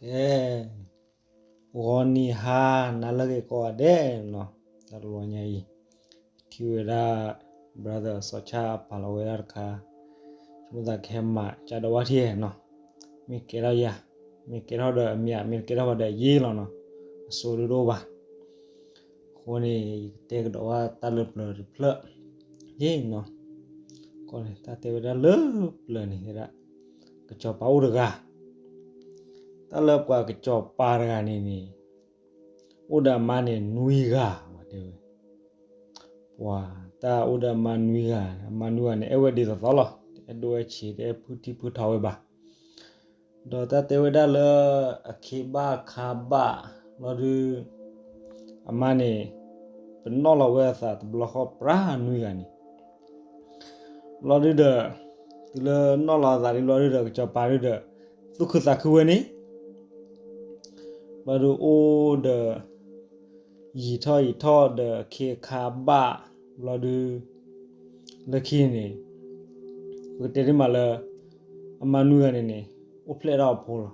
ကဲ, ဂီၤနံၤဟါနၤလၢအဂ့ၤကိးဂၤဒဲးနီၤ, တၢ်တဘျီညါအံၤ ထံၣ်ဝဲဒၣ် brother စီၤဆၣ်ပာ်လီၤဝဲဒၣ်တခါ, ဆိကမိၣ်သးကဟဲမၤကၠၢ်ဒီဝါထံနီၤ, မ့ၢ်ကဲထီၣ်ယၤ, မ့ၢ်ကဲထီၣ်ဒီးအမံၤ မ့ၢ်ကဲထီၣ်ဒီးအယ့လီၤနီၤ, အစိဒုးတအိၣ်ဘၣ်. အဃိန့ၣ် ယကတဲကဒီးဝဲတၢ်လၢပျၢၤတဖျၢၣ်, ယ့နီၤ, ကီန့ၣ် တၢ်တဲဝဲဒၣ်လၢပျၢၤန့ၣ်ဝဲဒၣ် ကစီၤပၤအိၣ်တဂၤ, တၢ်လၢပှၤကစီၤပၤတဂၤန့ၣ်န့ၣ် အိၣ်ဒီးအမါန့ၣ်နွံဂၤဝဲတဲဝဲ, ပှၤတၢ်အိၣ်ဒီးအမါနွံဂၤ, အမါနွံဂၤန့ၣ် အဲၣ်ဝဲဒ်သိးသိးလီၤ, တအဲၣ်ဒိၣ်အဲၣ်ဆံး တအဲၣ်ဖုထံဖုထီဝဲဘၣ်. ဒီးတၢ်တဲဝဲဒၣ်လၢ အခ့ဘၣ်ခါဘၣ် လီၤဒုး အမါန့ၣ် ပနီၣ်လီၤဝဲအသးတဘျီဃီ ပြးနွံဂၤန့ၣ် လီၤဒုးဒီး တုၤလၢနီၣ်လီၤအသးဒ်လီၤဒုးဒီး ကစီၤပၤဒုးဒီး သူၣ်ခုသးခုဝဲန့ၣ် ဘျီဒုးအိၣ်ဒီး ယံာ်ထီၣ်ယံာ်ထီၣ်ဒီးအခ့အခါဘၣ် ဘျီဒုး လၢခံန့ၣ် ပကတဲဒ်မးလၢ အမါနွံဂၤန့ၣ်န့ၣ် အိၣ်ဖျဲၣ်ထီၣ်အဖိလီၤ.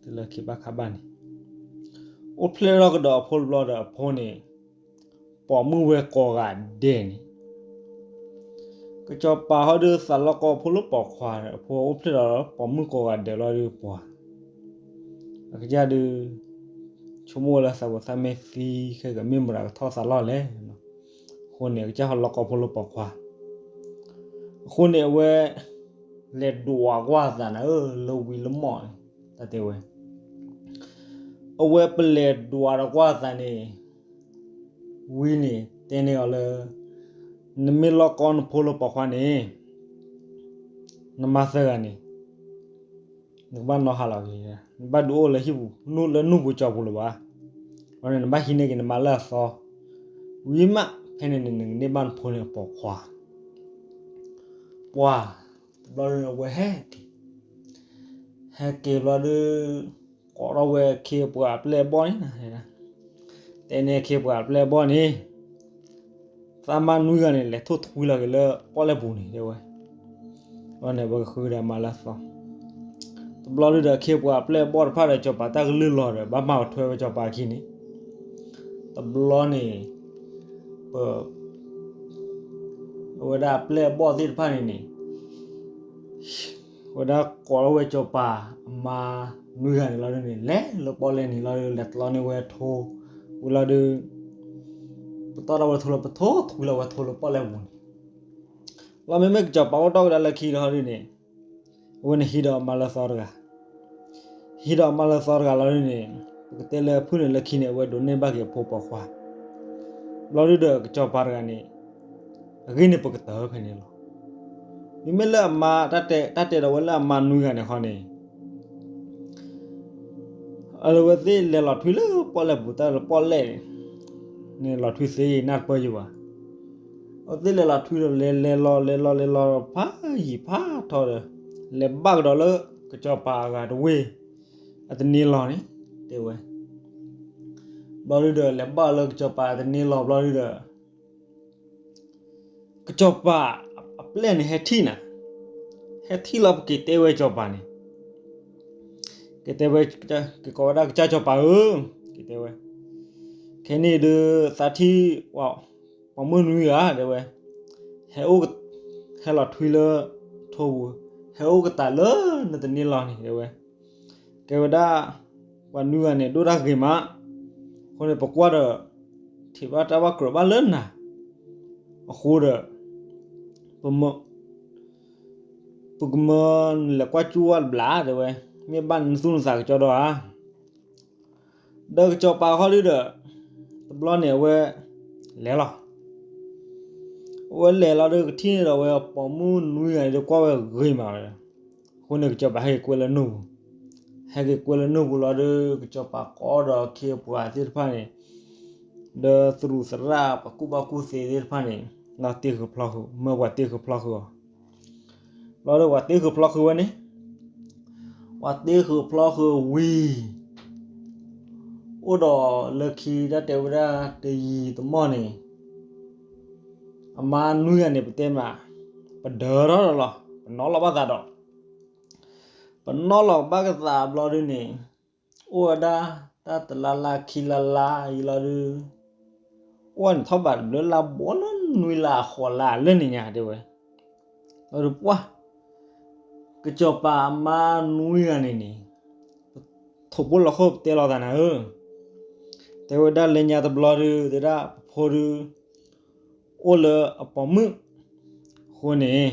တုၤလၢအခ့ဘၣ်ခါဘၣ်န့ၣ် အိၣ်ဖျဲၣ်ထီၣ်ကဒီးအဖိတဘျီဒီးအဖိန့ၣ် ပိာ်မုၣ်ဝဲကိးဂၤဒဲးန့ၣ် ကစီၤပၤဟီဒုးသးလီကီအဖိလၢပိာ်ခွါ အဖိအိၣ်ဖျဲၣ်ဒီးပိာ်မုၣ်ကိးဂၤဒဲးလီၤဒုးပှၤ အကစၢ်ဒုး ဆိကမိၣ်ဝဲလၢသးဝဲသးမ့ၢ်သံခဲကမ့ၢ်မတၤကထီၣ်သးလီၢ်လဲၣ်. အဃိန့ၣ် အကစၢ်ဟီလီကီဖိလၢပိာ်ခွါ အဃိန့ၣ်အဝဲ လဲၤဒွးကွၢ်အသးန့ၣ် လၢဝံၤလၢမီၢ်န့ၣ် တၢ်တဲဝဲ အဝဲပလဲၤဒွးဒီးကွၢ်အသးန့ၣ် ဝံၤန့ၣ် တဲန့ၢ်အီၤလၢ နမ့ၢ်လီကီနဖိလၢပိာ်ခွါန့ၣ် နမါသၢဂၤန့ၣ် နကဘၣ်နီၣ်ဟးလီၤက့ၤ, နဘၣ်ဒုးအိၣ်လၢဟံၣ်ပူၤ လၢနူၢ်ပူၤကၠီပူၤလၢၤဘၣ်. အဃိန့ၣ် နဘၣ်ဟံးန့ၢ်က့ၤနမါလၢအသီ, ဝံၤမး ဖဲန့ၣ်န့ၣ် နကန့ၢ်ဘၣ်နဖိန့ၣ်အပိာ်ခွါ ပှၤ တဘျီဒုးအဝဲဟဲက့ၤ, ဟဲက့ၤဘျီဒုး ကိးထီၣ်ဝဲအခ့အပှၤအပျဲၢ်အဘီၣ်န့ၣ်, တဲန့ၢ်အခ့အပှၤအပျဲၢ်အဘီၣ်န့ၣ် သးမါနွံဂၤန့ၣ် လဲၤထိၣ်ထွံလီၤက့ၤလၢပီၣ်လဲၣ်ပူၤန့ၣ် တဲဝဲ, ဘျီန့ၣ် အဝဲကဃုကဒါမါလၢအသီ, တဘျီဒုးဒီးအခ့အပှၤအပျဲၢ်အဘီၣ်တဖၣ်ဒီးစီၤပၤတၢ်ကလုၢ်လီၤဒီး ဘၣ်မၤအီၤထွဲဝဲစီၤပၤအခံန့ၣ်, တဘျီန့ၣ် ပ အဝဲဒၣ်အပျဲၢ်အဘီၣ်သ့ၣ်တဖၣ်န့ၣ်န့ၣ် ဝဲဒၣ်ကိးထီၣ်ဝဲစီၤပၤအမါနွံဂၤန့ၣ်လီၤဒုးန့ၣ် လဲၤလၢပီၣ်လဲၣ်န့ၣ်လီၤဒုး လဲၤတလီန့ၢ်ဝဲထိ, ဝံၤလီၤဒုး ပတီၢ်ထီၣ်ဝဲထိလၢ ပထိၣ်ထွံလီၤဝဲထိလၢပီၣ်လဲၣ်ပူၤန့ၣ်, လီၤမ့မ့ၢ်ကစီၤပၤအိၣ်တ့ၢ်ဝဲဒၣ်လၢခံဒီးဟီဒုးန့ၣ် အဝဲန့ၣ်ဟံးဒီးအမါလၢအသီတဂၤ, ဟံးဒီးအမါလၢအသီတဂၤလီၤဒုးန့ၣ်, ပကတဲလၢအဖုၣ်န့ၣ်လၢခံန့ၣ် အဝဲဒိးန့ၢ်ဘၣ်က့ၤအဖိပိာ်ခွါ, ဘျီဒုးဒီးကစီၤပၤတဂၤန့ၣ် အဂ့ၢ်န့ၣ်ပကတၢၢ်ဖဲန့ၣ်လီၤ. မ့မ့ၢ်လၢအမါ တၢ်တဲဒီးဝဲလၢအမါနွံဂၤန့ၣ်ခီန့ၣ် အဝဲသ့ၣ်လဲၤလီၤထွံလၢပီၣ်လဲၣ်ပူၤ တၢ်လၢပီၣ်လဲၣ်န့ၣ် လီၤထွံသ့နၢ်တပၢၢ်ယံၤဘၣ်. အဝဲသ့ၣ်လဲၤလီၤထွံဒီး လဲၤလဲၤလီၤ လဲၤလီၤလဲၤလီၤဖးယံၤဖးထီဒီး လဲၤဘၣ်ကဒီးလၢကစီၤပၤအဂၤတဝ့ၢ် အတန့ၢ်လီၤန့ၣ် တဲဝဲ ဘျီဒုးဒီး လဲၤဘၣ်လၢကစီၤပၤအတန့ၢ်လီၤဘျီဒုးဒီး ကစီၤပၤအပျဲၢ်န့ၣ် ဟဲထံၣ်နၤ, ဟဲထံၣ်လီၤ ပက့ၤတဲဝဲစီၤပၤန့ၣ်, က့ၤတဲဝဲ, က့ၤကိးဝဲဒၣ်ကစၢ်စီၤပၤဧၢ, က့ၤတဲဝဲ, ခဲန့ၣ်ဒုး သးထံၣ် ပိာ်မုၣ်နွံဂၤ တဲဝဲ, ဟဲအိၣ်, ဟဲလီၤထွံလၢထိပူၤ, ဟဲအိၣ်ကတၢၢ်လၢနတန့ၢ်လီၤန့ၣ် တဲဝဲ, ကဲဝဲဒၣ် ပှၤနွံဂၤန့ၣ် ဒိၣ်တၢ်ဂ့ၤမး, အဃိန့ၣ် ပကွၢ်ဒီး ထံၣ်ဘၣ်တၢ်ဘၣ်ကြၢးဘၣ်လၢနၤ, အဃိဒီး ပမၢ ပကမၢနလဲၤကွၢ်ကၠူဝဲတဘျီ တဲဝဲ, မ့ၢ်ဘၣ်နသူၣ်နသးကစီဒီဧါ. ဒီးကစီၤပၤခီဒုးဒီး တဘျီန့ၣ် အဝဲလဲၤလီၤ. အဝဲလဲၤလီၤဒီး ကထံၣ်န့ၢ်ဒီးဝဲ ပိာ်မုၣ်နွံဂၤန့ၣ်ဒီး ကွၢ်ဝဲဂ့ၤမးဝဲ, အဃိန့ၣ် ကစီၤပၤဟဲက့ၤကွဲလၢနူၢ်ပူၤ, ဟဲက့ၤကွဲလၢနူၢ်ပူၤလီၤဒီး ကစီၤပၤကိးဒီးအခ့အပှၤသ့ၣ်တဖၣ်န့ၣ် ဒီးသရူးသရၣ် ပှၤကူၣ်ဘၣ်ကူၣ်သ့သ့ၣ်တဖၣ်န့ၣ် လီၤတ့ဃုာ်ဖျီဃုာ် မၢပှၤတ့ဃုာ်ဖျီဃုာ်အီၤ, ဘျီဒီးပှၤတ့ဃုာ်ဖျီဃုာ်ဝဲန့ၣ်, ပှၤတ့ဃုာ်ဖျီဃုာ်ဝံၤ အိၣ်ဒီးလၢခံတၢ်တဲဝဲဒၣ်တယံာ်တမီၢ်န့ၣ်, အမါနွံဂၤန့ၣ် ပတဲမး, ပဒၢထီၣ်ဒီးလီၤ ပနီၤလီၤဘၣ်သးဒီး, ပနီၣ်လီၤဘၣ်ကသးဘျီဒုန့ၣ်, အိၣ်ဝဲဒၣ်တၢ်တလါလါခံလါလါအံၤလီၤဒု, အိၣ်ဝဲန့ၣ်ထီၣ်ဘးတဘျုးလါဘီလၢနွံလါအဃိးလါလၢန့ၣ်ညါတဲဝဲ, လီၤဒုပှၢ်, ကစီၤပၤအမါနွံဂၤန့ၣ်န့ၣ်, ထိၣ်ဖိလီၤခိၣ်ပတဲလီၤသးနၤဧၢ, တဲဝဲဒၣ်လၢညါတဘျီဒု တဲဒၣ်ပဖိဒု အိၣ်လၢအပိာ်မုၣ်အဃိန့ၣ်,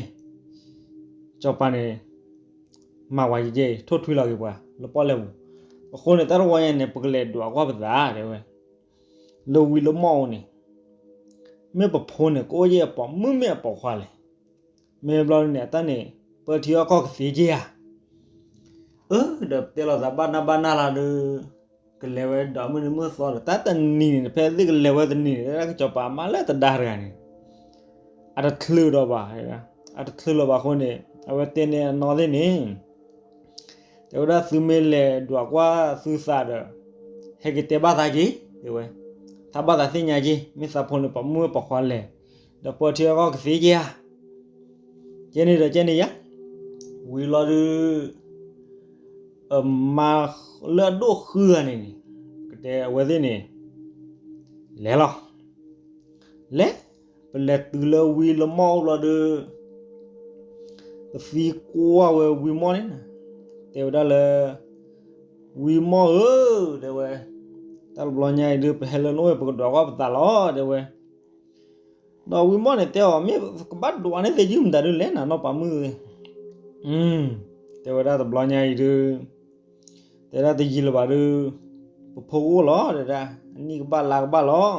စီၤပၤန့ၣ် မၤဝဲယဲအံၤ ထိၣ်ထွံလီၤက့ၤပှၤလၢပီၣ်လဲၣ်ပူၤ, အဃိန့ၣ် တၢ်တဝီညါန့ၣ် ပကလဲၤဒွးကွၢ်ပသးတဲဝဲ, လၢဝံလၢမီၢ်အအိၣ်န့ၣ်, မ့ၢ်ပဖိန့ၣ် ကအိၣ်ယဲၢ်အပိာ်မုၣ်မ့ၢ်အပိာ်ခွါလဲၣ်, မ့ၢ်ဘျီန့ၣ် အတၢ်န့ၣ် ပၢထံအီၣ်ကီၢ်ကသ့က့ဧါ အၢ ဒီးပတဲလီၤသးဘၣ်နၢ်ဘၣ်နၢ်လီၤဒု, ကလဲၤဝဲဒွးမုၢ်နံၤမုၢ်သီဒီး တၢ်တနံၤန့ၣ် ဖဲသ့ၣ်ကလဲၤဝဲတနံၤန့ၣ် တၢ်ကစီၤပၤမါလၢတဒါတဂၤန့ၣ်, အတချုးဒီးဘၣ်, အတချုးလီၤဘၣ်အဃိန့ၣ် အဝဲတဲန့ၢ်အနီၢ်သ့ၣ်န့ၣ်, တဲဝဲဒၣ်သုမ့ၢ်လဲၤဒွးကွၢ်သုသးဒီး, ဟဲက့ၤတဲဘၣ်သးက့ၤ, တဲဝဲ, သးဘၣ်သးသ့ၣ်ညါက့ၤ မ့ၢ်သးဖိန့ၣ်ပိာ်မုၣ်ပိာ်ခွါလဲၣ်, ဒီးပၢထံအီၣ်ကီၢ်ကသ့က့ဧါ ကဲန့ၣ်ဒီးကဲန့ၣ်ယါ, ဝံၤလီၤဒု, အမါလၢအဒိၣ်ဃုဂၤန့ၣ်န့ၣ်, ကတဲအဝဲသ့ၣ်န့ၣ်, လဲၤလီၤ, လဲၤ, ပလဲၤတုၤလၢဝံလၢမီၢ်အိၣ်လီၤဒု, ပသံကွၢ်ဝဲဝံမီၢ်န့ၣ်, တဲဝဲဒၣ်လၢ, ဝံမီၢ်ဧၢ, တဲဝဲ, တၢ်တဘျီညါအံၤဒု ပဟဲလၢနအိၣ် ပကဒွးကွၢ်ပသးလီၤ တဲဝဲ ဒီးဝံမီၢ်န့ၣ်တဲအီၤ မ့ၢ်ကဘၣ်ဒွးန့ၢ်သ့ယုၢ်မတၤဒုလဲၣ် နနီၢ်ပၤမုၣ်သ့ၣ်, တဲဝဲဒၣ်တဘျီညါအံၤဒု, တဲဒၣ်တယံာ်လၢၤဘၣ်ဒု, ပဖိကအိၣ်လီၤ တဲဒၣ်, အနံၣ်ကဘၣ်လါကဘၣ်လီၤ,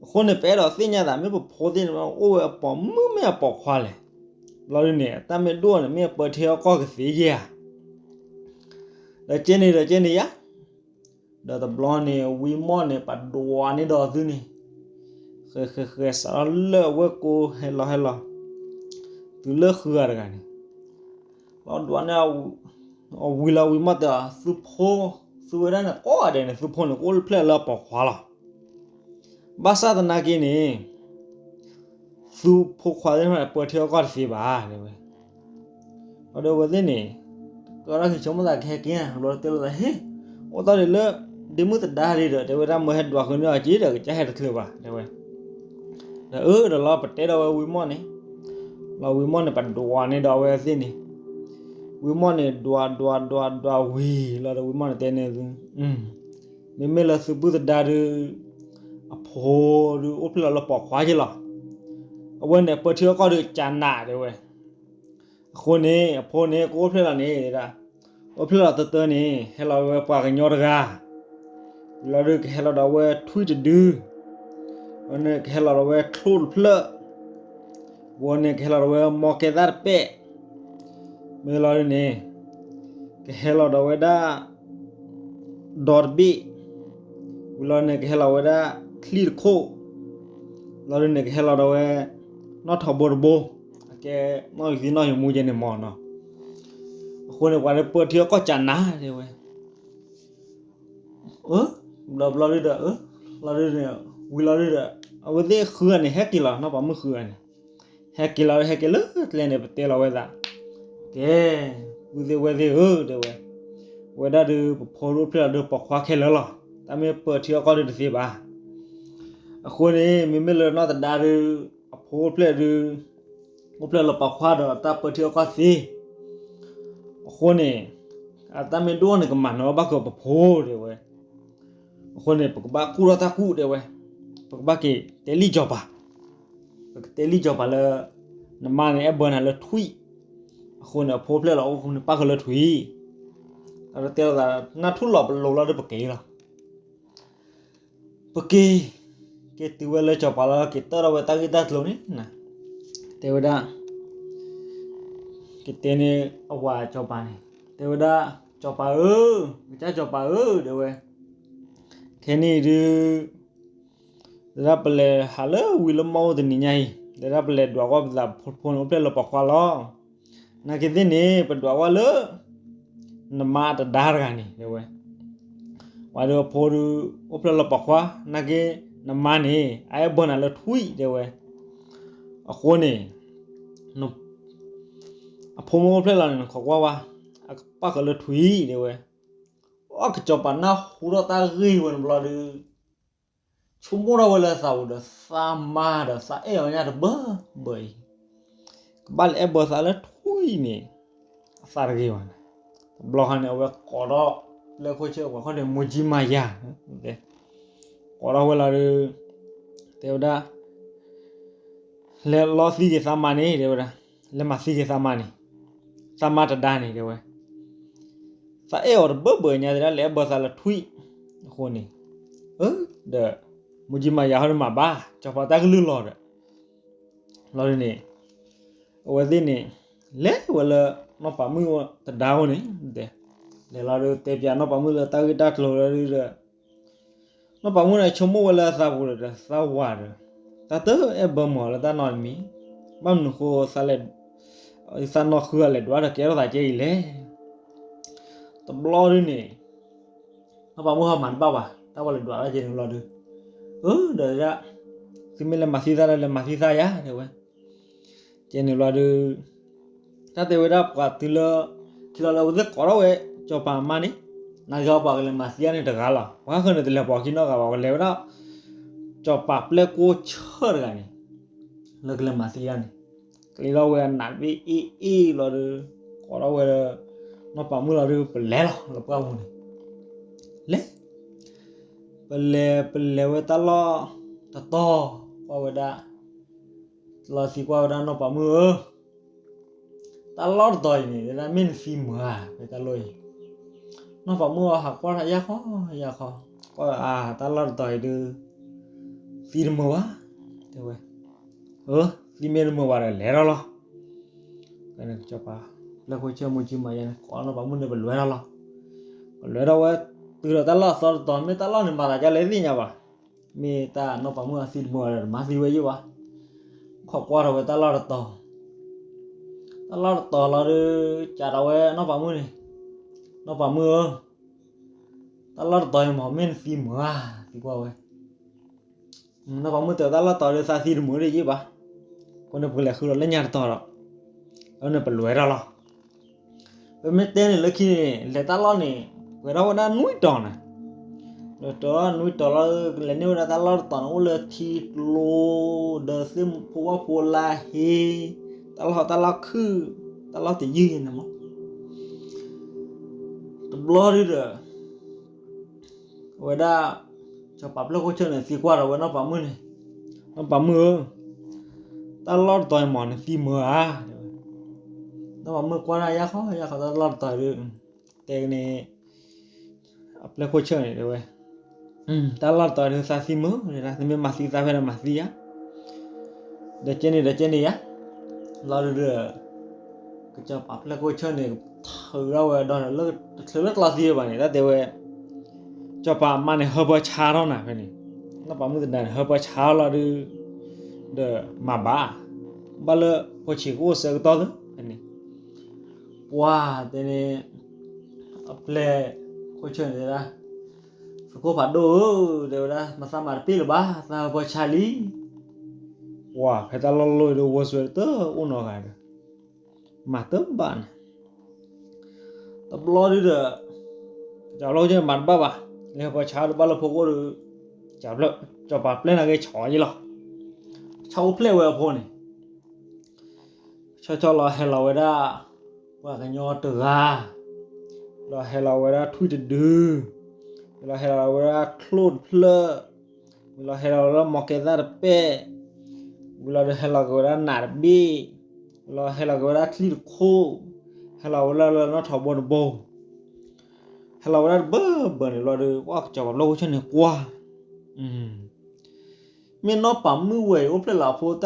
အဃိန့ၣ် ပအဲၣ်ဒိးသ့ၣ်ညါသး မ့ၢ်ပဖိသ့ၣ်န့ၣ် အိၣ်ဝဲအပိာ်မုၣ်မ့ၢ်အပိာ်ခွါလဲၣ်, ဘျီဒုန့ၣ် တၢ်မ့ၢ်ဒိၣ်န့ၣ် မ့ၢ်အပၢထံအီၣ်ကီၢ်ကသ့ဧါ ဒီးကဲန့ၣ်ဒီးကဲန့ၣ်ယါ, ဒီးတဘျီန့ၣ် ဝံမီၢ်န့ၣ် ပဒွးန့ၢ်ဒီးသုန့ၣ်, ဃဲဃဲဃဲစးထီၣ်လၢအဝဲၢ်ကိဟဲလီၤဟဲလီၤ, တုၤလၢဃုဂၤတဂၤန့ၣ်, လီၤဒွးန့ၢ်, အဝံၤလီၤဝံမီၢ်တဲအီၤ သုဖိ, သုဝဲဒၣ်န့ၣ်ကိးဂၤဒဲးန့ၣ် သုဖိန့ၣ် ကအိၣ်ဖျဲၣ်လၢအပိာ်ခွါလီၤ, ဘၣ်ဆၣ်သနာ်က့န့ၣ် သုဖိခွါသ့ၣ်တဖၣ်န့ၣ် ပၢထံအီၣ်ကီၢ်တသ့ဘၣ် တဲဝဲ, ဒီးအဝဲသ့ၣ်န့ၣ်, ကီးထီၣ်က့ၤဆိကမိၣ်သးကဟဲက့ၤ ဘျီတဲလိာ်သးဟ့ၣ်, အိၣ်သီၣ်ဒံးလၢ, ဒ့မုၣ်သဒါဒံးဒီး တဲဝဲဒၣ်မ့ၢ်ဟဲဒွးဃုာ်န့ၢ်အီၤက့ၤဒီး ကစၢ်ဟဲတချုးဘၣ် တဲဝဲ, ဒီးအၢဒီးလီၤပတဲဒီးဝဲဝံမီၢ်န့ၣ်, လီၤဝံမီၢ်န့ၣ် ပဒွးန့ၢ်ဒီးအဝဲသ့ၣ်န့ၣ်, ဝံမီၢ်န့ၣ် ဒွးဒွးဒွးဒွးဝံၤလီၤဒီးဝံမီၢ်န့ၣ်တဲန့ၣ်သု မ့မ့ၢ်လၢသုပုၢ်သဒါဒု, အဖိဒုအိၣ်ဖျဲၣ်လီၤလၢပိာ်ခွါက့ၤလီၤ, အဝဲန့ၣ် ပၢထံအီၣ်ကီၢ်ဒုကနး တဲဝဲ, အဃိန့ၣ် အဖိန့ၣ် ကအိၣ်ဖျဲၣ်လီၤန့ၣ်ဒၣ်, အိၣ်ဖျဲၣ်လီၤတၢတၢန့ၣ် ဟဲလီၤဝဲပှၤကညီတဂၤ, ဝံၤလီၤဒုကဟဲလီၤဒီးဝဲထွံၣ်တဒု, ဝံၤန့ၣ်ကဟဲလီၤဒီးဝဲချိၣ်တဖျၢၣ်, ဝံၤန့ၣ်ကဟဲလီၤဒီးဝဲမီကဲသၣ်တပဲၣ်, မ့ၢ်လီၤဒုန့ၣ်, ကဟဲလီၤဒီးဝဲဒၣ် ဒီတဘ့ၣ်, ဝံၤလီၤန့ၣ် ကဟဲလီၤဝဲဒၣ်ချံၣ်တခိၣ်, လီၤဒုန့ၣ် ကဟဲလီၤဒီးဝဲ နီၣ်ထိးဘိတဘိ, အကဲ နီၣ်ယသံနီၣ်ယမူကဲန့ၣ်မ့ၢ်နီၤ, အဃိန့ၣ် ပှၤလၢပၢထံအီၣ်ကီၢ်ကနး တဲဝဲ အၢ, ဘျီဘျီဒုဒီး အၢ, လီၤဒုန့ၣ်, ဝံၤလီၤဒုဒီး, အဝဲသ့ၣ်ဃုဂၤန့ၣ် ဟဲက့ၤလီၤ နီၢ်ပၤမုၣ်ဃုဂၤန့ၣ်, ဟဲက့ၤလီၤ ဟဲက့ၤလၢကျဲန့ၣ် ပတဲလီၤဝဲသး, ကဲ, ပုၢ်သ့ၣ်ဝဲၢ်သ့ၣ်ဧၢ တဲဝဲ, ဝဲဒၣ်ဒုး ပဖိဒုအိၣ်ဖျဲၣ်လီၤဒုးပိာ်ခွါခဲလၢာ်လီၤ, တၢ်မ့ၢ်ပၢထံအီၣ်ကီၢ်ဒုးတသ့ဘၣ်, အဃိန့ၣ် မ့မ့ၢ်လၢနီၢ်သဒါဒုး, အဖိအိၣ်ဖျဲၣ်ဒုး, အိၣ်ဖျဲၣ်လၢပိာ်ခွါဒီးတၢ်ပၢထံအီၣ်ကီၢ်သ့ အဃိန့ၣ်, အတၢ်မ့ၢ်ဒိၣ်န့ၣ် ကမၤနၢၤဘၣ်က့ၤပဖိ တဲဝဲ, အဃိန့ၣ် ပကဘၣ်ကူၣ်ထီၣ်တၢ်ကူၣ် တဲဝဲ, ပကဘၣ်က့ၤတဲလံာ်စီၤပၤ, ပကတဲလံာ်စီၤပၤလၢ, နမါန့ၣ် အဲၣ်ဘၢနၤလၢထွံၣ်, အဃိန့ၣ် အဖိအိၣ်ဖျဲၣ်လီၤအိၣ်ဃုာ်န့ၣ် ပၣ်ဃုာ်လၢထွံၣ်, အတဲလိာ်သး နၢ်ထူၣ်လီၤပလိာ်လီၤဒီးပက့ၤလီၤ ပက့ၤ, က့ၤတုၤဝဲလၢစီၤပၤလီၤ က့ၤတၢၢ်ထီၣ်ဝဲတၢ်ဂ့ၢ်တၢ်ကျိၤန့ၣ်, တဲဝဲဒၣ်, ကတဲန့ၢ်အဝၤစီၤပၤန့ၣ်, တဲဝဲဒၣ်, စီၤပၤဧၢ, ကစၢ်စီၤပၤဧၢ, တဲဝဲ, ခဲနံၣ်အံၤဒုး, တဲဒၣ်ပလဲၤဟးလၢဝံၤလၢမီၢ်အိၣ်တနံၤညါအံၤ, တဲဒၣ်ပလဲၤဒွးကွၢ်ပသးဖိန့ၣ်အိၣ်ဖျဲၣ်လၢပိာ်ခွါလီၤ နာ်က့သ့ၣ်န့ၣ် ပဒွးဝဲလၢ နမါတဒါတဂၤန့ၣ် တဲဝဲ, ပှၤဒီးအဖိဒုး အိၣ်ဖျဲၣ်လၢပိာ်ခွါ, နာ်က့ နမါန့ၣ် အအဲၣ်ဘၢနၤလၢထွံၣ် တဲဝဲ, အဃိန့ၣ် အဖိမ့ၢ်အိၣ်ဖျဲၣ်လီၤန့ၣ် နခိးကွၢ်ဝဲ, ပၣ်ဃုာ်လၢထွံၣ် တဲဝဲ. အကစီၤပၤနၢ်ဟူထီၣ်တၢ်ဂ့ၢ်ဝဲန့ၣ်ဘျီဒီး ဆိကမိၣ်ထီၣ်ဝဲလၢသးပူၤဒီး သးမါဒီးသးအဲၣ်အီၤညါတဘၢဘၢအံၤ, ကဘၣ်လဲၤအဲၣ်ဘၢသးလၢထွံၣ်န့ၣ် အသးတဂ့ၤဘၣ်န့ၣ်. တဘျီဃီန့ၣ် အဝဲကိးထီၣ်ပျဲၢ်ခိၣ်ဆၢၣ် ပှၤခီန့ၣ် မိၢ်ကၠံမၤယၤ ကိးထီၣ်ဝဲလီၤဒီး တဲဝဲဒၣ် လဲၤလီၤသံက့ၤသးမါန့ၣ် တဲဝဲဒၣ်, လဲၤမၤသံက့ၤသးမါန့ၣ်, သးမါတဒါန့ၣ် တဲဝဲ, သးအဲၣ်အီၤတဘၢဘၢညါ တဲဒၣ် လဲၤအဲၣ်ဘၢသးလၢထွံၣ်အဃိန့ၣ်, ဒီး မိၢ်ကၠံမၤယၤဟီဒီးမၤဘၣ် စီၤပၤတၢ်ကလုၢ်လီၤဒီး လီၤဒုန့ၣ် အဝဲသ့ၣ်န့ၣ် လဲၤဝဲလၢ နီၢ်ပၤမုၣ်တဒါအအိၣ်န့ၣ် တဲ, လဲၤလီၤဒီး တဲပၠးနီၢ်ပၤမုၣ်လၢတၢ်ဂ့ၢ်တၢ်ကျိၤလီၤဒုဒီး နီၢ်ပၤမုၣ်န့ၣ် ဆိကမိၣ်ဝဲလၢအသးပူၤဒီး သးဝၤဒီး တၢ်တအဲၣ်ဘၢမုာ်အီၤလၢတၢ်နီတမံၤ, ဘၣ်မနုၤဃိ သးနီၢ်ဃုအလဲၤဒွးဒီးကဲထီၣ်သးကဲအံၤလဲၣ်. တဘျီဒုန့ၣ် နီၢ်ပၤမုၣ်ဟီမၤတဘၣ်ဘၣ် တၢ်ဝဲလဲၤဒွးတၢ်ကဲန့ၣ်ဘျီဒု, အၢ ဒီးဒၣ် သုမ့ၢ်လဲၤမၤသံသးဒီး လဲၤမၤသံသးယၤ တဲဝဲ. ကဲန့ၣ်ဘျီဒု တၢ်တဲဝဲဒၣ်ပှၤတုၤလၢ ခံလီၤလၢအဝဲသ့ၣ်ကိးထီၣ်ဝဲ စီၤပၤအမါန့ၣ်, နာ်က့ပှၤကလဲၤမၤသံယၤန့ၣ်တဂၤလီၤ. ပှၤဃုာ်န့ၣ် တလဲၤပိာ်ခံနီတဂၤဘၣ် ပှၤလဲၤဝဲဒၣ် စီၤပၤပျဲၢ်ခိၣ်ဆၢၣ်တဂၤန့ၣ် လၢကလဲၤမၤသံယၤန့ၣ်, က့ၤထီၣ်ဝဲအနးတဘ့ၣ်အ့ၣ်အ့ၣ်လီၤဒီး ကိးထီၣ်ဝဲဒီး နီၢ်ပၤမုၣ်လီၤဒီး ပလဲၤလီၤလၢပှၢ်ပူၤန့ၣ်, လဲၤ ပလဲၤ ပလဲၤဝဲတၢ်လီၢ်တတီၤ, ကွၢ်ဝဲဒၣ် လီၤသံကွၢ်ဝဲဒၣ်နီၢ်ပၤမုၣ်ဧၢ, တၢ်လီၢ်တတီၤအံၤန့ၣ် တဲဒၣ်မ့ၢ်နသံမုာ်ဧါ ဖဲတၢ်လီၢ်အံၤ, နီၢ်ပၤမုၣ်အီၤဟးကွၢ်တၢ်ယၢ်ခီယၢ်ခီ, ကွၢ်အါ တၢ်လီၢ်တတီၤအံၤဒုး သံတမုာ်ဘၣ်, တဲဝဲ, အၢ သံမ့ၢ်တမုာ်ဘၣ်ဒီး လဲၤထီၣ်လီၤ. စီၤပၤ ပျဲၢ်ခိၣ်ဆၢၣ်မိၢ်ကၠံမၤယၤန့ၣ် ကိးနီၢ်ပၤမုၣ်န့ၣ် ပလဲၤထီၣ်လီၤ. ပလဲၤထီၣ်ဝဲ တုၤဒီးတၢ်လီၢ်အသီတတီၤ မ့ၢ်တၢ်လီၢ်န့ၣ် မၤသးဒ်လဲၣ်သ့ၣ်ညါဘၣ်, မ့ၢ်တၢ်နီၢ်ပၤမုၣ်အသံတမုာ်ဒီး တမၤသံဝဲယံၣ်ဘၣ်, ခိးကွၢ်ထီၣ်ဝဲတၢ်လီၢ်တတီၤ, တၢ်လီၢ်တတီၤလီၤဒီး စံးထီၣ်ဝဲနီၢ်ပၤမုၣ်န့ၣ်, နီၢ်ပၤမုၣ်ဧၢ, တၢ်လီၢ်တတီၤအံၤမ့ၢ် မ့ၢ်နသံမုာ်ဧါ, သံကွၢ်ဝဲ နီၢ်ပၤမုၣ်တဲ တၢ်လီၢ်တတီၤဒီး သးသံတမုာ်ဒံးယံၣ်ဘၣ်, အဃိန့ၣ် ပကလဲၤဃုလီၤလၢညါတတီၤဒီး အဃိန့ၣ် ပလဲၤထီၣ်လီၤ. ပမ့ၢ်တဲန့ၣ်လၢခံန့ၣ် လဲၤတၢ်လီၢ်န့ၣ် ပှဲၤထီၣ်ဝဲဒၣ်နွံတီၤန့ၣ်, ဒီးတီၤနွံတီၤလီၤ လဲၤန့ၢ်ဝဲဒၣ်တၢ်လီၢ်တတီၤန့ၣ် အိၣ်လၢထံကျိ ဒီးသ့ၣ်ဖိဝၣ်ဖိလါဟ့, တၢ်လီၢ်တၢ်လီၢ်ခုၣ်, တၢ်လီၢ်တယုၢ်န့ၣ်မး တဘျီဒုဒီး အဝဲဒၣ် စီၤပၤပျဲၢ်ခိၣ်ဆၢၣ်န့ၣ် သံကွၢ်ထီၣ်ဝဲနီၢ်ပၤမုၣ်န့ၣ်, နီၢ်ပၤမုၣ်ဧၢ, တၢ်လီၢ်တတီၤအံၤမ့ၢ်နသံမုာ်ဧါ, တဲဝဲ. နီၢ်ပၤမုၣ်ကွၢ်တၢ်ယၢ်ခီယၢ်ခီ တၢ်လီၢ်တတီၤအံၤဒုး တဲန့ၣ် အပျဲၢ်ခိၣ်ဆၢၣ်န့ၣ် တဲဝဲ, တၢ်လီၢ်တတီၤအံၤဒုး သးသံမုာ်ဒၣ် သုမ့ၢ်မၤသံသးဖဲန့ၣ် မၤသံယၤ ဒီးကဲန့ၣ်ဒီးကဲန့ၣ်ယၤ, လီၤဒုဒီး ကစီၤပၤပျဲၢ်ခိၣ်ဆၢၣ်န့ၣ် ထုးထီၣ်ဝဲဒီးလၢ တချုးလၢကျီသံဘၣ်န့ၣ် တၢ်တဲဝဲ စီၤပၤအမါန့ၣ် ဟၢပၢဆါထီၣ်နၤဖဲန့ၣ်, နီၢ်ပၤမုၣ်တဒါန့ၣ် ဟၢပၢဆါထီၣ်လီၤဒု ဒီးမၤဘၣ်, ဘၣ်လၢဖိဆံးကအိၣ်ဆၢကတီၢ်သၢဖဲန့ၣ်, ပှၤတဲန့ၣ် အပျဲၢ်ခိၣ်ဆၢၣ်န့ၣ်ဒၣ် သုးခိၣ်ဖးဒိၣ်ဧၢ, တဲဝဲဒၣ် မၤသးမၤတပ့ၢ်လၢၤဘၣ်, သးဟၢပၢဆါလံ ပှၤဖဲတၢ်လီၢ်လီၢ်အံၤဒီး ဝီၤစၢၤတအိၣ်နီတဂၤဒီး မၤတဘၣ်န့ၣ်, တဘျီဒုဒီး ကစီၤပၤပျဲၢ်ခိၣ်ဆၢၣ်န့ၣ် မၤတဘၣ်ဘၣ်, လဲၤဟၢပၢဆါဒီးဘၣ်လၢဖိကအိၣ်ဒီး ကစီၤပၤပျဲၢ်န့ၣ်က့ၤဆီယံလီၤ, ဆီအိၣ်ဖျဲၣ်ဝဲအဖိန့ၣ် ဆီဆီလီၤဟဲလီၤဝဲဒၣ် ပှၤကညီတဂၤ, ဒီးဟဲလီၤဝဲဒၣ်ထွံၣ်တဒု, ဒီးဟဲလီၤဝဲဒၣ်ချိၣ်တဖျၢၣ်, ဝံၤလီၤဟဲလီၤဝဲဒၣ်မီၤကဲသၣ်တပဲၣ်, ဝံၤလီၤဒီးဟဲလီၤက့ၤဝဲဒၣ်နးတဘ့ၣ်, ဝံၤလီၤဟဲလီၤက့ၤဝဲဒၣ်ချံၣ်တခိၣ်, ဟဲလီၤဝဲဒၣ်လၢနီၣ်ထိးဘိတဘိ ဟဲလီၤဝဲဒၣ်တဘၢဘၢန့ၣ်လီၤဒီး ပှၤကစီၤပၤပျဲၢ်ခိၣ်ဆၢၣ်န့ၣ်ကွၢ်, မ့ၢ်နီၢ်ပၤမုၣ်ဝဲအံၤ အိၣ်ဖျဲၣ်လီၤအဖိတၢ်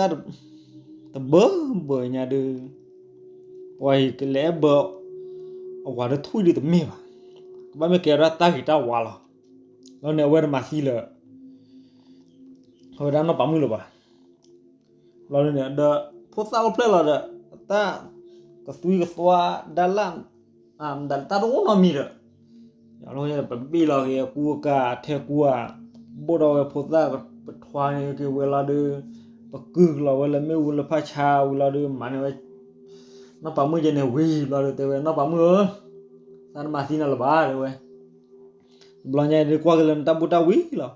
တဘၢဘၢညါဒီး ပှၤအံၤကလဲၤအဲၣ်ဘၢ အဝၤဒီးထွံၣ်ဒုးတမ့ၢ်ဘၣ်, ကဘၣ်မ့ၢ်ကဲဝဲဒၣ်တၢ်ဂ့ၤတၢ်ဝါလီၤ. လီၤန့ၣ် အဝဲတမၤသံလၢ အဝဲဒၣ်နီၢ်ပၤမုၣ်လၢၤဘၣ်. လီၤန့ၣ် ဒီးဖိသၣ်အိၣ်ဖျဲၣ်လီၤဒီး တၢ်ကသွံကသွါဒၣ်လၣ် တၢ်တအိၣ်နီတမံၤဒီး ပဘ့ၣ်လီၤက့ၤအကူအကၤ အထဲကူဧါ, ဘိၣ်ဒီးဝဲဖိသၣ်ပထွါန့ၣ်က့ၤဝဲလီၤဒီး ပကုၢ်လီၤဝဲလၢမ့ၣ်အူလၢဖးဆါဝံၤလီၤဒီး မၤန့ၢ်ဝဲ နီၢ်ပၤမုၣ်ကဲန့ၣ်ဝံၤလီၤဒီး တဲဝဲ နီၢ်ပၤမုၣ်ဧၢ, သးတမၤသံနၤလၢၤဘၣ် တဲဝဲ. တဘျီညါအံၤဒုးကွၢ်က့ၤလၢနတၢ်ဘူၣ်တၢ်ဝံလီၤ.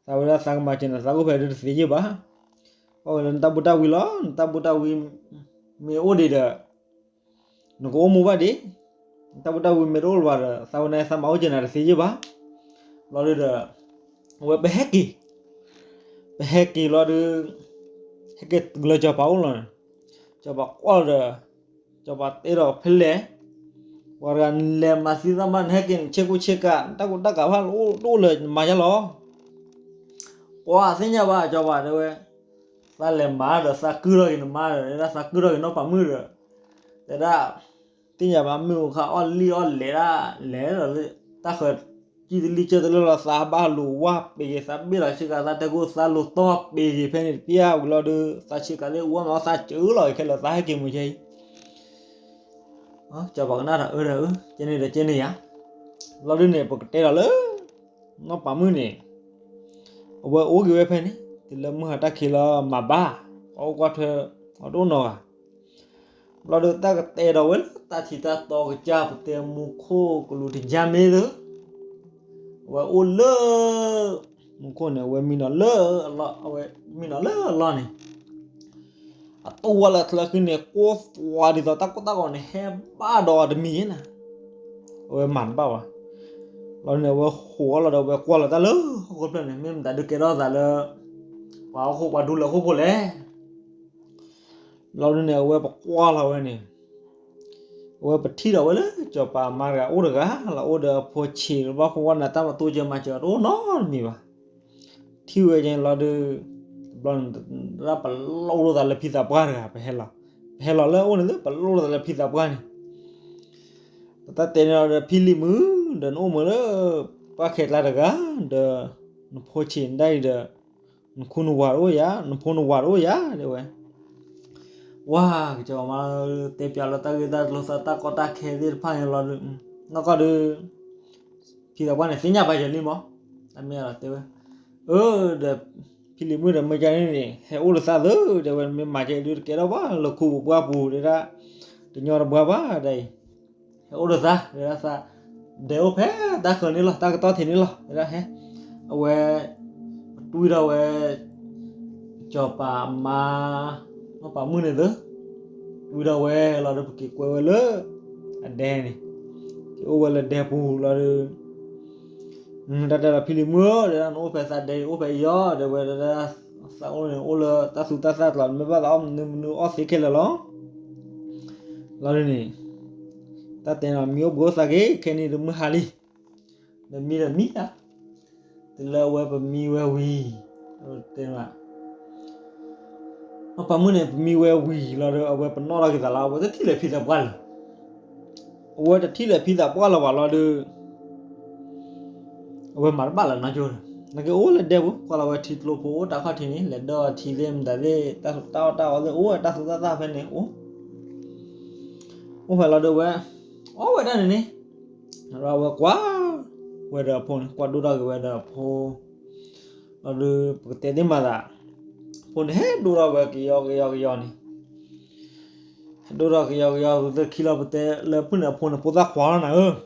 သးဝဲဒၣ်သးကမၤစၢၤနၤသးအိၣ်ဖဲဒုးတသ့ယ့ၢ်ဘၣ်. ကွၢ်က့ၤလၢနတၢ်ဘူၣ်တၢ်ဝံလီၤ. နတၢ်ဘူၣ်တၢ်ဝံ မ့ၢ်အိၣ်ဒံးဒီး နကအိၣ်မူဘၣ်ဒံး. နတၢ်ဘူၣ်တၢ်ဝံမ့ၢ်တအိၣ်လၢၤဘၣ်ဒီး သးဝဲန့ၣ်သးမၤအိၣ်စၢၤနၤတသ့ယ့ၢ်ဘၣ်. ဘျီဒုးဒီး အဝဲပဟဲက့ၤ, ပဟဲက့ၤလီၤဒုး ဟဲက့ၤတုၤလၢစီၤပၤအိၣ်လီၤန့ၣ်, စီၤပၤကွၢ်လီၤဒီး စီၤပၤတဲဒီးဖဲလဲၣ်, ပှၤတဂၤနလဲၤမၤသံသးမါ နဟဲက့ၤနဆ့ကူဆ့ကၤ နတၢ်ကူတၢ်ကၤဘၣ်အိၣ်တအိၣ်လၢနမၤယါလီၤ. ပှၤသ့ၣ်ညါဘၣ် စီၤပၤတဲဝဲ, သးလဲၤမၤဒီးသးကုၢ်ထီၣ်က့ၤနမါဒီး တဲဒၣ်သးကုၢ်ထီၣ်က့ၤနီၢ်ပၤမုၣ်ဒီး တဲဒၣ် သ့ၣ်ညါဘၣ်မုၢ်အိၣ်ခါအီၣ်လံၣ်အီၣ်လဲၤဒၣ် လဲၤဒီး တၢ်ဃၢၤ ကံၣ်တလံၣ်ကၢၢ်တလၢလီၤ သးဘၣ်လိာ်ဝၢ်ပ့ၤက့ၤ သးဘ့ၣ်လီၤဆ့ကၤ သးတဲကိၢ်သးလိာ်တီၢ်ပ့ၤက့ၤဖဲန့ၣ်တပျၢ်ဝံၤလီၤဒုး သးဆ့ကၤသ့ၣ်ဝၢ်မး သးစၢၤလီၤက့ၤခဲလၢာ် သးဟဲက့ၤမုာ်ကဲအံၤ စီၤပၤကနၣ်တၢ်အၢဒီးအၢ ကဲန့ၣ်ဒီးကဲန့ၣ်ယါ, လီၤဒုးန့ၣ် ပကတဲဒီးလၢ နီၢ်ပၤမုၣ်န့ၣ် အဝဲအိၣ်က့ၤဝဲဖဲန့ၣ် တုၤလၢမုၢ်ဟါတၢ်ခံးလီၤမၤဘၣ် ပှၤအိၣ်ကွၢ်ထွဲ အတအိၣ်နီတဂၤ ဘျီဒုးတၢ်ကတဲဒီးဝဲလၢတၢ်ထံးတၢ်တီကစၢ် ပတဲမူခိၣ်ကလူးတယါမ့ၢ်သၢ အဝဲအိၣ်လၢ မူခိၣ်န့ၣ် အဝဲမံနီၤလၢအလီၢ် အဝဲမံနီၤလၢအလီၢ်န့ၣ် အတိၢ်ဝဲလၢချၢဃံန့ၣ် ကိးသွးဒ်သိးတၢ်ကိၢ်တၢ်ဂီၤန့ၣ် ဟဲဘၣ်ဒီးအီၤတမံၤနၤ, အဝဲမၤတဘၣ်ဘၣ်. လီၤန့ၣ် အဝဲဟိးအီၤလီၤဒီး အဝဲကွၢ်လီၤတၢ်လၢဟီၣ်ခိၣ်ဖျၢၣ်န့ၣ် မ့ၢ်မတၤဒုးကဲထီၣ်သးလၢ ပှၤဟီၣ်ခိၣ်ပှၤဒူလၢဟီၣ်ခိၣ်ဖိလဲၣ်. လီၤဒုးန့ၣ် အဝဲပကွၢ်လီၤဝဲန့ၣ် အဝဲပထံၣ်ဒီးဝဲလၢစီၤပၤမါတဂၤအိၣ်တဂၤလီၤ အိၣ်ဒီးအဖိဆံးတဘျီဃီဝဲန့ၣ် တၢ်မၤတိစၢၤမၤစၢၤတအိၣ်နီတမံၤဘၣ်. ထံၣ်ဝဲက့ၤလီၤဒုး တဘျီန့ၣ် ပလိၣ်လိာ်သးလၢဖံသးပှၢ်တဂၤ ပဟဲလီၤ ပဟဲလီၤလၢအအိၣ်န့ၣ် ပလိၣ်လိာ်သးလၢဖံသးပှၢ်န့ၣ် ပတၢ်တဲန့ၣ်လီၤဒီး ဖံလံၤမုၣ် ဒီးနအိၣ်မုာ်လၢ ပှၢ်ခဲကျါတဂၤ ဒီး နဖိဆံးနဒၣ်အံၤဒီး နခူနဝၤတအိၣ်ယၤ နဖိနဝၤတအိၣ်ယၤ တဲဝဲ ဝါ ကစီၤပၤမါ တဲပၠးလီၤတၢ်ဂ့ၢ်တၢ်ကျိၤသး တၢ်ကီတၢ်ခဲသ့ၣ်တဖၣ်န့ၣ်လီၤဒုး နီၢ်ကီၢ်ဒုး ဖံသးပှၢ်န့ၣ် သ့ၣ်ညါဘၣ်ယၤလံမး တၢ်မ့ၢ်လီၤတဲဝဲ အၢ ဒီး ဖံလံၤမုၣ်ဒီး မ့ၢ်ကန့ၣ်န့ၣ် ဟဲအိၣ်ဒီးသးသၢ တဲဝဲ မ့ၢ်မၤကဲဒုးတကဲထီၣ်ဘၣ် လၢခူပူၤပှၢ်ပူၤ တဲဒၣ် တညီတဘှါဘၣ်ဒ်အံၤ ဟဲအိၣ်ဒီးသး တဲဒၣ်သး ဒဲးအိၣ်ဖဲတၢ်ဃၢၤန့ၣ်လီၤ တၢ်ကတီၢ်ထံးန့ၣ်လီၤ တဲဒၣ်ဟဲ အဝဲ ပတွံၢ်ထီၣ်ဝဲ စီၤပၤမါ နီၢ်ပၤမုၣ်န့ၣ်သၢ တွံၢ်ထီၣ်ဝဲလီၤဒီး ပက့ၤကွဲဝဲလၢ အဒဲန့ၣ် က့ၤအိၣ်ဝဲလၢဒဲပူၤလီၤဒီး တၢ်တဲလီၤဖံလံၤမုၣ်ဧၢ တဲဒၣ် နအိၣ်ဖဲသးဒဲအံၤ အိၣ်ဖဲအံၤအီၤ တဲဝဲဒၣ် သးအိၣ်န့ၣ် အိၣ်လၢတၢ်သူတၢ်သၣ်ကျါ မ့ၢ်ဘၣ်သးအီၣ်မနုၤမနုၤအီၣ်သ့ခဲလၢာ်လီၤ လီၤဒုးန့ၣ် တၢ်တဲန့ၣ် မံအိၣ်ဘှံးအိၣ်သးက့ၤ ခဲနံၤဒီးမုၢ်ဟါလံ ဒီးမံဒီးမံဧါ တုၤလၢအဝဲပမံဝဲဝံၤ တဲ နီၢ်ပၤမုၣ်န့ၣ် ပမံဝဲဝံၤလီၤဒီး အဝဲပနီၣ်ထီၣ်က့ၤသးလီၤ အဝဲတထံၣ်လၢၤဖံသးပှၢ်လၢၤ အဝဲတထံၣ်လၢၤဖံသးပှၢ်လၢၤဘၣ်လီၤဒီး အဝဲမၤတဘၣ်လၢၤနီကၠိဒီး နက့ၤအိၣ်လၢဒဲပူၤ ကွၢ်လီၤဝဲထံကျိဖိအိၣ်တၢ်ခီၣ်ထံးန့ၣ် လဲၤဒီးထံသ့ၣ်မတၤသ့ၣ် တၢ်တၢ်အီၣ်တၢ်အီသ့ၣ်အိၣ် တၢ်သူတၢ်သၣ်ဖဲန့ၣ်အိၣ် အိၣ်ဖဲလီၤဒီးဝဲ အီၣ်ဝဲဒၣ်န့ၣ်န့ၣ် ဒီးအဝဲကွၢ်ဝဲဒီးအဖိန့ၣ် ကွၢ်ဒိၣ်ထီၣ်က့ၤဝဲဒီးအဖိ လီၤဒီး ပကတဲသ့မၤသး အဖိန့ၣ်ဟဲဒိၣ်ထီၣ်ဝဲကယီကယီကယီန့ၣ် ဟဲဒိၣ်ထီၣ်ကယီကယီ သုခံလီၤ ပတဲလၢဖုၣ်န့ၣ် အဖိန့ၣ် ဖိသၣ်ခွါလီၤနၤဧၢ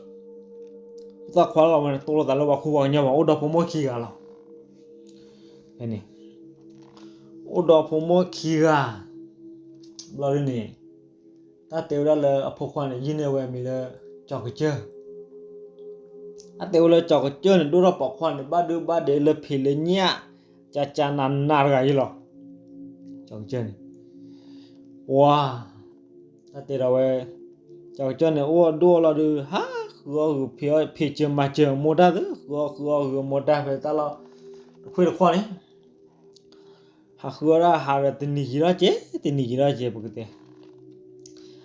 ဖိသၣ်ခွါလီၤဝဲန့ၣ် တိလိာ်သးလၢပှၤခူပှၤကညီဘၣ် အိၣ်ဒီးဖိမိၢ်ခံဂၤလီၤ ဖဲန့ၣ် အိၣ်ဒီးဖိမိၢ်ခံဂၤ ဘျီဒုးန့ၣ် တၢ်တဲဝဲဒၣ်လၢအဖိခွါန့ၣ် ယုၢ်န့ၢ်ဝဲအမံၤလၢ ကၠီၤကစၢၢ် တၢ်တဲဝဲလၢကၠီၤကစၢၢ်န့ၣ် ဒိၣ်ထီၣ်ပိာ်ခွါန့ၣ် ဘၣ်ဒုဘၣ်ဒဲးလၢဖံးလၢညၣ် ကကနးနးတဂၤယံလီၤ ကၠီၤကစၢၢ်န့ၣ် ပှၤ တၢ်တဲဒီးဝဲ ကၠီၤကစၢၢ်န့ၣ် အိၣ်အဒိၣ်အလီၢ်ဒုး ဟးဃုအီၣ်ဂုာ်ဖံးအီၣ် ဖံးစၢၤမၤစၢၤအမိၢ်တၢ်သ့ ဃုအီၣ်ဃုအီၣ်ဂုာ်အမိၢ်တၢ်ဖဲတၢ်လီၢ် တခွ့တခွီန့ၣ် ဟးဃုအီၣ်ဒၣ်ဟးဒီးတနံၤက့ၤထီၣ်က့ၤ တနံၤက့ၤထီၣ်က့ၤ ပကတဲ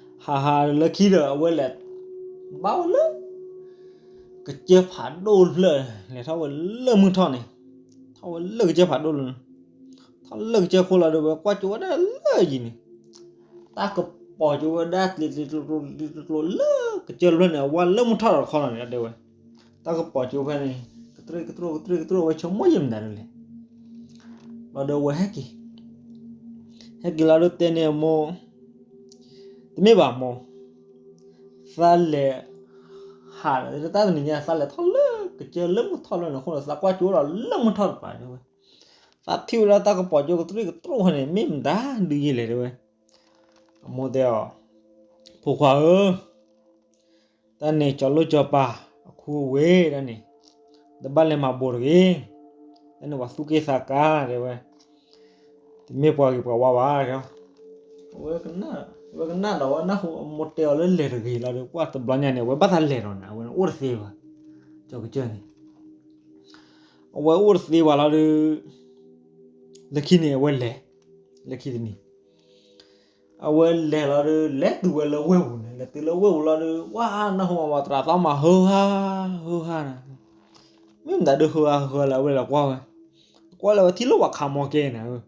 ဟးဟးလၢခံဒီး အဝဲလဲၤ ဘၣ်ဝဲလၢ ကစၢၢ်ဖးဒိၣ်တဖျၢၣ် လဲၤထီၣ်ဝဲလၢမုၢ်ထီၣ်န့ၣ် ထီၣ်ဝဲလၢကစၢၢ်ဖးဒိၣ်လၢ ထီၣ်လၢကစၢၢ်ခိၣ်လီၤဒီး ဝဲကွၢ်ကၠိဝဲဒၣ်လၢယံၤန့ၣ် တၢ်ကပီၤကၠိဝဲဒၣ်ကျ့ကျ့ကျိကျိလၢကစၢၢ်တဖျၢၣ်န့ၣ် အဝဲလၢမုၢ်ထီၣ်ဒီးတခီလီၤန့ၣ် တဲဝဲ တၢ်ကပီၤကၠိဖဲန့ၣ် ကတြ့ၣ်ကတြိၣ်ကတြ့ၣ်ကတြိၣ် ဝဲဆိကမိၣ်ယံာ်မတၤဒ်လဲၣ် လီၤဒီးဝဲဟဲက့ၤ ဟဲက့ၤလီၤဒီးတဲန့ၢ်အမိၢ် တမ့ၢ်ဘၣ်မိၢ် သးလဲၤ ခးဒီး တၢ်တနံၤညါ သးလဲၤထီၣ်လၢကစၢၢ်လၢမုၢ်ထီၣ်လီၤန့ၣ်အဃိဒီး သးကွၢ်ကၠိဒီးလၢမုၢ်ထီၣ်တပၤတဲဝဲ, သးထံၣ်ဝဲဒၣ်တၢ်ကပီၤကၠိကတြံၣ်ကတြီၣ်န့ၣ် မ့ၢ်မတၤဒုးယံာ်လဲၣ်တဲဝဲ, အမိၢ်တဲအီၤ, ဖိခွါဧၢ, တၢ်န့ၣ်ကၠီၤလိၣ်ကၠီၤပၤ အခူအဝ့ၢ်ဒၣ်န့ၣ်, တဘၣ်လဲၤမၤဘိးတဂ့ၤ, တၢ်န့ၣ်ပှၤသူၣ်က့ၣ်သးကါတဲဝဲ, တမ့ၢ်ပှၤဂ့ၤပှၤဝါဘၣ်, အဝဲကနၣ်ဒီးဝဲနၢ်ဟူအမိၢ်တဲအီၤလၢလဲၤတဂ့ၤလီၤဒီး ကွၢ်တဘျီညါန့ၣ် အဝဲဘၣ်သးလဲၤဒီးန့ၣ် အဝဲအိၣ်တသ့ဘၣ်, ကၠီၤကစၢၢ်န့ၣ်, အဝဲအိၣ်တသ့ဘၣ်လီၤဒီး လၢခံန့ၣ်အဝဲလဲၤ, လၢခံတနံၤ အဝဲလဲၤလီၤဒီး လဲၤတုၤဝဲလၢဝ့ၢ်ပူၤန့ၣ် လဲၤတုၤလၢဝ့ၢ်ပူၤလီၤဒီး ဝဲနၢ်ဟူမး သရၣ်သီမး ဟၢဟါ ဟၢဟါန့ၣ်, မ့ၢ်မတၤဒုးဟၢဟါဟၢလၢအဝဲလဲၤကွၢ်ဝဲ, ကွၢ်လၢဝဲထံၣ်လၢပှၤခးမီၢ်ကဲနၤဧၢ,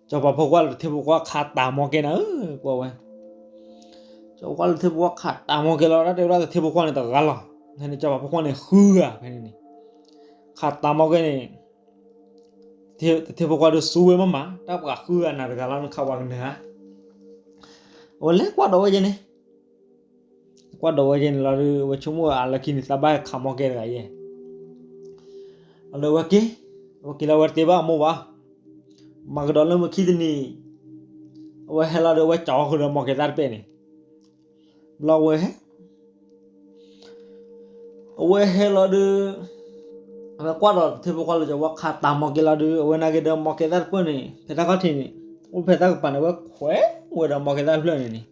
စီၤပၤဖိခွါလၢတထ့ဖိခွါခးတၢ်မီၢ်ကဲနၤဧၢ ကွၢ်ဝဲ, စီၤပၤဖိခွါလၢတထ့ဖိခွါခးတၢ်မီၢ်ကဲလီၤ တၢ်တဲဝဲဒၣ်တထ့ဖိခွါန့ၣ်တဂၤလီၤ, ဖဲန့ၣ်စီၤပၤဖိခွါန့ၣ်ဃုဂၤဖဲန့ၣ်န့ၣ်, ခးတၢ်မီၢ်ကဲန့ၣ် တထ့ဖိခွါဒီးစူဝဲမးမး တၢ်ပှၤဃုဂၤနၤတဂၤလီၤ နခးပှၤကနၢၤဧါ, အဝဲလဲၤကွၢ်ဒီးဝဲယဲန့ၣ်, ကွၢ်ဒီးဝဲယဲန့ၣ်လီၤဒီး အဝဲဆိကမိၣ်ဝဲအလၢခံန့ၣ် သးဘၣ်ခးမီၢ်ကဲတဂၤယဲၢ်, လီၤဒီးအဝဲက့ၤ, အဝဲက့ၤလီၤ အဝဲတတဲဘၣ်အမိၢ်ဘၣ်, မၤကဒီးလၢမုၢ်ခံတနံၤ, အဝဲဟဲလီၤဒီး အဝဲကၠီၤဃုာ်ဒီးမီၢ်ကဲသၣ်တပဲၣ်န့ၣ်, ဘျီဝဲ အဝဲဟဲလီၤဒီး အဝဲကွၢ်ဒီးတထ့ဖိခွါလၢစီၤပၤဖိခွါခးတၢ်မီၢ်ကဲလီၤဒီး အဝဲနာ်က့ၤဒီးမီၢ်ကဲသၣ်တဖျၢၣ်န့ၣ် ဖဲတၢ်ခီၣ်ထံးန့ၣ် အိၣ်ဖဲတၢ်ကပၤန့ၣ် အဝဲခွဲးဝဲဒီးမီၢ်ကဲသၣ်တဖျၢၣ်န့ၣ်န့ၣ်,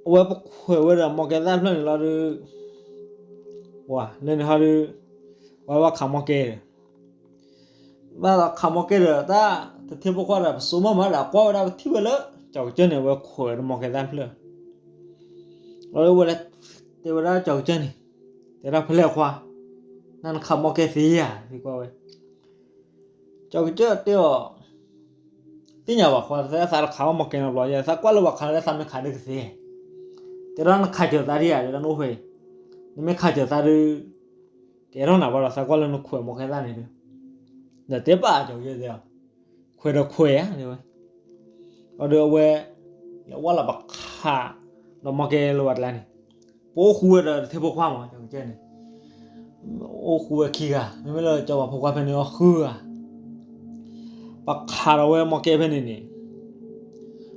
အဝဲပခွဲးဝဲဒီးမီၢ်ကဲသၣ်တဖျၢၣ်န့ၣ်လီၤဒီး ပှၤလၢန့ၣ်ဟီဒီး ပှၤဘၣ်ခးမီၢ်ကဲဒီး ဘၣ်ဒီးခးမီၢ်ကဲဒီး တၢ်တထ့ဖိခွါဒီး ပစိမီၢ်မးဒီး ကွၢ်ဝဲဒၣ်ပထံၣ်ဝဲလၢ ကၠီၤကစၢၢ်န့ၣ် အဝဲခွဲးဒီးမီၢ်ကဲသၣ်တဖျၢၣ်, လီၤဒီးဝဲလဲၤတဲဝဲဒၣ်ကၠီၤကစၢၢ်န့ၣ်, တဲဒၣ်ဖဲလဲၣ်ခွါ, နနခးမီၢ်ကဲသ့ဧါ သံကွၢ်ဝဲ, ကၠီၤကစၢၢ်တဲအီၤ, သ့ၣ်ညါဘၣ်ခွါ သးတခးဘၣ်မီၢ်ကဲနီတဘျီယဲၢ် သးကွၢ်လၢပှၤခးလၢသးမ့ၢ်ခးဒ်ကသ့, တဲဒၣ်နခးစၢၤသးဒ်ယၤ တဲဒၣ်နအိၣ်ဖဲအံၤ, နမ့ၢ်ခးစၢၤသးဒီး ကဲထီၣ်နၤဘၣ်ဒီး သးကွၢ်လၢနခွဲးမီၢ်ကဲသၣ်န့ၣ်ဒီး, ဒီးတဲပာ်ကၠီၤကစၢၢ်တဲအီၤ, ခွဲးဒီးခွဲးဧါ တဲဝဲ, အီၤဒီးအဝဲ လဲၤဝဲလီၤပခးဒီးမီၢ်ကဲလၢပှၤကျါန့ၣ်, ပအိၣ်ဃူဝဲဒီးတထ့ဖိခွါမး ကၠီၤကစၢၢ်န့ၣ်, အိၣ်ဃူဝဲခံဂၤ မ့မ့ၢ်လၢစီၤပၤဖိခွါဖဲန့ၣ်အီၤဃုဂၤ, ပခးဒီးဝဲမီၢ်ကဲဖဲန့ၣ်န့ၣ်,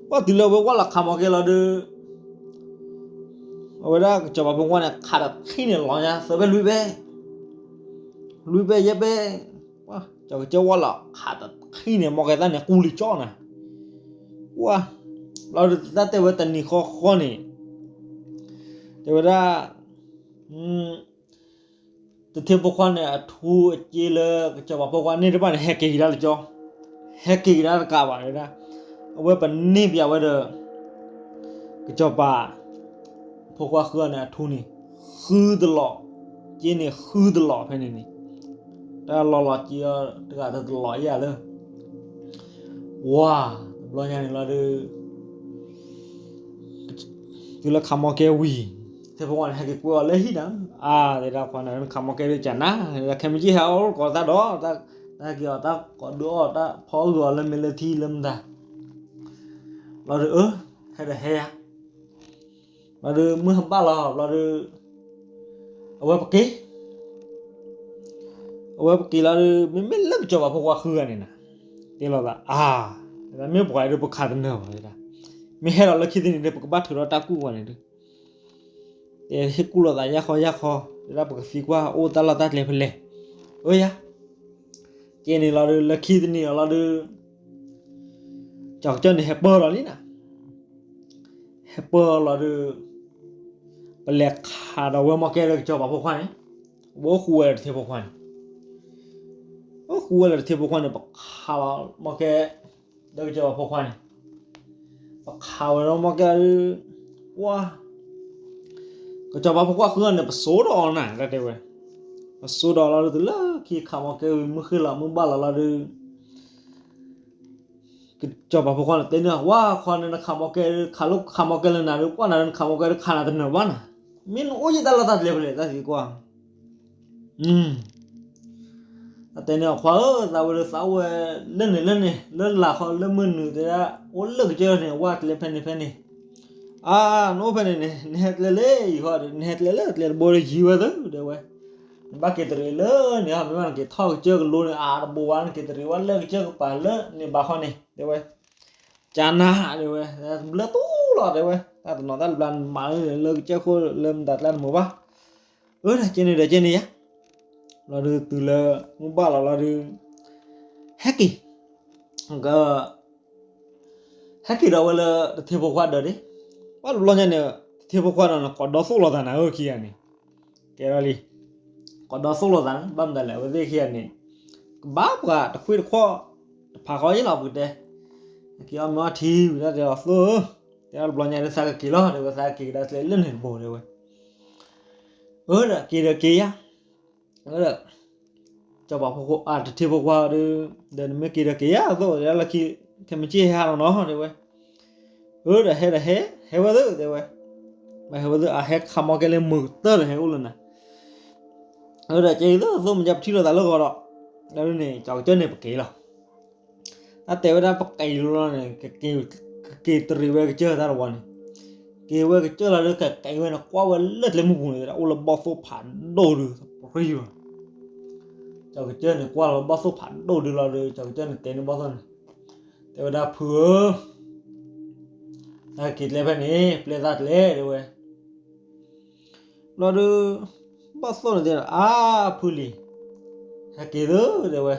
ပှၤတုၤလၢဝဲဝဲလီၤခးမီၢ်ကဲလီၤဒီး အဝဲဒၣ်ကစီၤပၤဖိခွါန့ၣ် ခးတထံၣ်န့ၣ်လီၤညါ သၢဖျၢၣ်လွံၢ်ဖျၢၣ်, လွံၢ်ဖျၢၣ်ယဲၢ်ဖျၢၣ်, ကစီၤကစၢၢ်ဝဲလီၤခးတထံၣ်န့ၣ် မီၢ်ကဲသၣ်န့ၣ် ကူလံၤကၠီနၤ, ပှၤ, လီၤဒီးတၢ်တဲဝဲတနံၤဃီဃီန့ၣ်, တဲဝဲဒၣ် တထ့ဖိခွါန့ၣ် အထူအစ့လၢကစီၤပၤဖိခွါန့ၢ်တဖၣ်န့ၣ် ဟဲက့ၤကဒါလၢကၠီ, ဟဲက့ၤကဒါတကးဘၣ်ဝဲဒၣ်, အဝဲပန့ၢ်ပၠးဝဲဒီး ကစီၤပၤဖိခွါဃုအီၤန့ၣ် အထူန့ၣ် ဃုတလီၤ, စ့န့ၣ်ဃုတလီၤဖဲန့ၣ်န့ၣ်, တၢ်လီၤလီၤစ့အီၤတဂၤတလီၤယဲၢ်လၢ ဝါ, တဘျီညါန့ၣ်လီၤဒီး တုၤလၢခးမီၢ်ကဲဝံၤ, တထ့ဖိခွါန့ၣ် ဟဲက့ၤကွဲအီၤလၣ်ဟံၣ်နၤ, အါ, တဲဒၣ်ခွါန့ၣ် နခးမီၢ်ကဲဒ်ကနၤ, ခဲမုၢ်ဆ့ၣ်ဟဲအီၣ်ကိးသၣ်ဒီး, တၢ်ဟဲက့ၤအီၤတၢ်ကိးဒုးအီၣ်တၢ်ဖီအုၣ်အီၤလၢမ့ၢ်လၢထံလၢမတၤ, လီၤဒီးအၢ, ဟဲဒီးဟဲယၤ, လီၤဒီးမုၢ်ဟဘၣ်လီၤဘျီဒီး, အဝဲပက့ၤ အဝဲပက့ၤလီၤဒီး မ့မ့ၢ်လၢကစီၤပၤဖိခွါဃုဂၤန့ၣ်နၤ, တဲလီၤသး အါ, မ့ၢ်ပှၤအံၤဒီးပခးတနၢၤဘၣ်ဝဲဒၣ်, မ့ၢ်ဟဲဒီးလၢခံတနံၤဒီး ပကဘၣ်ထုးထီၣ်တၢ်ကူၣ်ဝဲန့ၣ်ဒီး, တဲဟ့ၣ်ကူၣ်လိာ်သးယၢ်ခီယၢ်ခီ, တဲဒၣ်ပကသံကွၢ်အိၣ်တၢ်လီၢ်တၢ်ကျဲဖဲလဲၣ်, အၢယၤ, ကဲန့ၣ်လီၤဒီး လၢခံတနံၤအီၤလီၤဒီး ကၠီၤကစၢၢ်န့ၣ် ဟဲပၢၢ်လီၤလံနၤ, ဟဲပၢၢ်လီၤဒီး ပလဲၤခးဒီးဝဲမီၢ်ကဲလၢကစီၤပၤဖိခွါန့ၣ်, ပအိၣ်ဃူဝဲဒီးတထ့ဖိခွါန့ၣ်, အိၣ်ဃူဝဲဒီးတထ့ဖိခွါန့ၣ် ပခးလီၤမီၢ်ကဲ ဒီးကစီၤပၤဖိခွါန့ၣ်, ပခးဝဲဒီးမီၢ်ကဲဒီး ပှၤ ကစီၤပၤဖိခွါဃုအီၤန့ၣ် ပစိာ်ဒီးအီၤနၤ တၢ်တဲဝဲ, ပစိာ်ဒီးလီၤဒီး တုၤလၢခံခးမီၢ်ကဲဝံၤ မုၢ်ဃ့ၢ်လီၤမုၢ်ဘၣ်လီၤလီၤဒီး ကစီၤပၤဖိခွါန့ၣ်တဲန့ၢ် ဝါခွါန့ၣ် နခးမီၢ်ကဲ ခးလိခးမီၢ်ကဲလၢနၤဒီး ကွၢ်နၤဒီးနခးမီၢ်ကဲဒီး ခးနၤတနၢၤဘၣ်နၤ, မ့ၢ်နအိၣ်ယတၢ်လီၢ်တၢ်ကျဲဖဲလဲၣ် တၢ်သံကွၢ် အတဲန့ၣ် အခွါဧၢ သးဝဲဒီးသးအိၣ်ဝဲလၢန့ၣ်လၢန့ၣ် လၢလာ်ခီလၢမုၢ်နုာ်တဲဒၣ် အိၣ်လၢကစၢၢ်န့ၣ် ဝဲကျဲဖဲန့ၣ်ဖဲန့ၣ်, အါ, နအိၣ်ဖဲန့ၣ်န့ၣ် နဟဲကျဲလၢယံၤဃီဒီး နဟဲကျဲလၢကျဲတဘိဒီးယံၤဝဲသၢ တဲဝဲ, နဘၣ်က့ၤတရံးလၢန့ၣ် မ့ၢ်ဘၣ်နက့ၤထီၣ်ကစၢၢ်ကလိန့ၣ် အါတဘိဝဲ နက့ၤတရံးဝဲလၢကစၢၢ်ကပၤလၢန့ၣ်ဘၣ်ဃီန့ၣ် တဲဝဲ, ကနၤ တဲဝဲ, ဘျၢတူၢ်လီၤ တဲဝဲ, တၢ်တနီၤတၢ်တဘျါနမၤလၢကစၢၢ်ခိၣ်လၢမတၤကျါတမုာ်ဘၣ်, အၢဒၣ်ကဲန့ၣ်ဒီးကဲန့ၣ်ယါ, လီၤဒုးတုၤလၢမုၢ်ဘၣ်လီၤလီၤဒုး, ဟဲက့ၤ က ဟဲက့ၤဒီးဝဲလၢတထ့ဖိခွါဒၢးဒ့, ပှၤတဘျီညါန့ၣ် တထ့ဖိခွါဒီးန့ၣ် ကိးဒီသိၣ်လိာ်သးနၤဧၢခံဂၤန့ၣ်, ကဲထီၣ်လံ, ကိးဒီသိၣ်လိာ်သးန့ၣ် ဘၣ်မတၤလဲၣ် အဝဲသ့ၣ်ခံဂၤန့ၣ် ကဘၣ်ပှၤတခွ့တခီၣ် တဖးဃီယ့ၣ်လီၤပကတဲ, က့ၤအီၣ်မ့ၤအီထံဝံၤဒၣ်တဲအီၤသိၣ်ဧၢ, တဲဒၣ်တဘျီညါဒ်သးကက့ၤလီၤ တဲဝဲ သးကက့ၤကဒါကျဲလၢန့ၣ်တဘိတဲဝဲ, အၢဒီးက့ၤဒီးက့ၤယါ ဒီး စီၤပၤဖိခွါ တထ့ဖိခွါဒီး, ဒီးနမ့ၢ်က့ၤဒီးက့ၤယါသိၣ် တဲဒၣ်လၢခံ ခဲမုၢ်ဆ့ၣ်ဟဲဟးလီၤနီၤ တဲဝဲ, အၢဒီးဟဲဒီးဟဲ ဟဲဝဲသၢ တဲဝဲ, မ့ၢ်ဟဲဝဲသၢ အဟဲခးမီၢ်ကဲလၢမုာ်ကတၢၢ်ဒီးဟဲအိၣ်လၢနၤ, အၢဒီးကဲအံၤသၢသိၣ်မ့ၢ်ကပထံၣ်လိာ်သးလၢဂီၤဒီး, ဒီးန့ၣ် ကၠီၤကစၢၢ်န့ၣ်ပက့ၤလီၤ တၢ်တဲဝဲဒၣ်ပက့ၤလီၤန့ၣ်, ကက့ၤတရံးဝဲကစၢၢ်တၢ်တဝီန့ၣ်, က့ၤဝဲကစၢၢ်လီၤဒီး ကက့ၤဝဲန့ၣ် ကွၢ်ဝဲလၢကျဲမုၢ်ပူၤန့ၣ် အိၣ်လၢဘီၣ်သိၣ်ဖးဒိၣ်ဒုး ပရံၣ်ဘၣ်, ကၠီၤကစၢၢ်န့ၣ် ကွၢ်လီၤဘီၣ်သိၣ်ဖးဒိၣ်ဒုးလီၤဒီး ကၠီၤကစၢၢ်န့ၣ်တဲန့ၢ်ဘီၣ်သိၣ်န့ၣ်, တဲဝဲဒၣ်ဖုဧၢ တၢ်က့ၤကျဲဖဲန့ၣ် ပျဲသၣ်ကျဲ တဲဝဲ, ဘျီဒုး ဘီၣ်သိၣ်န့ၣ်တဲဒီး အါ ဖုလံၤ, ဟဲက့ၤသၢ တဲဝဲ,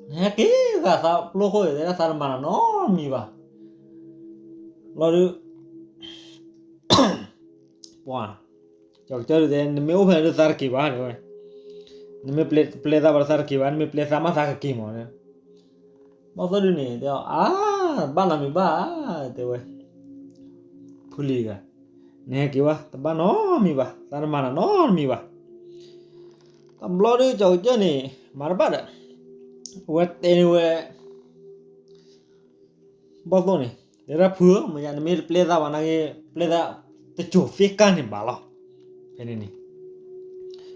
နဟဲက့ၤဂၤသးပျိခိၣ် တဲဒၣ်သးတမၤနၤနီတမံၤဘၣ်, ဘျီဒုး ပှၤ ကၠီၤကစၢၢ်ဒုးတဲ နမ့ၢ်အိၣ်ဖဲန့ၣ်ဒုးသးတက့ၤဘၣ် တဲဝဲ, နမ့ၢ်ပျဲသးဘၣ်ဒီးသးတက့ၤဘၣ် နမ့ၢ်ပျဲသးမးသးကက့ၤမး ဘီၣ်သိၣ်ဒုးန့ၣ် တဲအီၤ အါ တဘၣ်နီတမံၤဘၣ် တဲဝဲ, ဖုလံၤဂၤ, နဟဲက့ၤဝဲ တဘၣ်နီတမံၤဘၣ် သးတမၤနၤနီတမံၤဘၣ်, တဘျီဒုးကၠီၤကစၢၢ်န့ၣ် မၤတဘၣ်ဒီး အဝဲတဲန့ၢ်ဝဲ ဘီၣ်သိၣ်န့ၣ် တဲဒၣ်ဖုဧၢ မ့ၢ်ယါနမ့ၢ်တပျဲသးဘၣ်နာ်က့ ပျဲသးတစိၤသ့ၣ်ကါန့ၣ်ဘၣ်လီၤ, ဖဲန့ၣ်န့ၣ် ဘျီ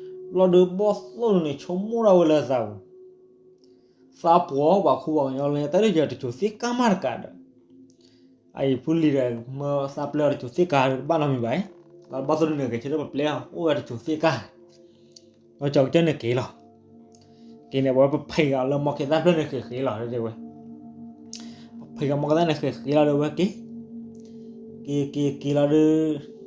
ဒုးဘီၣ်သိၣ်န့ၣ် ဆိကမိၣ်ဒၣ်ဝဲလၢသးပူၤ သးပှၢ်ပှၤခူပှၤကညီလၢတၢ်ဒုးယၤတစိၤသ့ၣ်ကါမးတကးဒီး, အအံၤဖုလံၤဒီး မ့ၢ်သးပျဲအီၤတစိၤသ့ၣ်ကါတဘၣ်နီတမံၤဘၣ်, ဒီးဘီၣ်သိၣ်ဒုးန့ၣ် ကဆၢထၢၣ်ပပျဲအီၤ အိၣ်ဝဲတစိၤသ့ၣ်ကါ, ဒီးကၠီၤကစၢၢ်န့ၣ်က့ၤလီၤ, က့ၤန့ၣ် ပဝဲပဖံးဃာ်လၢမီၢ်ကဲသၣ်ဖျၢၣ်န့ၣ်ဃ့ဃ့လီၤ တဲဝဲ, ပဖံးဃာ်မီၢ်ကဲသၣ်န့ၣ်ဃ့ဃ့လီၤဒီးဝဲက့ၤ က့ၤက့ၤက့ၤလီၤဒုး,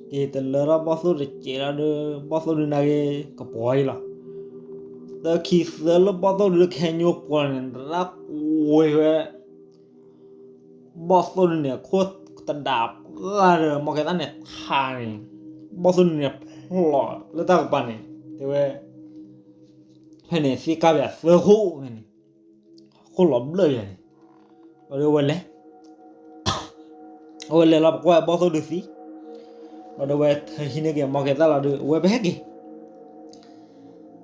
က့ၤတလၢထီၣ်ဘီၣ်သိၣ်တစဲးလီၤဒုး ဘီၣ်သိၣ်ဒုးနာ်က့ ကပှီၤအံၤလီၤ, တခံသၢလၢဘီၣ်သိၣ်ဒုးလၢကဟဲညိကွီၤန့ၣ် ရၣ်ကွ့ၤဝဲ ဘီၣ်သိၣ်ဒုးန့ၣ် ခိၣ်တဒးပှၢ်ဒီး မီၢ်ကဲသၣ်န့ၣ်ခးန့ၣ်, ဘီၣ်သိၣ်ဒုးန့ၣ်ဖျိးလၢတၢ်ကပၤန့ၣ် တဲဝဲ, ဖဲန့ၣ်သ့ၣ်ကါပယၤသၢခိၣ်ဖဲန့ၣ်, ခိၣ်လီၤဘျၢၣ်ယၤန့ၣ်, ဘျီဒုးဝဲလဲၤ အဝဲလဲၤလီၤပကွၢ်ဘီၣ်သိၣ်ဒုးသံ, ဘျီဒုးဝဲဟံးန့ၢ်က့ၤမီၢ်ကဲသၣ်လီၤဒုး အဝဲပဟဲက့ၤ,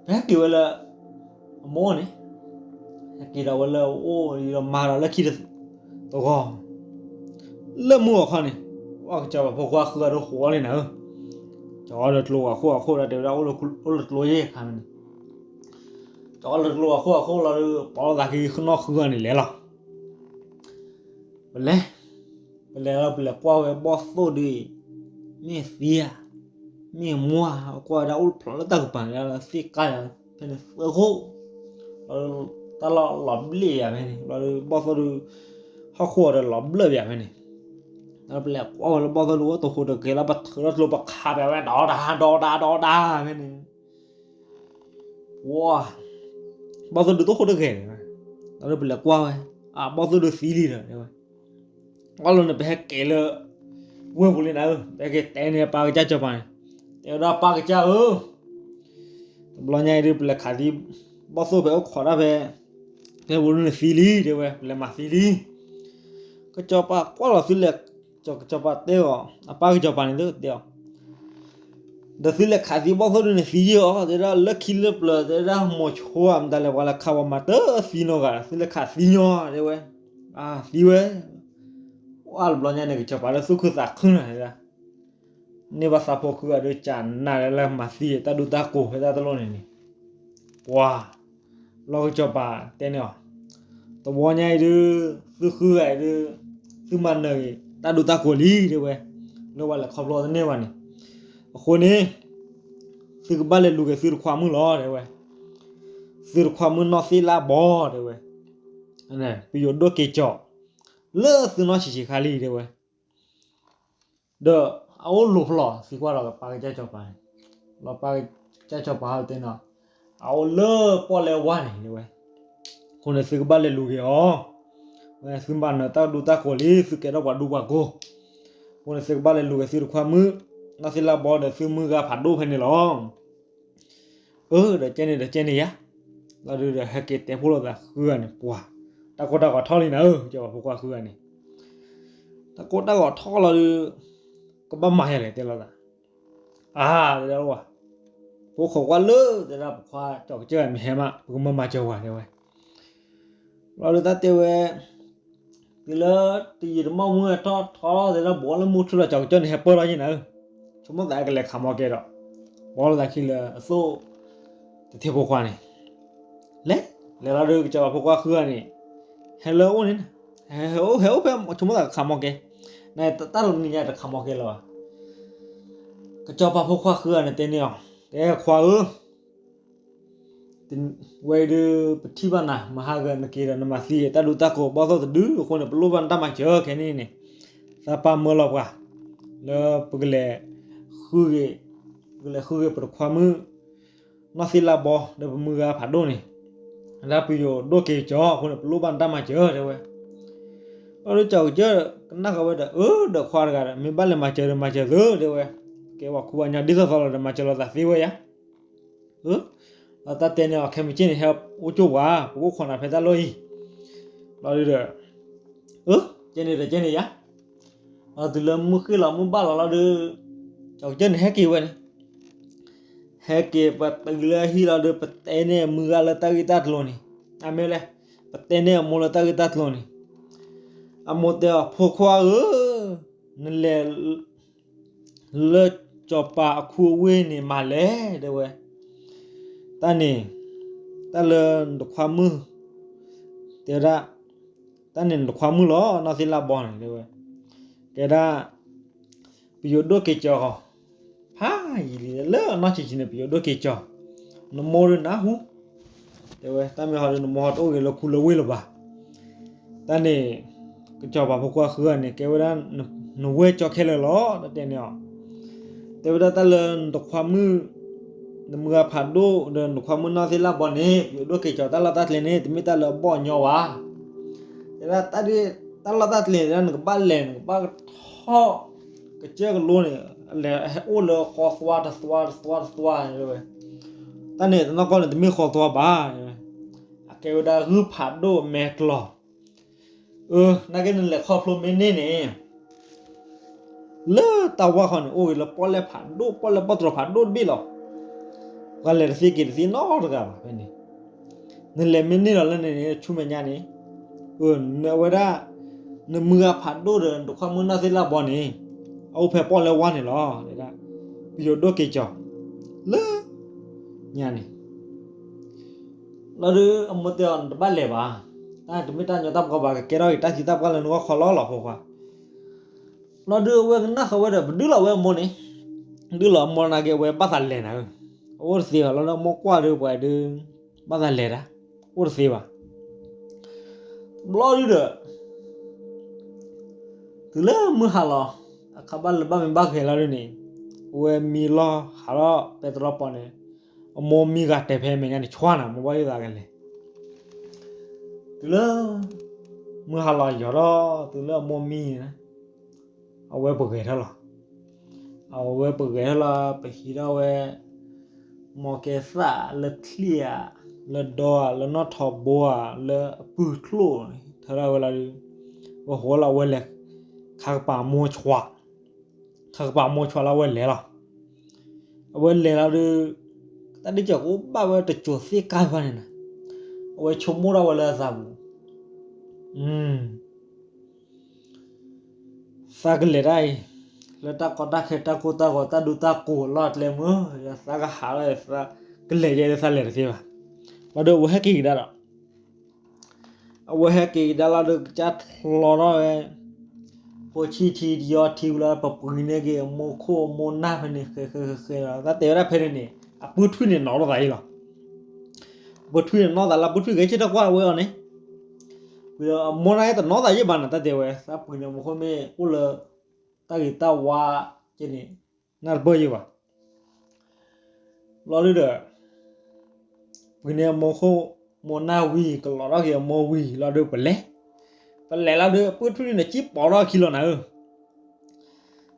ပဟဲက့ၤဝဲလၢ အမိၢ်န့ၣ်, ဟဲက့ၤဒီးဝဲလၢအအိၣ်ဒီးမၤဒီးလၢခံတဂီၤ, လၢမုၢ်ဂီၤခီန့ၣ်, ကၠီၤပၤဖိခွါဃုဂၤဒီးဃိးလံနၤဧၢ, ကၠီၤအီၣ်လၢကျိဂၤခိၣ်ဂၤခိၣ်ဒီးတဲဝဲဒၣ်အိၣ်လၢကျိယဲၢ်ခါန့ၣ်, ကၠီၤအီၣ်လၢကျိဂၤခိၣ်ဂၤခိၣ်လီၤဒုး ပီလီၤသးက့ၤဃုနီၣ်ဃုဂၤန့ၣ်လဲၤလီၤ ပလဲၤ, ပလဲၤလီၤပလဲၤကွၢ်ဝဲဘီၣ်သိၣ်ဒုးအံၤ, မ့ၢ်သံဧါ, မ့ၢ်မူဧါ, ကွၢ်ဝဲဒၣ်အိၣ်ဖျိးလၢတၢ်ကပၤန့ၣ်ဒၣ်သ့ၣ်ကါယၤ, ဖဲန့ၣ်သၢခိၣ်, တၢ်လီၢ်လီၤဘျ့ၣ်ယၤဖဲန့ၣ်, ဘျီဒုးဘီၣ်သိၣ်ဒုး, ဟီၣ်ခိၣ်ဒီးလီၤဘျၢၣ်ယၤဖဲန့ၣ်, ဒီးပလဲၤကွၢ်ဝဲလၢဘီၣ်သိၣ်ဒုးအိၣ်တဃိးတဂ့ၤလၢပထုးထီၣ်ကျိပခးပဝဲဒီးတၢ်ဒီတၢ်ဒီတၢ်ဖဲန့ၣ် ဝါ, ဘီၣ်သိၣ်ဒုးတအိၣ်ဃိတဂ့ၤန့ၣ်, ဒီးပလဲၤကွၢ်ဝဲ, အဘီၣ်သိၣ်ဒုးသံလံဒီးတဲဝဲ, အလီၢ်န့ၣ် ပဟဲက့ၤလၢ ဝ့ၢ်ပူၤလံနၤဧၢ, ပဟဲက့ၤတဲန့ၢ်ပၢ်ကစၢ်စီၤပၤန့ၣ်, တဲဝဲဒၣ်ပၢ်ကစၢ်ဧၢ, တဘျီညါအံၤဒုး ပလဲၤခးသံ ဘီၣ်သိၣ်ဖဲအိၣ်ခိးတၢ်ဖဲ ဖဲပူၤန့ၣ်သံလံ တဲဝဲ, ပလဲၤမၤသံလံ ကစီၤပၤကွၢ်လီၤသုလဲၤ, ကစီၤပၤတဲအီၤ အပၢ်ကစီၤပၤန့ၣ်သ့ၣ်တဲအီၤ, ဒီးသုလဲၤခးသံဘီၣ်သိၣ်ဒုးန့ၣ်သံယဲၢ်အီၤ တဲဒၣ်လၢခံလၢပျၢၤ တဲဒၣ်မိၤဆိဧါ မတၤလဲၣ် ပှၤလဲၤခးပှၤမၤတသံနီတဂၤ သုလဲၤခးသံညီ တဲဝဲ, သံဝဲ, အါတဘျီညါန့ၣ် ကစီၤပၤလၢသူၣ်ခုသးခုနီၤ တဲဒၣ် န့ၢ်ဘၣ်သးဖိခုဂၤဒီး ကနၣ်လၢမၤသံတၢ်ဒိၣ်တၢ်ကိၤဖဲတၢ်တလိၣ်န့ၣ်န့ၣ်, ပှၤ, လီၢ်ကစီၤပၤတဲန့ၢ်အီၤ, တဝီညါအံၤဒုး, သုဃုဂၤအံၤဒုး, သုမၤနၢၤဂ့ၤ တၢ်ဒိၣ်တၢ်ကိၤလံ တဲဝဲ, လၢပှၤလဲၤခီဖျိတန့ၢ်ဘၣ်န့ၣ်, အဃိန့ၣ် သုကဘၣ်လဲၤလူၤက့ၤသုတခွါမုၣ်လီၤ တဲဝဲ, သုတခွါမုၣ်နီၢ်သ့ၣ်လၣ်ဘီ တဲဝဲ, ပယိၤဒိၣ်က့ၤကၠီၤ လၢသုနီၢ်ဆံးဆံးခါလံ တဲဝဲ. ဒီးအအိၣ်လူၤဖျိ သံကွၢ်ဒီးကပၢ်ကစၢ်စီၤပၤန့ၣ်, ဒီးပၢ်ကစၢ်စီၤပၤဟဲတဲန့ၣ်, အအိၣ်လၢပီၣ်လဲၣ်ဝါန့ၣ် တဲဝဲ. အဃိန့ၣ်သုကဘၣ်လဲၤလူၤက့ၤအီၤ, သုမၤနၢၤတၢ်ဒူတၢ်ကိးလံ သုကဲထီၣ်ပှၤဒူပှၤကိး, အဃိန့ၣ်သုကဘၣ်လဲၤလူၤက့ၤသုတခွါမုၣ် နီၢ်သ့ၣ်လၣ်ဘီဒီးသုမုၢ်ဂၤဖးဒိၣ်ဖဲန့ၣ်လီၤ. အၢ ဒီးကဲန့ၣ်ဒီးကဲန့ၣ်ယါ, လီၤဒုးဒီးဟဲက့ၤတဲဖိလိာ်သးဃုဂၤန့ၣ် ပှၤ, တၢ်ကိၢ်တၢ်ဂီၤထီၣ်လံနၤဧၢ, ကစီၤပၤဖိခွါဃုဂၤန့ၣ်, တၢ်ကိၢ်တၢ်ဂီၤထီၣ်လီၤဒုး, ကဘၣ်မၤယၤလဲၣ် တဲလိာ်သး, အါ တဲဒၣ်ဝဲ, ဖိခိးကွၢ်လၢ တဲဒၣ်ပခွါကၠီၤကစၢၢ်မ့ၢ်ဟဲမး ပကမၤမၤစၢၤဝဲ တဲဝဲ. လီၤဒုးတၢ်တဲဝဲ, တုၤလၢတယံာ်တမီၢ်မုၢ်ထီၣ်ထီထီၣ် တဲဒၣ်ဘီလၢမူထူလီၤ ကၠီၤကစၢၢ်န့ၣ် ဟဲပၢၢ်ထီၣ်ယဲနၤဧၢ, ဆိကမိၣ်သးကလဲၤခးမီကဲဒီး, ဘီလိာ်သးခံလၢအသိၣ်တထံဖိခွါန့ၣ်, လဲၤ, လဲၤလီၤဒုးကစီၤပၤဖိခွါဃုဂၤန့ၣ်, ဟဲလၢအအိၣ်န့ၣ်, ဟဲအိၣ် ဟဲအိၣ်ဖဲဆိကမိၣ်သးကခးမီကဲ, နတၢ်တနံၤညါတခးမီကဲလၢၤဘၣ်. ကစီၤပၤဖိခွါဃုဂၤန့ၣ်တဲန့ၢ်အီၤ, တဲခွါဧၢ ဝဲဒုးပထံၣ်ဘၣ်နၤ မဟါဂၤနက့ၤဒီးနမၤသံတၢ်ဒူတၢ်ကိးဘီၣ်သိၣ်တဒုအဃိန့ၣ် ပလိၣ်ဘၣ်နတၢ်မၤစၢၤခဲန့ၣ်န့ၣ်, သးပာ်မၢလီၤပှၤ, လၢပကလဲၤ, ပကလဲၤဃုက့ၤပတခွါမုၣ်, နီၢ်သ့ၣ်လၣ်ဘီ ဒီးပမုၢ်ဂၤဖးဒိၣ်န့ၣ်, ဒၣ်ပယိၤဒိၣ်က့ၤကၠီၤအဃိန့ၣ် ပလိၣ်ဘၣ်နတၢ်မၤစၢၤ တဲဝဲ. အၢ ဒီးကၠီၤကစၢၢ်ကနၣ်ဃီဝဲဒီး အၢ ဒီးခွါတဂၤဒီး မ့ၢ်ဘၣ်လဲၤမၤစၢၤဒီးမၤစၢၤသု တဲဝဲ, ကဲပှၤခူပှၤညီဒ်သိးသိးလီၤဒီးမၤစၢၤလိာ်သးသ့ဝဲယါ အၢ, ဒီးတၢ်တဲန့ၢ်အီၤခဲမုၢ်ဆ့ၣ်န့ၣ် ဟဲအိၣ်ကၠိပှၤ ပကအိၣ်ခိးနၤဖဲတၢ်လီၢ်အံၤ, လီၤဒုးဒီး, အၢ, ကဲန့ၣ်ဒီးကဲန့ၣ်ယါ, ဒီးတုၤလၢမုၢ်ဃ့ၢ်လီၤမုၢ်ဘၣ်လီၤလီၤဒုး, ကၠီၤကစၢၢ်န့ၣ်ဟဲက့ၤဝဲန့ၣ်, ဟဲက့ၤပတုၤလၢဟံၣ်လီၤဒုး ပတဲန့ၢ်မုၢ်ဂၤလၢတၢ်ဂ့ၢ်တၢ်ကျိၤန့ၣ်, အမ့ၢ်လဲၣ်, ပတဲန့ၢ်အမိၢ်လၢတၢ်ဂ့ၢ်တၢ်ကျိၤန့ၣ်, အမိၢ်တဲအီၤ ဖိခွါဧၢ, နလဲၤ လၢစီၤပၤအခူအဝ့ၢ်န့ၣ်မၤလဲၣ် တဲဝဲ, တၢ်န့ၣ်, တၢ်လၢနတခွါမုၣ်, တဲဝဲဒၣ်, တၢ်န့ၣ်နတခွါမုၣ်လီၤ နီၢ်သ့ၣ်လၣ်ဘီန့ၣ် တဲဝဲ, ကဲဒၣ်, ပယိၤဒိၣ်က့ၤကၠီၤ, ဖးယံာ်လံလၢအနီၢ်ဆံးဆံးန့ၣ် ပယိၤဒိၣ်က့ၤကၠီၤ, နမိၢ်ဒုးနၢ်ဟူ တဲဝဲ, တၢ်မ့ၢ်ဟီဒုးနမိၢ်ဟီတအိၣ်ဂ့ၤလၢခူလၢဝ့ၢ်လၢၤဘၣ်, တၢ်န့ၣ်, ကစီၤပၤဖိခွါဃုဂၤန့ၣ် ကဲဝဲဒၣ်, နဝဲၢ်ကၠီခဲလၢာ်လီၤ တၢ်တဲန့ၢ်အီၤ, တဲဝဲဒၣ်တၢ်လၢနတခွါမုၣ်, နမုၢ်ဂၤဖးဒိၣ် ဒီးနတခွါမုၣ်နီၢ်သ့ၣ်လၣ်ဘီန့ၣ် ပယိၤဒိၣ်က့ၤကၠီၤတၢ်လီၢ်တၢ်ကျဲန့ၣ် တမ့ၢ်တၢ်လၢအဘီၣ်အညီဘၣ်, တဲဒၣ်တၢ်ဒ်, တၢ်လီၢ်တၢ်ကျဲန့ၣ် နကဘၣ်လဲၤ နကဘၣ်ထီၣ်, ကစၢၢ်ကလိန့ၣ်, လဲၤဟဲအိၣ်လၢဃီသွါတသွါတသွါတသွါဝဲ, တၢ်န့ၣ်တနီၢ်ကီၢ်န့ၣ် တမ့ၢ်ဃီသွါဘၣ်, အကဲဝဲဒၣ်ဂုၢ်ဖးဒိၣ်မဲကျီၤ, အၢ, နာ်က့နလဲၤခီဖျိမ့ၢ်န့ၢ်န့ၣ် လၢတၢ်ဝၢ်ဃီန့ၣ် အိၣ်ဂ့ၤလၢပီၣ်လဲၣ်ဖးဒိၣ် ပီၣ်လဲၣ်ပီၣ်တြီၤဖးဒိၣ်တဘ့ၣ်လီၤ, ပှၤလဲၤတသ့က့ၤတသ့နီတဂၤဘၣ်ဖဲန့ၣ်, နလဲၤမ့ၢ်န့ၢ်လီၤလၢန့ၣ်န့ၣ် ဆူမဲာ်ညါန့ၣ်, အၢ, နဝဲဒၣ်, နမုၢ်ဂၤဖးဒိၣ်ဒီးနတခွါမုၣ်နီၢ်သ့ၣ်လၣ်ဘီန့ၣ်, အအိၣ်ဖဲပီၣ်လဲၣ်ဝါန့ၣ်လီၤ, တဲဒၣ်, ပယိၤဒိၣ်က့ၤကၠီၤ, လၢ, ညါန့ၣ် လီၤဒုးအမိၢ်တဲအီၤ နတဘၣ်လဲၤဘၣ်, တၢ်တမ့ၢ်တၢ်ညီတၢ်ပှၤဘၣ် ကကဲထီၣ်က့ၤတၢ်သံတၢ်ပှၢ်လၢနဂီၢ်ခီလီၤလီၤဖိခွါ, လီၤဒုးအဝဲကနၣ်ဃီဝဲဒီး ပဒုးလီၤဝဲအမိၢ်န့ၣ်, ဒုးလီၤအမိၢ်နာ်က့ အဝဲဘၣ်သးလဲၤနၤဧၢ, အအိၣ်တသ့ဘၣ် လီၤဒုးအမိၢ်ကွၢ်ဒုးပှၤဒုး, ဘၣ်သးလဲၤတၢ်, အိၣ်တသ့ဘၣ်, ဘျီဒုးဒီး တုၤလၢမုၢ်ဟါလီၤ, အခါဘၣ်လၢဘၣ်မ့ၢ်ဘၣ်ဂဲၤလီၤဒုးန့ၣ်, အဝဲမံလီၤဟးထီၣ်ပဲတြီပီၤန့ၣ်, အမိၢ်မံဂၤတဲာ်ဖဲမဲာ်ညါန့ၣ် ဆွါနၤ မိၢ်ဘၣ်ယိၣ်သးကလဲၤ, တုၤလၢ, မုၢ်ဟါလီၤယီၤထီၣ် တုၤလၢအမိၢ်မံန့ၣ်, အဝဲပဂဲၤထီၣ်လီၤ, အဝဲပဂဲၤထီၣ်လီၤ ပဟံးထီၣ်ဝဲ မီၢ်ကဲသၣ်လၢချံၣ်ဧါ, လၢဒီဧါ, လၢနီၣ်ထိးဘိဧါ, လၢအပုၢ်ချိၣ်န့ၣ် ထၢထီၣ်ဝဲလီၤဒုး, ဝဲဟိးလီၤဝဲလဲၤ, ခါကပၤမိၢ်ဆွး, ခါကပၤမိၢ်ဆွးလီၤဝဲလဲၤလီၤ, အဝဲလဲၤလီၤဒုး, တၢ်ဒ်ကၠီၤကအိၣ်ဘၣ်ဝဲတစိၤသ့ၣ်ကါဘၣ်န့ၣ်နၤ, အဝဲဆိကမိၣ်ထီၣ်ဝဲလၢအသးပူၤ, သးကလဲၤတၢ်အံၤ, လၢတၢ်ကီတၢ်ခဲတၢ်ကိၢ်တၢ်ဂီၤတၢ်ဒူတၢ်ကိးအလီၢ်အကျဲမုၢ်, သးကဟးလီၤ, သးကလဲၤယဲဒ်သးလဲၤတသ့ဘၣ်, လီၤဒုးအဝဲဟဲက့ၤကဒါဒီး, အဝဲဟဲက့ၤကဒါလီၤဒုးကစၢ်ချီထီၣ်ဝဲ, ဖိဆံးထံးယီၤထံးဝံၤလီၤ ပပှ့ၤန့ၢ်က့ၤအမိၢ်ခိၣ်အမိၢ်နၢ်ဖဲန့ၣ် ဃဲဃဲဃဲဃဲလီၤ တၢ်တဲဝဲဒၣ်ဖဲန့ၣ်န့ၣ် အပုၢ်ထွံၣ်န့ၣ်နီၤလိာ်သးအံၤလီၤ. အပုၢ်ထွံၣ်န့ၣ်နီၤသးလၢ အပုၢ်ထွံၣ်ဂဲၤဆၢထၢၣ်ကွၢ်ဝဲအီၤန့ၣ် ဝံၤဒီးအမိၢ်နၢ်အံၤတနီၤသးယဲၢ်ဘၣ်နီၤ တၢ်တဲဝဲ သးပှ့ၤန့ၢ်အမိၢ်ခိၣ်မ့ၢ်အိၣ်လၢ တၢ်ဂ့ၤတၢ်ဝါကဲန့ၣ် နၢ်တပၢၢ်ယဲၢ်ဘၣ် လီၤဒုဒီး ပှ့ၤန့ၢ်အမိၢ်ခိၣ်မိၢ်နၢ်ဝံၤ ကလီၤထီၣ်က့ၤအမိၢ်ဝံၤလီၤဒု ပလဲၤ, ပလဲၤလီၤဒု အပုၢ်ထွံၣ်န့ၣ် ကံၣ်ပိာ်ထီၣ်အခံလီၤနၤဧၢ,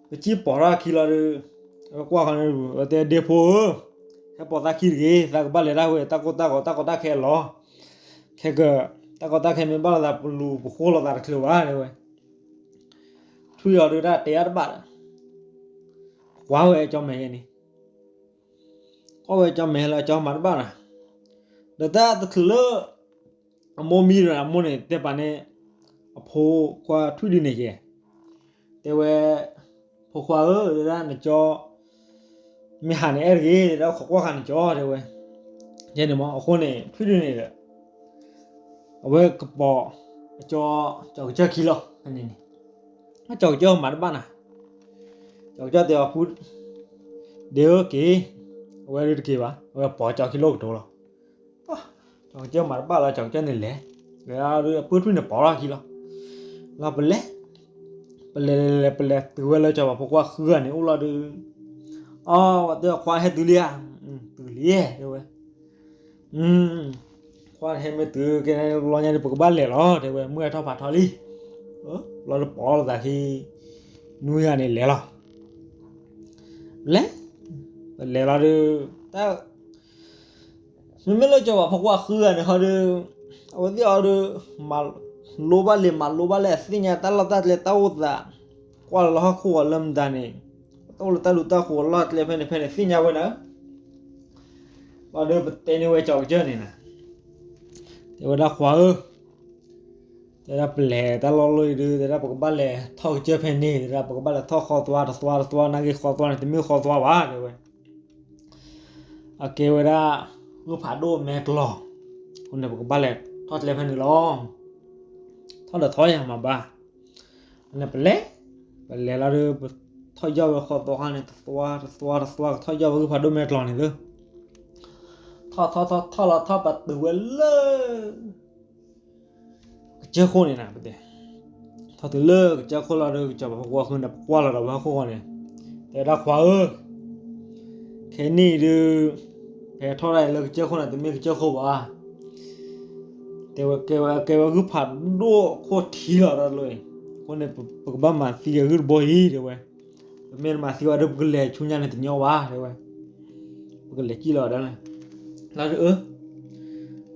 ပကံၣ်ပိာ်ထီၣ်အခံလီၤဒု, အဝဲကွၢ်ဃီန့ၣ် အဝဲတဲဒ့ဖိဧၢ, ဟဲပိာ်သးခံတဂ့ၤ, သးကဘၣ်လဲၤတၢ်ဝဲ တၢ်ကိၢ်တၢ်ဂီၤ တၢ်ကီတၢ်ခဲလီၤ, ခဲက တၢ်ကီတၢ်ခဲမ့ၢ်ဘၣ်လိာ်သး ပလူၤပဃိလိာ်သးတချုးဘၣ် တဲဝဲ ထွံၣ်အီၤဒုတၢ်တဲအါတဘၣ်ဒီး ကွၢ်ဝဲအကၠီမဲာ်ယဲန့ၣ်, ကွၢ်ဝဲကၠီမဲာ်လၢအကၠီမၤတဘၣ်နၤ, ဒီးတၢ်တချုးလၢ အမိၢ်မံဒီးအမိၢ်န့ၣ် တဲပာ်န့ၣ် အဖိခွါထွံၣ်ဒုန့ၣ်ယဲ, တဲဝဲ ဖိခွါဧၢ တဲဒၣ်နကၠီ မ့ၢ်ဟးန့ၣ်အဲၣ်တဂ့ၤ တဲဒၣ်ခိးကွၢ်ဃာ်နကၠီ တဲဝဲ, ယဲန့ၣ်မ့ၢ်အဃိန့ၣ် ထွံၣ်ဒုန့ၣ်ဒီး အဝဲကပိာ် အကၠီ ကၠီကစၢၢ်ခံလီၤန့ၣ်, ကၠီကစၢၢ်မၤတဘၣ်နၤ, ကၠီကစၢၢ်တဲအီၤဖု ဒ့ဧၢက့ၤ, အဝဲဒုတက့ၤဘၣ် အဝဲပိာ်ကၠီခံလိကတိၤလီၤ, ကၠီကစၢၢ်မၤတဘၣ်လီၤ ကၠီကစၢၢ်န့ၣ်လဲၤ, ဝဲဒၣ်အပုၢ်ထွံၣ်န့ၣ်ပိာ်ထီၣ်ခံလီၤ, လီၤပလဲၤ, ပလဲၤလဲၤလဲၤ ပလဲၤတုၤဝဲလၢစီၤပၤဖိခွါဃုဂၤန့ၣ်အိၣ်လီၤဒု, အီ တဲခွါဟဲတုၤလံဧါ, တုၤလံ တဲဝဲ ခွါဟဲမ့ၢ်တုၤကဲလီၤညါဒီး ပကဘၣ်လဲၤလီၤ တဲဝဲ မုၢ်ဟဲထီၣ်ဖးထီလံ, လီၤဒီးပိာ်လိာ်သးခံ နွံဂၤန့ၣ်လဲၤလီၤ, လဲၤ, ပလဲၤလီၤဒီး တၢ် မ့မ့ၢ်လၢစီၤပၤဖိခွါဃုဂၤန့ၣ်ဟီဒီး အဝဲသ့ၣ်အီၤဒီး မၤလိဘၣ်လဲၤ မၤလိဘၣ်လဲၤ သ့ၣ်ညါတၢ်လီၢ်တၢ်ကျဲ တၢ်အိၣ်သး, ကွၢ်လၢဟီၣ်ခိၣ်အလၢမတၤန့ၣ် တၢ်အိၣ်လၢတၢ်ဒူတၢ်ဃိးအလီၢ်ကျဲဖဲန့ၣ်ဖဲန့ၣ် သ့ၣ်ညါဝဲနၤ, ဘၣ်ဒီးပတဲန့ၢ်ဝဲကၠီကစၢၢ်န့ၣ်နၤ, တဲဝဲဒၣ်ခွါဧၢ, တဲဒၣ်ပလဲၤတၢ်လီၢ်လီၢ်အံၤဒီး တဲဒၣ်ပကဘၣ်လဲၤထီၣ်ကစၢၢ်ဖဲန့ၣ် တဲဒၣ်ပကဘၣ်လဲၤထီၣ်ဃီသွါတသွါတသွါ နာ်က့ဃီသွါန့ၣ် တမ့ၢ်ဃီသွါဘၣ် တဲဝဲ အကဲဝဲဒၣ် ဂုၢ်ဖးဒိၣ်မဲာ်ကျီၤ, အဃိန့ၣ် ပကဘၣ်လဲၤထီၣ်ကျဲဖဲန့ၣ်လီၤ, ထီၣ်ဒီးထီၣ်ယၤမၤဘၣ်, အန့ၣ်ပလဲၤ, ပလဲၤလီၤဒီး ပထီၣ်ယီၢ်ဝဲဃီသွါန့ၣ် တသွါတသွါတသွါ ကထီၣ်ယီၢ်ဝဲဂုၢ်ဖးဒိၣ်မဲာ်ကျီၤန့ၣ်သု, ထီၣ်ထီၣ်ထီၣ်ထီၣ်လီၤထီၣ်ပတုၤဝဲလၢ ကစၢၢ်ခိၣ်န့ၣ်နၤ ပတဲ, ထီၣ်တုၤလၢကစၢၢ်ခိၣ်လီၤဒီး ကစီၤပၤဖိခွါဃုန့ၣ် ပကွၢ်လီၤဒီးဝဲဟီၣ်ခိၣ်ဃီန့ၣ်, တဲဝဲဒၣ်ခွါဧၢ, ခဲနံၣ်အံၤဒုး ဖဲထီၣ်ဒၣ်အံၤလၢကစၢၢ်ခိၣ်န့ၣ် တမ့ၢ်ကစၢၢ်ခိၣ်ဘၣ်, တဲဝဲကဲဝဲကဲဝဲဂုၢ်ဖးဒိၣ်ခိၣ်ထံလီၤတၢ်တလိၣ်အံၤ, အဃိန့ၣ် ပကဘၣ်မၤသံအဂုၢ်တဘိအံၤ တဲဝဲ, ပမ့ၢ်တမၤသံဘၣ်ဒီး ပကလဲၤဆူညါန့ၣ်တညီဘၣ် တဲဝဲ, ပကလဲၤစံၣ်လီၤဒၣ်လဲာ်, လီၤဒုးအၢ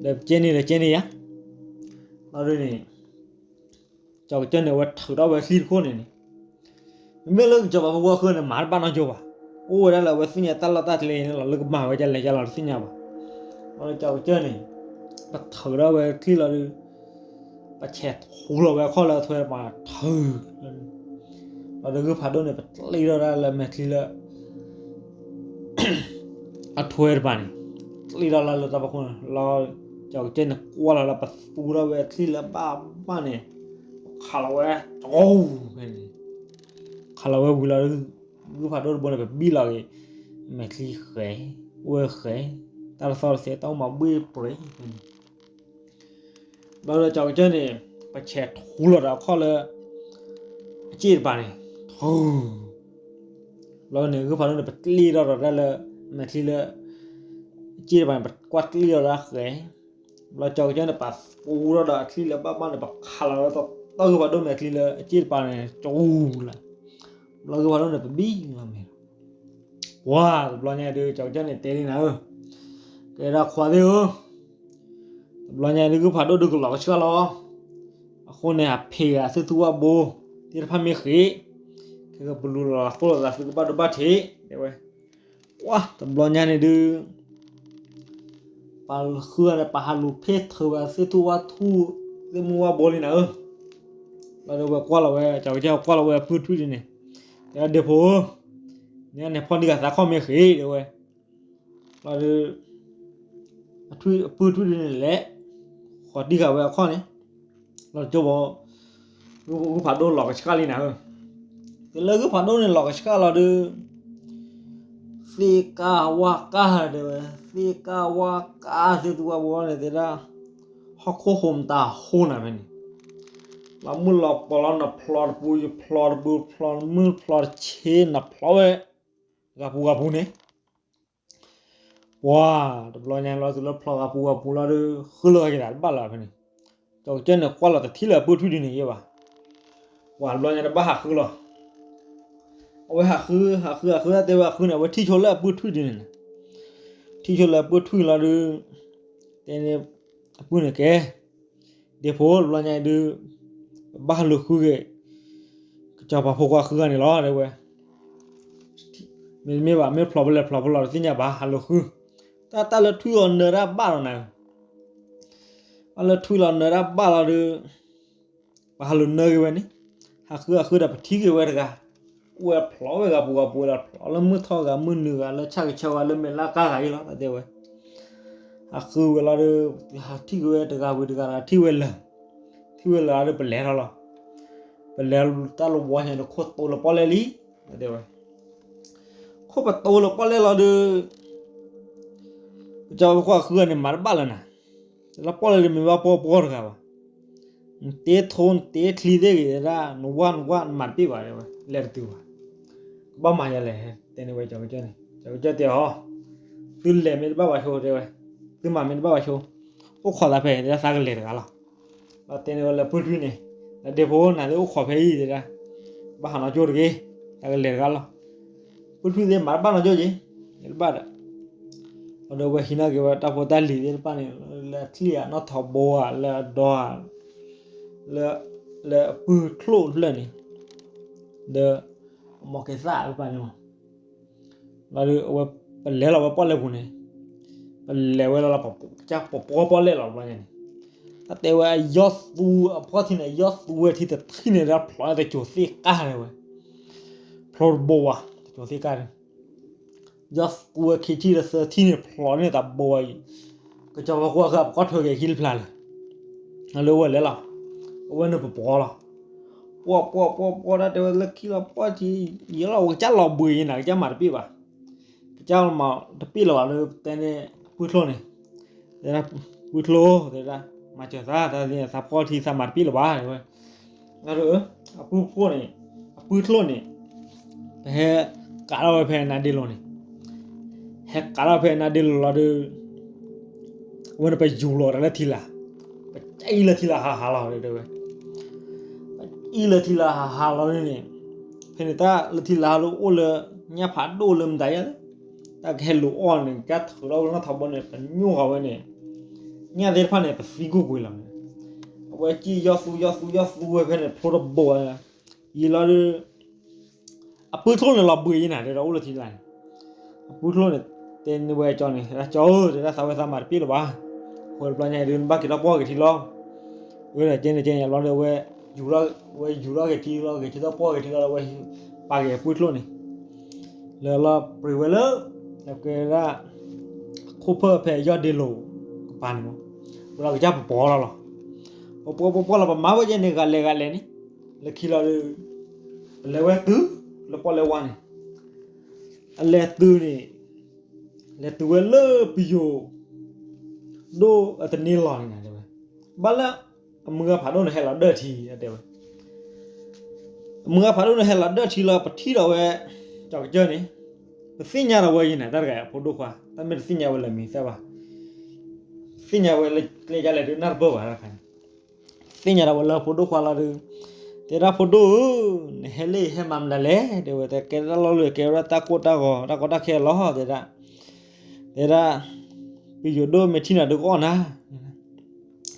ဒီးပကဲန့ၣ်ဒီးကဲန့ၣ်ယါ, လီၤဒုးန့ၣ် ကၠီကစၢၢ်န့ၣ် အဝဲထုးထီၣ်ဝဲချံတခိၣ်န့ၣ်န့ၣ်, မ့မ့ၢ်လၢကစီၤပၤဖိခွါဃုန့ၣ် မၤတဘၣ်နီတကီဘၣ်, အိၣ်ဝဲဒၣ်လၢအဝဲသ့ၣ်ညါတၢ်လီၢ်တၢ်ကျဲန့ၣ်လီၤ လၢကမၤဝဲဒ်လဲၣ်ဒ်လဲၣ်လီၤ တသ့ၣ်ညါဘၣ်, လီၤဒုးကၠီကစၢၢ်န့ၣ် ပထုးထီၣ်ဝဲချံလီၤဒုး ပဆဲးထူလီၤဝဲအခီၣ်လၢအထွဲတပၤ ထုး လီၤဒုးဂုၢ်ဖးဒိၣ်န့ၣ် ပကျ့ထီၣ်ဒၣ်လၢမဲာ်ချံလၢ အထွဲတပၤန့ၣ် ကျ့ထီၣ်လၢလၢတၢ်ဖီခိၣ်န့ၣ်လီၤ, ကၠီကစၢၢ်န့ၣ် ကွၢ်လီၤလၢပသူထီၣ်ဝဲချံလၢဘၣ်ဘၣ်န့ၣ် ခးလီၤဝဲ တကဖဲန့ၣ် ခးလီၤဝဲဝံၤလီၤဒုး ဂုၢ်ဖးဒိၣ်တဘိန့ၣ် ပဘံၣ်လီၤက့ၤ မဲာ်ချံဃဲၤ ဝဲဃဲၤ တၢ်တသီတသဲ တၢ်အိၣ်မးဘှ့ၣ်ပြ့ၤဖဲန့ၣ် ဘျီဒီးကၠီကစၢၢ်န့ၣ် ပဆဲးထူလီၤဒီးအခီၣ်လၢ အစ့ၣ်တပၤန့ၣ် ထူ ဘျီန့ၣ် ဂုၢ်ဖးဒိၣ်န့ၣ် ပကျ့ထီၣ်ဒီးတၢ်လၢ မဲာ်ချံလၢ အစ့ၣ်တပၤန့ၣ် ပကွၢ်ကျ့ထီၣ်ဒၣ်ဃဲၤ, ဘျီကၠီကစၢၢ်န့ၣ် ပသူထီၣ်ဒီးအချံလၢဘၣ်ဘၣ်န့ၣ် ပခးလီၤဝဲတၢ်ဂုၢ်ဖးဒိၣ်မဲာ်ချံလၢအစ့ၣ်တပၤန့ၣ် ကၠူလၢ ဘျီဂုၢ်ဖးဒိၣ်န့ၣ် ပဘံၣ်လီၤမဲာ်လီၤ ပှၤတဘျီညါဒုး ကၠီကစၢၢ်န့ၣ်တဲလံနၤဧၢ, ကဲဒၣ်ခွါသ့ၣ်ဧၢ, တဘျီညါဒုး ဂုၢ်ဖးဒိၣ်ဒုးကလီၤကဆှၣ်လီၤ, အဃိန့ၣ် အဖံးဂၤ သုသူဝၣ်ဘိ သ့ၣ်တဖၣ်မ့ၢ်ဃ့ၢ်, ခဲကပလူၤလီၤဃိလိာ်သး သုကဘၣ်ဒိဘၣ်ထံး တဲဝဲ, ပှၤတဘျီညါန့ၣ်ဒုး ပှၤဃုဂၤန့ၣ် ပှၤဟးလူၤဖ့ၣ်ထုးဝဲ သ့ၣ်သူဝၣ်ထူ သ့ၣ်မုၢ်ဝၣ်ဘိလံနၤဧၢ, ဘျီဒီးဝဲကွၢ်လီၤဝဲ ကၠီကစၢၢ်ကွၢ်လီၤဝဲအပုၢ်ထွံၣ်ဒုန့ၣ်, တဲဒၣ်ဒ့ဖိဧၢ, နန့ၣ်ဖီၣ်ဒံးဂၤသးခီၣ်မ့ၢ်ဃ့ၢ် တဲဝဲ, ဘျီဒီး အပုၢ်ထွံၣ်ဒုန့ၣ်လဲၤ ဃီၤတံၢ်ဃာ်ဝဲအခီၣ်န့ၣ်, ဘျီဒီးကၠိဘီ ဂုၢ်ဖးဒိၣ်လီၤကဆှၣ်လံနၤဧၢ လၢဂုၢ်ဖးဒိၣ်န့ၣ် လီၤကဆှၣ်လီၤဒုး သ့ၣ်ကၢ်ဝၣ်ကၢ်တဲဝဲ, သ့ၣ်ကၢ်ဝၣ်ကၢ်သ့ၣ်သူဝဲဘိန့ၣ်တဲဒၣ်, ဟီၣ်ခိၣ်ဟိးမတၤဟိနၤဖဲန့ၣ်, လီၤမုၢ်လီၤပီၤလီၤ နဖျီတပူၤ ယဖျီတပူၤ ဖျီမုၢ်ဖျီတဆ့ နဖျီဝဲ ဂၤပူၤဂၤပူၤန့ၣ် ပှၤတဘျီညါလီၤ တုၤလၢဖျီဂၤပူၤဂၤပူၤလီၤဒီး ဃုလီၤက့ၤသးတဘၣ်လၢၤဖဲန့ၣ်, ကၠီကစၢၢ်န့ၣ် ကွၢ်လီၤတထံၣ်လၢအပုၢ်ထွံၣ်ဒ်န့ၣ်ယဲဘၣ်, ပှၤတဘျီညါတဘၣ်ဟးဃုလီၤ, အဝဲဟးဃု ဟးဃု ဟးဃု တဲဝဲဟးဃုန့ၣ် အဝဲထံၣ်ဆိလၢအပုၢ်ထွံၣ်ဒ်န့ၣ်န့ၣ်, ထံၣ်ဆိလၢအပုၢ်ထွံၣ်လီၤဒီး တဲန့ၣ် အပုၢ်န့ၣ်ကဲ ဒ့ဖိတဘျီညါအံၤဒုး ပဘၣ်ဟးလူၤဃုက့ၤ ကစီၤပၤဖိခွါဃုဂၤန့ၣ်လီၤ တဲဝဲ, မ့တမ့ၢ်ဘၣ် မ့ၢ်ဖျီဖဲလဲၣ်ဖျီဖဲလဲၣ်တသ့ၣ်ညါဘၣ် ဟးလူၤဃု, တၢ်တၢ်လၢထွံၣ်အီၤနၢတၢ်ဘၣ်လီၤနၤ, တၢ်လၢထွံၣ်လီၤနၢတၢ်ဘၣ်လီၤဒီး ပှၤဟးလူၤနၢက့ၤဝဲန့ၣ်, ဟးဃုဟးဃုဒီးပထံၣ်က့ၤဝဲတဂၤ, အိၣ်ဝဲဖျီဝဲဂၤပူၤဂၤပူၤဝဲဒီးဖျီလၢမုၢ်ထီၣ်ဂၤမုၢ်နုာ်ဂၤလၢဆၣ်ကဆၢဂၤလၢမဲာ်လၢကါဂၤအံၤလီၤ တၢ်တဲဝဲ ဟးဃုဝဲလီၤဒီး ဟးထံၣ်က့ၤဝဲတဂၤဝံၤတဂၤဒီး ထံၣ်ဝဲလၢာ်, ထံၣ်ဝဲလၢာ်ဒီးပလဲၤထီၣ်လီၤ, ပလဲၤတၢ်လၢဝီညါဒီးခိၣ်တိလၢပီၣ်လဲၣ်လံ, တဲဝဲ, ခိၣ်ပတိလၢပီၣ်လဲၣ်လီၤဒီး ကစီၤပၤဖိခွါဃုဂၤန့ၣ် မၤတဘၣ်လၢၤနၤ, လၢပီၣ်လဲၣ်ဒီးမ့ၢ်ဘၣ်ပီၣ်ပီၣ်တဂၤဘၣ်, နတ့ထိနတ့ချံသ့ၣ်ဂ့ၤဒၣ် နဝၣ်နဝၣ်နမၤတပ့ၢ်ဘၣ် တဲဝဲ လဲၤတတုၤဘၣ်, ကဘၣ်မၤယၤလဲၣ် တဲန့ၢ်ဝဲကၠီကစၢၢ်န့ၣ်, ကၠီကစၢၢ်တဲအီၤ, သုလဲၤမ့ၢ်တဘၣ်ဘၣ်ဆိ တဲဝဲ, သုမၤမ့ၢ်တဘၣ်ဘၣ်ဆိ, အိၣ်ခိးသးဖဲ တဲဒၣ်သးကလဲၤတဂၤလီၤ, ဒီးတဲန့ၢ်ဝဲလၢပုၢ်ထွံၣ်န့ၣ်, လၢဒ့ဖိနၤသ့ၣ်အိၣ်ခိးဖဲအံၤတဲဒၣ်, ဘၣ်ဟးနီၢ်ကၠိတဂ့ၤ, သးကလဲၤတဂၤလီၤ, ပုၢ်ထွံၣ်သ့ၣ်မၤတဘၣ်နီၢ်ကၠိက့ၤ, တဘၣ်ဒီး ဒီးအဝဲဟံးန့ၢ်က့ၤဝဲတၢ်ဖိတၢ်လံၤသ့ၣ်တဖၣ်န့ၣ်, လၢအချံၣ်ဧါ နီၢ်ထီဘိဧါ လၢအဒီဧါ, လၢ လၢအပုၢ်ချိၣ်ဖျၢၣ်န့ၣ်, ဒီး အမိၢ်ကဲသၣ်သ့ၣ်တဖၣ်န့ၣ်မး, လီၤဒီးအဝဲ ပလဲၤလီၤဝဲပီၣ်လဲၣ်ပူၤန့ၣ်, ပလဲၤဝဲလီၤလၢ ကစၢ်ပပှီၢ်ပီၣ်လဲၣ်လီၤဘျီညါန့ၣ်, တၢ်တဲဝဲအယီၢ်သူအဖီၣ်ထံန့ၣ် အယီၢ်သူဝဲထံတထံၣ်န့ၣ် တၢ်ဖျိးတစိၤသ့ၣ်ကါန့ၣ်ဝဲ, ဖျိတဘိဝဲ တစိၤသ့ၣ်ကါန့ၣ် ယီၢ်သူဝဲခံထံၣ်လၢသၢထံၣ်န့ၣ် ဖျိးန့ၢ်သးဘိဝဲအံၤ, ကစီၤပၤဖိခွါဃုအပကီၢ်ထွဲက့ၤခံတဖျါလၢာ်, လၢအဝဲလဲၤလီၤ, အဝဲန့ၣ်ပပှီၢ်လီၤ, ပှီၢ်ပှီၢ်ပှီၢ်ပှီၢ် တၢ်တဲဝဲလၢခံလီၤပှီၢ်ထံ, ယလီၤ ကစၢ်လီၤဘှံးအံၤနၤ ကစၢ်မၤတပ့ၢ်ဘၣ်, ကစၢ်မၤတပ့ၢ်လၢၤဘၣ်လၢတဲန့ၣ် ပုၢ်ချိၣ်န့ၣ်, တဲဒၣ် ပုၢ်ချိၣ် တဲဒၣ် မၤစၢၤသး တၢ်သးဖီၣ်ထံသးမၤတပ့ၢ်လၢၤဘၣ် တဲဝဲ, အပုၢ်ဖိန့ၣ်, အပုၢ်ချိၣ်န့ၣ်, ပဟဲကးထီၣ်ဝဲဖဲနါဒ့လိၤန့ၣ်, ဟဲကးထီၣ်ဖဲနါဒ့လိၤလီၤဒီး, အဝဲန့ၣ်ပယူၤလီၤတၢ်လၢထံလာ်, ပကအံၣ်လၢထံလာ်ဟးဟးလီၤ တဲဝဲ, ပကအံၣ်လၢထံလာ်ဟးဟးလီၤန့ၣ်, ဖဲန့ၣ်တၢ်လၢထံလာ်ဟးလီၤအိၣ်လၢ ညၣ်ဖးဒိၣ်လၢမတၤယါလၢ တၢ်ကဟဲလူၤအီၣ်န့ၣ် ကထုးထီၣ်ဝဲနီၢ်ထီဘိန့ၣ် ပညိၣ်ဃီၤဝဲန့ၣ်, ညၣ်သ့ၣ်တဖၣ်န့ၣ် ပသံကွ့ၢ်ကွ့ၢ်လီၤန့ၣ်, အဝဲစံၣ်ယီၢ်သူယီၢ်သူယီၢ်သူဝဲဖဲန့ၣ် ဖျိတဘိဝဲ, ယံာ်လီၤဒီး အပုၢ်ချိၣ်န့ၣ်လီၤဘှံးအံၤနၤ တဲဒီးအိၣ်လၢထံလာ်န့ၣ်, အပုၢ်ချိၣ်န့ၣ် တဲန့ၢ်ဝဲကၠီန့ၣ် ကၠီဧၢ တဲဒၣ်သးဝဲသးမၤတပ့ၢ်လၢၤဘၣ်, အဃိတဘျီညါအံၤဒုး နဘၣ်က့ၤထီၣ်ပှီၢ်က့ၤထံလီၤ, အဝဲဒၣ်ကဲန့ၣ်ကဲန့ၣ် အဘျီဒီးအဝဲ ယူၤထီၣ်, အဝဲယူၤထီၣ်က့ၤထံလီၤ က့ၤထံထီၣ်ပှီၢ်က့ၤထံလီၤ အဝဲပာ်က့ၤအပုၢ်ချိၣ်န့ၣ်, လၢလီၤပြံးဝဲလၢ ကဲဒၣ် ခိၣ်ဖၢၣ်ဖဲယီၢ်ဒ့လိၤကပၤန့ၣ်မး, ဝဲဒၣ်ကစၢ်ပပှီၢ်လီၤလီၤ, ပပှီၢ်ပပှီၢ်လီၤ ပမၤဝဲကဲန့ၣ် ဂၤလဲၤဂၤလဲၤန့ၣ်, လၢခံလီၤဒီး ပလဲၤဝဲတုၤ လၢပီၣ်လဲၣ်ဝါန့ၣ်, အလဲၤတုၤန့ၣ်, လဲၤတုၤဝဲလၢပယိၤ ဒိၣ်အတန့ၢ်လီၤန့ၣ်နၤ တဲဝဲ, ဘၣ်လၢ အမုၢ်ဂၤဖးဒိၣ်န့ၣ်ဟဲလီၤဒၢၣ်ထံ တဲဝဲ, အမုၢ်ဂၤဖးဒိၣ်န့ၣ်ဟဲလီၤဒၢၣ်ထံလီၤ ပထံၣ်ဒီးဝဲ ကၠီကစၢၢ်န့ၣ်, ပသ့ၣ်ညါဒီးဝဲအံၤနၤ တၢ်တဂၤအဖိဒိၣ်ခွါ တၢ်မ့ၢ်တသ့ၣ်ညါဝဲလၢမံၤသၣ်ဘၣ်, သ့ၣ်ညါဝဲလၢကျဲယါလဲၣ်ဒုးနၢ်တပၢၢ်ဘၣ်တခါန့ၣ်, သ့ၣ်ညါဒီးဝဲလၢဖိဒိၣ်ခွါလီၤဒုး, တဲဒၣ်ဖိဒိၣ်ဧၢ, နဟဲလၢဟဲမၤမနုၤလဲၣ် တဲဝဲ, တဲကဲဒၣ်လီၢ်လၢကဲဝဲဒၣ်တၢ်ကိၢ်တၢ်ဂီၤ တၢ်ကီတၢ်ခဲလီၤ တဲဒၣ်, တဲဒၣ်, ပယိၤဒိၣ်မ့ၢ်ထံၣ်နၤဒုးကအီၣ်နၤ,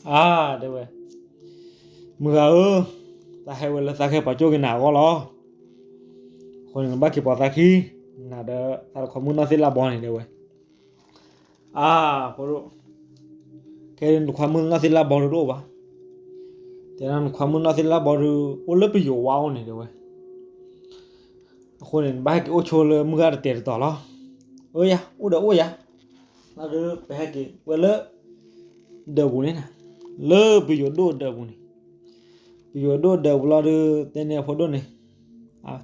အါ တဲဝဲ, မုၢ်ဂၤဧၢ, သးဟဲဝဲလၢသးကဟဲပာ်ကၠိၣ်က့ၤနၤအဂီၢ်လီၤ, အဃိန့ၣ် နဘၣ်က့ၤပိာ်သးခံ, နၤဒီးသးတခွါမုၣ်နီၢ်သ့ၣ်လၣ်ဘီန့ၣ် တဲဝဲ အါ, ဖိဒိၣ်, ခဲဒုးနခွါမုၣ်နီၢ်သ့ၣ်လၣ်ဘီဒုးတအိၣ်ဘၣ်, တဲဒၣ်နခွါမုၣ်နီၢ်သ့ၣ်လၣ်ဘီဒုး အိၣ်လၢပယိၤဝါအိၣ်န့ၣ် တဲဝဲ, အဃိန့ၣ် နဘၣ်ဟဲက့ၤအိၣ်ဆိလၢမုၢ်ဂၤတတဲာ်တတီၤလီၤ, အၢယၤ အိၣ်ဒီးအိၣ်ယၤ, လီၤဒုး ပဟဲက့ၤဝဲလၢ ဒၢးပူၤန့ၣ်နၤ, လၢပယိၤဒိၣ်ဒၢးပူၤန့ၣ်, ပယိၤဒိၣ်ဒၢးပူၤလီၤဒုး တဲန့ၢ်အဖိဒိၣ်န့ၣ်,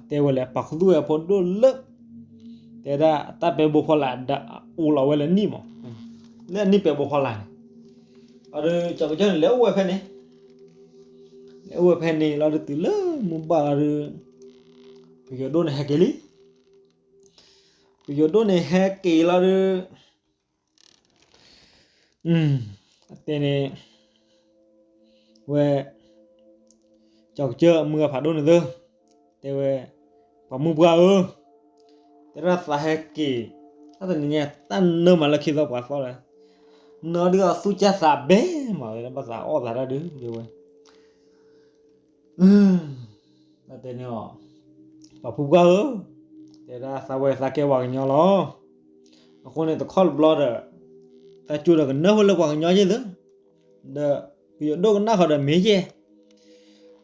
တဲဝဲလၢပာ်ခူသူၣ်ဝဲအဖိဒိၣ်လၢ တဲဒၣ်တၢ်ပဲဘိဖီလာ်ဒီး အိၣ်လီၤဝဲလၢနံၣ်မး, လၢအနံၣ်ပဲဘိဖီလာ်န့ၣ်, အဒီးကၠီၤကစၢၢ်န့ၣ် လဲၤအိၣ်ဝဲဖဲန့ၣ်, လဲၤအိၣ်ဝဲဖဲန့ၣ်လီၤဒီး တုၤလၢမုၢ်ဘၣ်လီၤဒီး ပယိၤဒိၣ်န့ၣ်ဟဲက့ၤလံ. ပယိၤဒိၣ်န့ၣ်ဟဲက့ၤလီၤဒီး တဲန့ၣ် ဝဲ ကၠီၤကစၢၢ်အမုၢ်ဂၤဖးဒိၣ်န့ၣ်သၢ, တဲဝဲ, ပှၤမုၣ်ပှၢ်ဧၢ, တဲဒၣ်သးဟဲက့ၤ, တၢ်တနံၤညါ တၢ်နၢမးလၢခံသီပှၤသီလၢ နၢဒုးအသူၣ်ကၢ်သးဘဲမးဝဲ ဘၣ်သးအီၣ်သးတၢ်ဒုး တဲဝဲ တဲန့ၣ်အီၤ, ပှၤဖုပှၢ်ဧၢ, တဲဒၣ်သးဝဲသးကဲပှၤကညီလီၤ. အဃိန့ၣ်တခီတဘျီဒီး သးကၠိဒီးကနၢ်ဟူလၢပှၤကညီယဲၢ်သၢ, ဒီးပယိၤဒိၣ်ကနၣ်ဃီဒီးမ့ၢ်ယဲၢ်,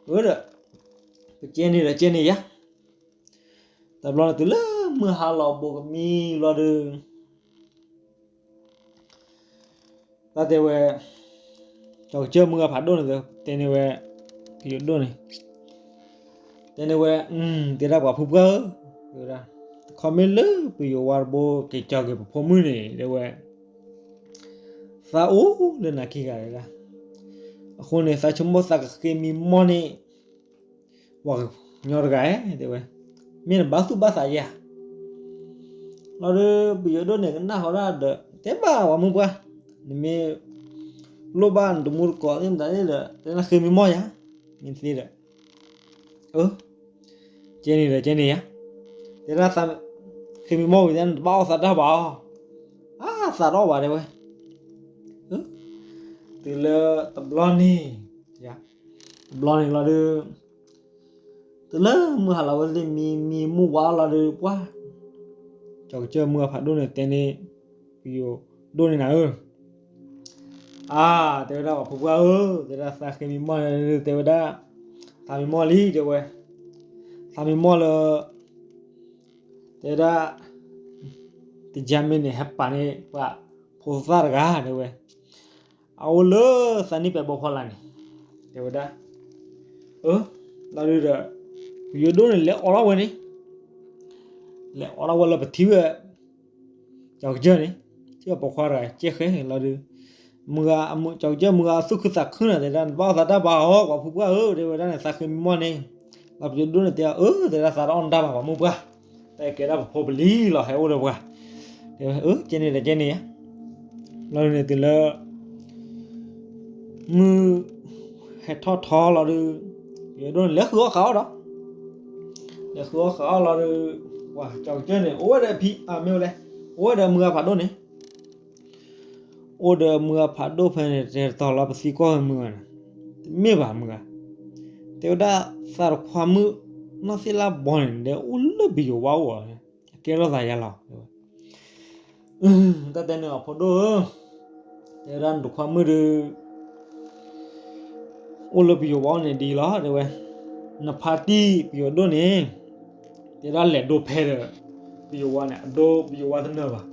အၢဒီး ပကဲန့ၣ်ဒီးကဲန့ၣ်ယါ. တဘျီန့ၣ်တုၤလၢမုၢ်ဟါလီၤဘိးကမံလီၤဒီး တၢ်တဲဝဲ, ကၠီၤကစၢၢ်မုၢ်ဂၤဖးဒိၣ်န့ၣ် တဲန့ၢ်ဝဲ, ပယိၤဒိၣ်န့ၣ်, တဲန့ၢ်ဝဲ, တဲဒၣ်ပှၤဖုပှၢ်ဧၢ, တဲဝဲဒၣ်, တခီမ့ၢ်လၢပယိၤဝါတဘိက့ၤကၠီၤက့ၤပဖိမုၣ်န့ၣ် တဲဝဲ, သးအိၣ်လၢနၤခံဂၤဒၣ်, အဃိန့ၣ် သးဆိကမိၣ်သးကဃ့မံမီၢ်န့ၣ် ပှၤကညီတဂၤဧၢ တဲဝဲ, မ့ၢ်နဘၣ်သူၣ်ဘၣ်သးယါ. လီၤဒီး ပယိၤဒိၣ်န့ၣ်ကနၣ်ဃီဒၣ်ဒီး တဲဘၣ်ပှၤမုၢ်ပှၢ်, နမ့ၢ်လိၣ်ဘၣ်နတမူတကိးသ့ၣ်မတၤသ့ၣ်ဒီး တဲနၤဃ့မံမီၢ်ယါ, မ့ၢ်သ့ဒီး အၢ ကဲန့ၣ်ဒီးကဲန့ၣ်ယါ, တဲဒၣ်သး ဃ့မံမီၢ်ဝံၤသ့ၣ် နတဘၣ်အီၣ်သးတၢ်ဘၣ်အီၤ, အါသးတအီၣ်ဘၣ်တဲဝဲ, တုၤလၢတဘျီန့ၣ်, တဘျီန့ၣ်လီၤဒီး တုၤလၢမုၢ်ဟါလီၤဝဲသ့ၣ်မံမံမုၢ်ဝါလီၤဒီးပှၢ်, ကၠီၤကစၢၢ်မုၢ်ဂၤဖးဒိၣ်န့ၣ်တဲန့ၢ် ပယိၤဒိၣ်န့ၣ်နၤဧၢ, အါ တဲဝဲဒၣ်ပှၤဖုပှၢ်ဧၢ, တဲဒၣ်သးဃ့မံမီၢ်န့ၣ် တဲဝဲဒၣ်, သးမံမီၢ်လံ တဲဝဲ, သးမံမီၢ်လၢ တဲဝဲဒၣ် တယါမ့ၢ်န့ၣ် ဟဲပာ်န့ၢ်ပှၤဖိသၣ်တဂၤ တဲဝဲ, အအိၣ်လၢသးနံၣ်ပဲာ်ဘိဖီလာ်န့ၣ်, တဲဝဲဒၣ်, အၢ လီၤဒုးဒီး ပယိၤဒိၣ်န့ၣ် လဲၤအိးထီၣ်ဝဲန့ၣ်, လဲၤအိးထီၣ်ဝဲလၢပထံၣ်ဝဲ ကၠီၤကစၢၢ်န့ၣ်, ထံၣ်ဝဲပိာ်ခွါတဂၤ ကဲဃဲလီၤဒုး, မုၢ်ဂၤ ကၠီၤကစၢၢ်မုၢ်ဂၤသူၣ်ခုသးခုန့ၣ် တဲဒၣ် နဘၣ်အီၣ်သးတၢ်ဘၣ်အီၤ ပှၤဖုပှၢ်ဧၢ တဲဝဲဒၣ်န့ၣ် သးဃ့မံမီၢ်န့ၣ်, လီၤပယိၤဒိၣ်န့ၣ်တဲအီၤ အၢ တဲဒၣ်သးတအီၣ်နတၢ်ဘၣ်ပှၤမုၢ်ပှၢ်, တၢ်ကဲဒၣ်ပဖိပလံၤလီၤ ဟဲအိၣ်ဒီးပှၤ, တဲဝဲ အၢ ကဲန့ၣ်ဒီးကဲန့ၣ်ယါ, လီၤဒုးန့ၣ်တုၤလၢ မုၢ်ဟဲထီၣ်ထီလီၤဒုး, ပယိၤဒိၣ်န့ၣ် လဲၤဃုအီၣ်ဃုအီၣ်ဒီး, လဲၤဃုအီၣ်ဃုအီၣ်လီၤဒုး, ပှၤကၠီၤကစၢၢ်န့ၣ် အိၣ်ဝဲဒီးဖံ အမ့ၢ်ဝဲလဲၣ်, အိၣ်ဝဲဒီးမုၢ်ဂၤဖးဒိၣ်န့ၣ်, အိၣ်ဒီးမုၢ်ဂၤဖးဒိၣ်ဖဲန့ၣ် တဲတတီၤလီၤပသံကွၢ်ဝဲမုၢ်ဂၤန့ၣ်, တမ့ၢ်ဘၣ်မုၢ်ဂၤ, တဲဝဲဒၣ်သးတခွါမုၣ် နီၢ်သ့ၣ်လၢ်ဘီန့ၣ် ဒီးအိၣ်လၢပယိၤဝါအိၣ်ဧါ, အကဲထီၣ်သးယါလီၤ တဲဝဲ တၢ်တဲန့ၣ်အီၤ ဖိဒိၣ်ဧၢ, တဲဝဲဒၣ်နတခွါမုၣ်ဒုး အိၣ်လၢပယိၤဝါအိၣ်န့ၣ်ဒ်အံၤလီၤ တဲဝဲ, နဖါတံၢ်ပယိၤဒိၣ်န့ၣ် တဲဒၣ်လဲၤဒိဖဲဒီး ပယိၤဝါန့ၣ် အဒိပယိၤဝါတနၢၤဘၣ်,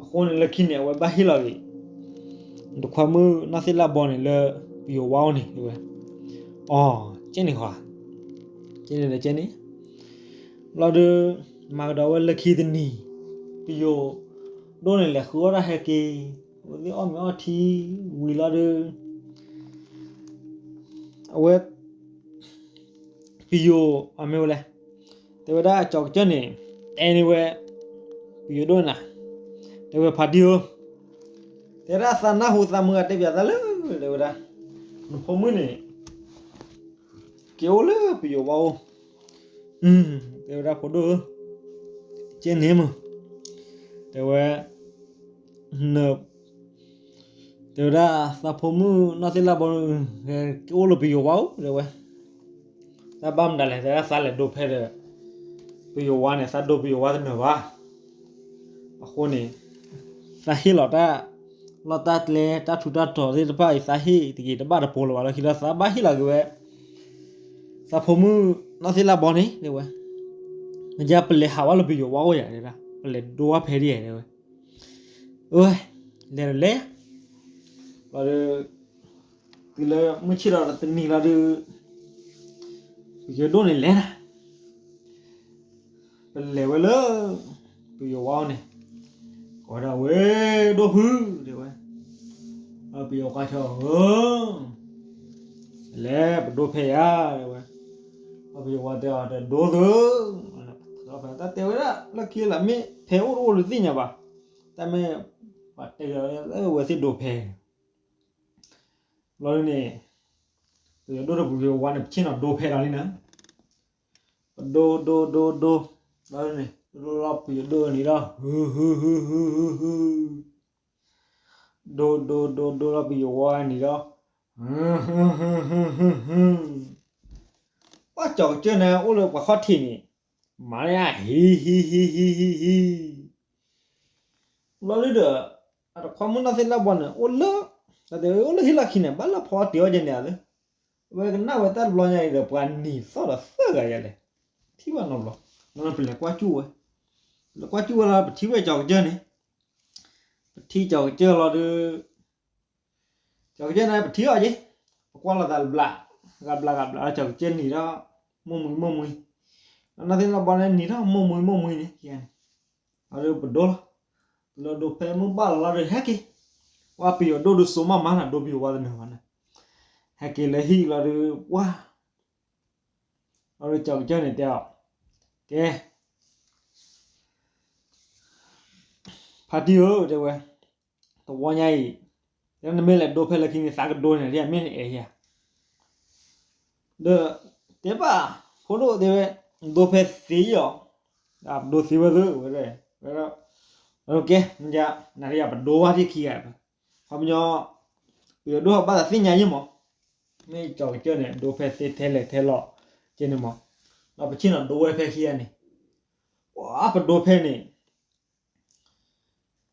အဃိန့ၣ်လၢခံန့ၣ် အဝဲဘၣ်ဟ့ၣ်လီၤက့ၤ နတခွါမုၣ်နီၢ်သ့ၣ်လၢ်ဘီန့ၣ် လၢပယိၤဝါအိၣ်န့ၣ် တဲဝဲ, အီၤ ကဲန့ၣ်ဃီ ကဲန့ၣ်ဒီးကဲန့ၣ် လီၤဒုး မၤကဒီးဝဲလၢခံတနံၤ ပယိၤဒိၣ်န့ၣ်လဲၤဃုအီၣ်တၢ်ဟဲက့ၤ, အဝဲသ့ၣ်အီၣ်မ့ၤအီထံဝံၤလီၤဒုး အဝဲ ပယိၤ အမ့ၢ်ဝဲလဲၣ်, တဲဝဲဒၣ်ကၠီၤကစၢၢ်န့ၣ် တဲန့ၢ်ဝဲ ပယိၤဒိၣ်နၤ, တဲဝဲဖါတံၢ်ဧၢ, တဲဒၣ်သးနၢ်ဟူသးမုၢ်ဂၤတဲပၠးသးလၢ တဲဝဲဒၣ် နဖိမုၣ်န့ၣ် က့ၤအိၣ်လၢပယိၤဝါအိၣ်, တဲဝဲဒၣ်ဖိဒိၣ်ဧၢ, ကဲန့ၣ်မုၢ်, တဲဝဲ န တဲဝဲဒၣ်သးဖိမုၣ်နီၢ်သ့ၣ်လၢ်ဘီ က့ၤအိၣ်လၢပယိၤဝါအိၣ် တဲဝဲ, တၢ်ဘၣ်မတၤလဲၣ် တဲဒၣ်သးလဲၤဒိဖဲဒီး ပယိၤဝါန့ၣ် သးဒိပယိၤဝါတနၢၤဘၣ်, အဃိန့ၣ် သးဟ့ၣ်လီၤတၢ် လီၢ်တၢ်ကျဲ တၢ်ထူးတၢ်တီၤသ့ၣ်တဖၣ်အံၤ သးဟ့ၣ်တက့ၤတဘၣ်တပိၤလၢၤဘၣ်လၢခံဒီး သးဘၣ်ဟ့ၣ်လီၤက့ၤဝဲ သးဖိမုၣ်နီၢ်သ့ၣ်လၢ်ဘီန့ၣ် တဲဝဲ, မ့ၢ်ပလဲၤဟးဝဲလၢပယိၤဝါအိၣ်ယၤ တဲဒၣ် ပလဲၤဒိဝဲဖဲဒ်ယဲ တဲဝဲ, အဝဲ လဲၤဒီးလဲၤ လီၤဒီး တုၤလၢမုၢ်ဆ့ၣ်ဒီးတနံၤလီၤဒုး ပယိၤဒိၣ်န့ၣ်လဲၤနၤ, လဲၤဝဲလၢ ပယီၤဝါန့ၣ်, ကိးဝဲဒၣ်ဝဲ ဒိၣ်ဖု တဲဝဲ, ပယီၤဝါဆၢ, လဲၤပဒိဖဲယၤ တဲဝဲ, ပယီၤဝါတဲအီၤ တဒိသု, တၢ်တဲဝဲဒၣ် လၢခံလၢမ့ၢ်ဖဲအိၣ်တအိၣ်တသ့ၣ်ညါဘၣ်, တၢ်မ့ၢ်ပှၤတဲလၢဝဲသ့ၣ်ဒိဖဲ လီၤဒ်န့ၣ်, ပယီၤဒိၣ်ဒီးပယီၤဝါန့ၣ် ပဆ့ၣ်နီၤဒိဖဲလီၤလံနၤ, ပဒိဒိဒိဒိ, လီၤဒ်န့ၣ် ဒိလီၤပယီၤဒိၣ်နံၤဒီး ဟုဟုဟုဟုဟုဟု, ဒိဒိဒိဒိလီၤပယီၤဝါနံၤဒီး ဟုဟုဟုဟုဟု, ပှၤကၠီၤကစၢၢ်န့ၣ် အိၣ်လၢပှၤခီၣ်ထံးန့ၣ်, မၤလၢဟံဟံဟံဟံဟံဟံ လီၤလံဒီး, အတခွါမုၣ်နီၢ်သ့ၣ်လၢဘီန့ၣ် အိၣ်လၢ, တၢ်တဲအိၣ်လၢဟံၣ်လီၢ်ခံန့ၣ် ဘၣ်လၢဖီအီၣ်တ့ၤအီၣ်ကဲန့ၣ်ဧါ, အဝဲကနၣ်ဝဲတၢ်တဘျီညါအံၤဒီး ပှၤနံၤသီၣ်ဒီးသၢဂၤယၤလဲၣ်, ထံၣ်ဘၣ်နီတဘျီ, ပလဲၤကွၢ်ကၠူၣ်ဝဲ, ပလဲၤကွၢ်ကၠူၣ်ဝဲလီၤ ပထံၣ်ဝဲကၠီၤကစၢၢ်န့ၣ်, ပထံၣ်ကၠီၤကစၢၢ်လီၤဒီး ကၠီၤကစၢၢ်န့ၣ် ပထံၣ်အီၤက့ၤ, ပကွၢ်လိာ်သးတဘျး, ဂၤဘျးဂၤဘျးလီၤ ကၠီၤကစၢၢ်နံၤဒီး, မိၢ်မှံမိၢ်မှံ, နီၢ်သ့ၣ်နီၢ်ဘီန့ၣ်နံၤဒီး မိၢ်မှံမိၢ်မှံန့ၣ်, အီၤဒီးပဒိလီၤ, ပလၢဒိဖဲမုၢ်ဘၣ်လီၤလီၤဒီးဟဲက့ၤ, ပှၤပယီၤဒိၣ်ဒုးစိမၢ်မးနၤ ဒိပယီၤဝါတနၢၤဘၣ်န့ၣ်, ဟဲက့ၤလၢဟံၣ်လီၤဒီး ပှၤ အီၤဒီးကၠီၤကစၢၢ်န့ၣ်တဲအီၤ, ကဲ ဖါတံၢ်ဧၢ တဲဝဲ, တဝီညါအံၤ, နမ့ၢ်လဲၤဒိဖဲလၢခံန့ၣ် သးကဒိန့ၣ် မ့ၢ်နအဲၣ်ယၤ, ဒီး တဲဘၣ် ဖိဒိၣ်တဲဝဲ, ဒိဖဲသ့ယီၤ, ပဒိသ့ဝဲသ့ဝဲ, ဝဲ, ကဲ နၤဒီးယၤပဒိဝဲဒၣ်ခံဂၤ, ခီပညီ ပယီၤဒိၣ်ဟီၣ်ဘၣ်သးသ့ၣ်ညါယ့ၢ်မး, မ့ၢ်ကၠီၤကစၢၢ်န့ၣ် ဒိဖဲသ့ထဲလဲၣ်ထဲလီၤကဲန့ၣ်မး, ဒီးပဆ့ၣ်နီၤဒိဝဲဖဲခံဂၤန့ၣ်, ပှၤပဒိဖဲန့ၣ်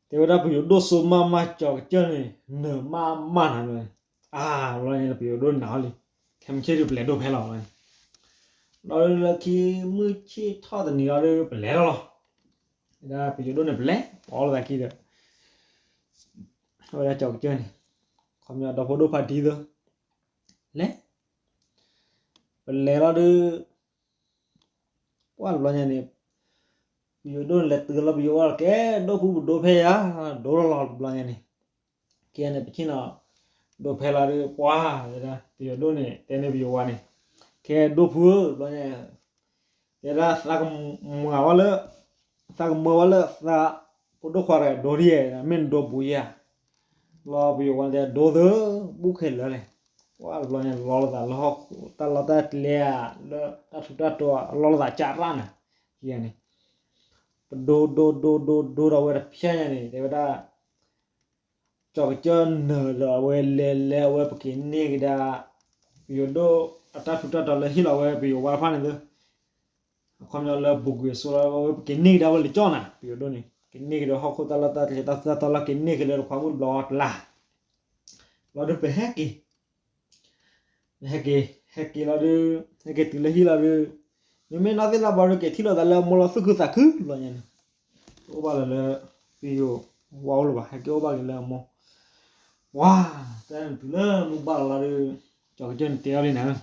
တဲဝဲဒၣ်ပယီၤဒိၣ်စိမၢ်မး ကၠီၤကစၢၢ်န့ၣ် နၢၤမးမးနၤလီၤ, အါ လီၤန့ၣ် ပယီၤဒိၣ်နၤအီၤလံ, ခဲမုၢ်ဆ့ၣ်ဒုးပလဲၤဒိဖဲလီၤန့ၣ်, လီၤလၢခံမုၢ်ဆ့ၣ်ထီၣ်တနံၤလီၤဒီးပလဲၤလီၤလီၤ, ဒၣ်ပယီၤဒိၣ်န့ၣ်ပလဲၤ ပအီၣ်လိာ်သးခံဒီး, အဝဲဒၣ်ကၠီၤကစၢၢ်န့ၣ်, ခီပညီဒီဖိဒိၣ်ဖါတံၢ်သ့, လဲၤ, ပလဲၤလီၤဒီး ပှၤတဘျီညါန့ၣ်, ပယီၤဒိၣ်န့ၣ်လဲၤတုၤလီၤပယီၤဝါလီၤ ကဲ ဒိၣ်ဖုပဒိဖဲယၤ, ဒိလီၤလီၤတဘျီညါန့ၣ်, ခံဂၤန့ၣ် ပဆ့ၣ်နီၤဒိဖဲလီၤဒီး ပှၤ, ပယီၤဒိၣ်န့ၣ် တဲန့ၢ်ပယီၤဝါန့ၣ်, ကဲ ဒိၣ်ဖုဧၢ တဘျီညါ, တဲဒၣ်သးကမၤဝဲလၢ, သးကမၤဝဲလၢသး, ဖိဒိၣ်ခွါတဂၤဒိဒ်ယဲ, မ့ၢ်နဒိဘူးယၤ လီၤပယီၤဝါတဲဒိသၢ, ဘူးခဲလၢာ်လဲၣ်, ပှၤတဘျီညါလီၤလိာ်သးလၢဟီၣ်ခိၣ် တၢ်လီၢ်တၢ်ကျဲဧါ, လၢတၢ်ထူးတၢ်တီၤ လီၤလိာ်သးကၢ်ရၣ်နၤ, ခံဂၤန့ၣ်, ပဒိဒိဒိဒိဒိဒီးဝဲတဖျဲညါန့ၣ် တဲဝဲဒၣ်, ကၠီၤကစၢၢ်နၢၤဒီးအဝဲလဲၤလဲၤအဝဲပက့ၤန့ၢ်ကဒါ, ပယီၤဒိၣ်အတၢ်ထူးတၢ်တီၤလၢဟ့ၣ်လီၤဝဲပယီၤဝါတဖၣ်န့ၣ်သၢ အခီပညီလၢဘူးကွံာ်အစိလီၤ အဝဲပက့ၤန့ၢ်ကဒါဝဲလၢကၠီၣ်နၤ ပယီၤဒိၣ်န့ၣ် ကန့ၢ်က့ၤဒီးဟီၣ်ခိၣ်တၢ်လီၢ်တၢ်ကျဲ တၢ်ထူးတၢ်တီၤလၢ ကန့ၢ်က့ၤလၢတခွါမုၣ်တဘျီတလါ လီၤဒုးပဟဲက့ၤ ဟဲက့ၤ ဟဲက့ၤလီၤဒုး ဟဲက့ၤတုၤလၢဟံၣ်လီၤဒုး မ့မ့ၢ်နီၢ်သ့ၣ်လၢဘီဒုး က့ၤထံၣ်လိာ်သးလၢအမိၢ်လီၤသူၣ်ခုသးခုလီၤညါန့ၣ် တအိၣ်ဘၣ်လၢၤလၢ ပယီၤဝါအိၣ်လၢၤဘၣ် ဟဲက့ၤအိၣ်ဘၣ်က့ၤလၢအမိၢ် ပှၤ တၢ်န့ၣ်တုၤလၢမုၢ်ဘၣ်လီၤလီၤဒုး ကၠီၤကစၢၢ်န့ၣ်တဲအီၤလံနၤ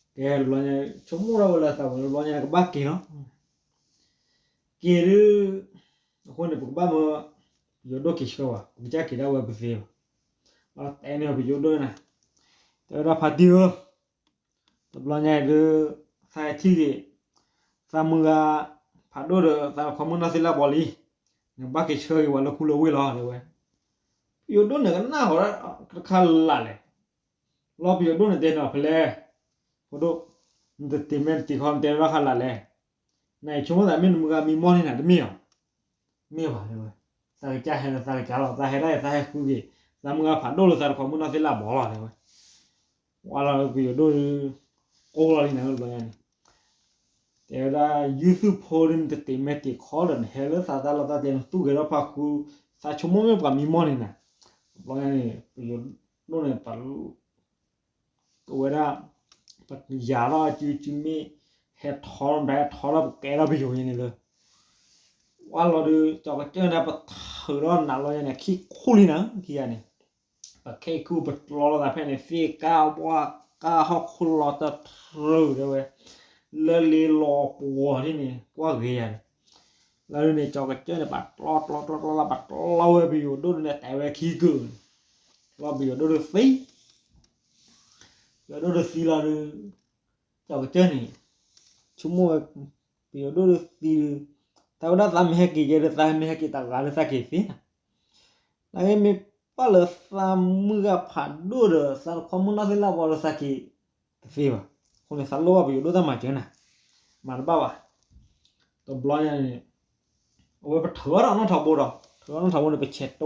ကဲတဘျီညါ ဆိကမိၣ်ထီၣ်ဝဲလၢသးဝဲတဘျီညါ ကဘၣ်က့ၤလီၤ က့ၤဒုး အဃိန့ၣ် ပကဘၣ်မၢ ပယီၤဒိၣ်က့ၤဆှၢဝဲ ပကစၢ်က့ၤဒၣ်ဝဲပသ့ဘၣ် လီၤတဲန့ၢ်ပယီၤဒိၣ်နၤ တဲဝဲဒၣ်ဖါတံၢ်ဧၢ တဘျီညါအံၤဒုး သးဟဲထံၣ်က့ၤ သးမုၢ်ဂၤ ဖးဒိၣ်ဒီးသးတခွါမုၣ်နီၢ်သ့ၣ်လၢဘီလံ နကဘၣ်က့ၤဆှၢက့ၤဝဲလၢခူလၢဝ့ၢ်လီၤ တဲဝဲ ပယီၤဒိၣ်န့ၣ်ကနၣ်ဃီတခါလၢ်လဲၣ် လီၤပယီၤဒိၣ်န့ၣ်တဲန့ၣ်ဖဲလဲၣ် ဖိဒိၣ် နတတ့ၤမဲာ်တတ့ၤခီ နတဲဝဲဒၣ်ဃါလၢ်လဲၣ် နဆိကမိၣ်သးမ့ၢ်နမုၢ်ဂၤမံမီၢ်န့ၣ်နၤ တမ့ၢ်အီၤ မ့ၢ်ဘၣ်တဲဝဲ သးကစၢ်ဟဲလၢသးကစၢ်လီၤ သးဟဲဒၣ်အံၤသးဟဲဃုက့ၤ သးမုၢ်ဂၤဖးဒိၣ်လၢသးတခွါမုၣ်နီၢ်သ့ၣ်လၢဘီလီၤ တဲဝဲ ဝါလီၤပယီၤဒိၣ် ကိးလီၤလံနၤတဘျီညါန့ၣ် တဲဝဲဒၣ် ယုၢ်သုးဖိဒ်နတတ့ၤမဲာ်တ့ၤခီဒီး နဟဲလၢသးတၢ်လီၢ်တၢ်ကျဲ နသူၣ်ဂဲၤထီၣ်ဖးခူ သးဆိကမိၣ်မ့ၢ်ပှၤမံမီၢ်န့ၣ်နၤ တဘျီညါန့ၣ် ပယီၤဒိၣ်န့ၣ် ပ ဝဲဒၣ် ပယၤထီၣ်စုစုမ့ၢ် ဟဲထီၣ် ဟဲထီၣ်ဒီးပကဲထီၣ်ပယီၤညါန့ၣ်လၢ ဝါလီၤဒုး ကၠီၤကစၢၢ်န့ၣ် ပထုးထီၣ်နးလီၤညါန့ၣ် ခံခူၣ်လံနၤ ခံဂၤန့ၣ် ပခဲအံၤခူၣ်ပတြီလိာ်သးဖဲန့ၣ် သ့ၣ်ကါဝါကါဟီၣ်ခိၣ်လီၤတတြၢၤတဲဝဲ လၢလ့လီၤပှီၤဒ်န့ၣ် ကွၢ်ဂ့ၤယၤန့ၣ်, လီၤဒုန့ၣ် ကၠီၤကစၢၢ်န့ၣ် ပာ်ကျီကျီကျီကျီလီၤ ပာ်ကျီဝဲပယိၤဒိၣ်ဒုန့ၣ် တဲဝဲခံကုာ်န့ၣ်, လီၤပယိၤဒိၣ်ဒုသံ, ပယိၤဒိၣ်ဒုသံလီၤဒု, ကၠီၤကစၢၢ်န့ၣ် ဆိကမိၣ်ဝဲ ပယိၤဒိၣ်ဒုသံဒု, တၢ်ဝဲဒၣ်သးမ့ၢ်ဟဲက့ၤကဲဒု သးမ့ၢ်ဟဲက့ၤတဂၤဒု သးက့ၤသ့နၤ, နာ်က့မ့ၢ်ပာ်လၢသးမုၢ်ဂၤဖးဒိၣ်ဒီး သးတခွါမုၣ်နီၢ်သ့ၣ်လၢဘီဒု သးက့ၤတသ့ဘၣ်, အဃိန့ၣ် သးလိၣ်ဘၣ်ပယိၤဒိၣ်တၢ်မၤစၢၤနၤ, မၤတဘၣ်ဘၣ်, တဘျီညါန့ၣ် အဝဲပထုးထီၣ်နီၣ်ထီဘိဒီး ထုးထီၣ်နီၣ်ထီဘိန့ၣ် ပဆဲးတိၢ်ထီၣ်ဝဲ ပ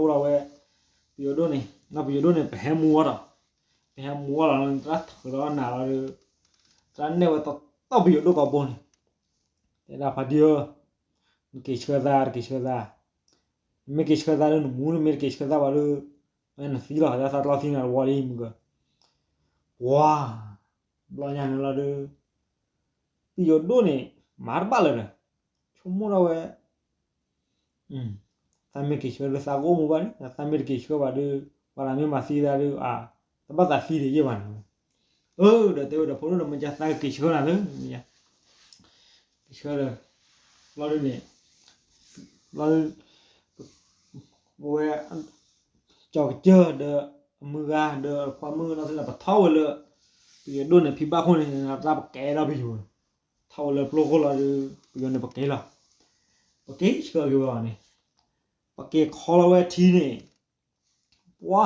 ယိၤဒိၣ်န့ၣ် နီၢ်ပယိၤဒိၣ်န့ၣ် ပဟဲမူအီၤဒီး, ပဟဲမူအီၤလီၤန့ၣ် သရၣ်ထုးထီၣ်နၤလီၤဒီး, သရၣ်နဲၣ်ဝဲတီတီပယိၤဒိၣ်ကိာ်ဘိန့ၣ်, တဲဒၣ်ဖါဒံဧၢ, နက့ၤဆှၢသး တက့ၤဆှၢသး, နမ့ၢ်က့ၤဆှၢသးဒီးနမူ နမ့ၢ်တက့ၤဆှၢသးဘၣ်ဒီး နသံလီၤ သးသးတလီၤသံနၤတဝီလံမုၢ်က, ပှၤ ဘျီညါန့ၣ်လီၤဒီး ပယိၤဒိၣ်န့ၣ် မၤတဘၣ်လၢၤဒီး ဆိကမိၣ်ထီၣ်ဝဲ သးမ့ၢ်က့ၤဆှၢဒီးသးကအိၣ်မူဘၣ်န့ၣ်, သးမ့ၢ်တက့ၤဆှၢဘၣ်ဒီး ပှၤတမ့ၢ်မၤသံသးဒီး အါ တဘၣ်သးသံဒံးယဲၢ်ဘၣ်န့ၣ်, အၢ ဒီးတဲဝဲဒီးဖိဒိၣ်ဒီး မ့ၢ်ကသးက့ၤဆှၢနၤလၢ က့ၤဆှၢဒီး လီၤဒုန့ၣ် လီၤ ဝဲ ကၠီၤကစၢၢ်ဒီး အမုၢ်ဂၤဒီးအခွါမုၣ်နီၢ်သ့ၣ်န့ၣ် ပထီၣ်ဝဲလၢ ပယိၤဒိၣ်န့ၣ် ဖံဘၣ်ခိၣ်န့ၣ် တၢ်ပကဲဒီးပယိၤ, ထီၣ်ဝဲလၢပျိခိၣ်လီၤဒီး ပယိၤန့ၣ်ပကဲလီၤ, ပက့ၤဆှၢက့ၤဝဲအီၤန့ၣ်, ပက့ၤခီလီၤဝဲထံန့ၣ် ပှၤ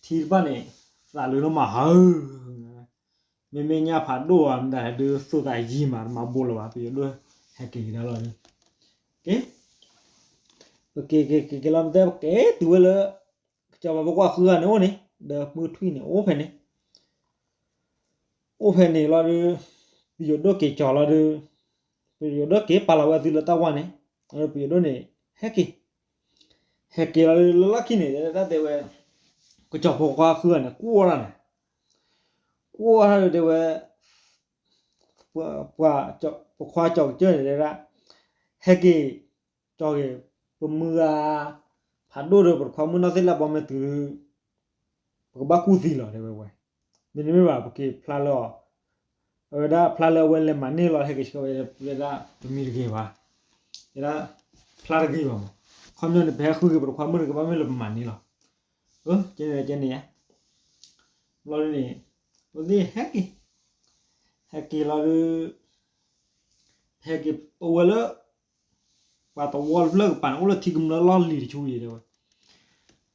ထံတဖၣ်န့ၣ် သးလၢလီၤမးဟါ, မ့မ့ၢ်ညၣ်ဖးဒိၣ်ဧါ မတၤဒုးသိၣ်သးယံၤမး တမၤဘိးလၢၤဘၣ် ပယိၤဒိၣ်ဟဲက့ၤကဒါလီၤဒီး, က့ ပက့ၤက့ၤက့ၤက့ၤလီၤ မ့ၢ်တဲပက့ၤတုၤဝဲလၢ ကစီၤပၤဖိခွါဃုဂၤန့ၣ်အိၣ်န့ၣ် ဒီးပုၢ်ထွံၣ်န့ၣ် အိၣ်ဖဲန့ၣ် အိၣ်ဖဲန့ၣ်လီၤဒီး ပယိၤဒိၣ်က့ၤကၠီၤလီၤဒီး ပယိၤဒိၣ်က့ၤပာ်လီၤဝဲအသုလၢတၢ်ဝါန့ၣ် လီၤဒီးပယိၤဒိၣ်န့ၣ် ဟဲက့ၤ ဟဲက့ၤလီၤဒီး လၢလီၢ်ခံန့ၣ် တၢ်တဲဝဲ ကစီၤပၤဖိခွါဃုဂၤန့ၣ် ကွၢ်တၢ်န့ၣ် ကွၢ်တၢ်ဒီးတဲဝဲ ပှၤ ပခွါကၠီၤကစၢၢ်န့ၣ်တဲဒၣ် ဟဲက့ၤ ကၠီၤက့ၤ ပမုၢ်ဂၤ ဖးဒိၣ်ဒီး ပတခွါမုၣ်နီၢ်သ့ၣ်လၢဘီမ့ၢ်တုၤ ပကဘၣ်ကူၣ်သံလီၤ တဲဝဲဝဲ, မ့တမ့ၢ်ဘၣ် ပက့ၤဖျါလၢအီၤ, အဝဲဒၣ်ဖျါလၢအဝဲလဲၤမၤန့ၢ်လီၤ ဟဲက့ၤဆှၢဝဲ တဲဒၣ် ပမံၤတဂ့ၤဘၣ်, တဲဒၣ် ဖျါတဂ့ၤဘၣ်မး, ခီပညီန့ၣ် ပဟဲဃုက့ၤ ပတခွါမုၣ်တဂ့ၤ ဘၣ်မ့ၢ်လၢပမၤန့ၢ်လီၤ, ကဲန့ၣ် ကဲန့ၣ်ယါ, ဘျီဒ်န့ၣ် ပသ့ၣ်ဟဲက့ၤ, ဟဲက့ၤလီၤဒီး ဟဲက့ၤပဝဲလၢ ပှၤတဝီတဖျၢၣ်ကပၤန့ၣ် အိၣ်လၢထံကမျၢၢ်လီၢ်လံၤတဆူအံၤတဲဝဲ,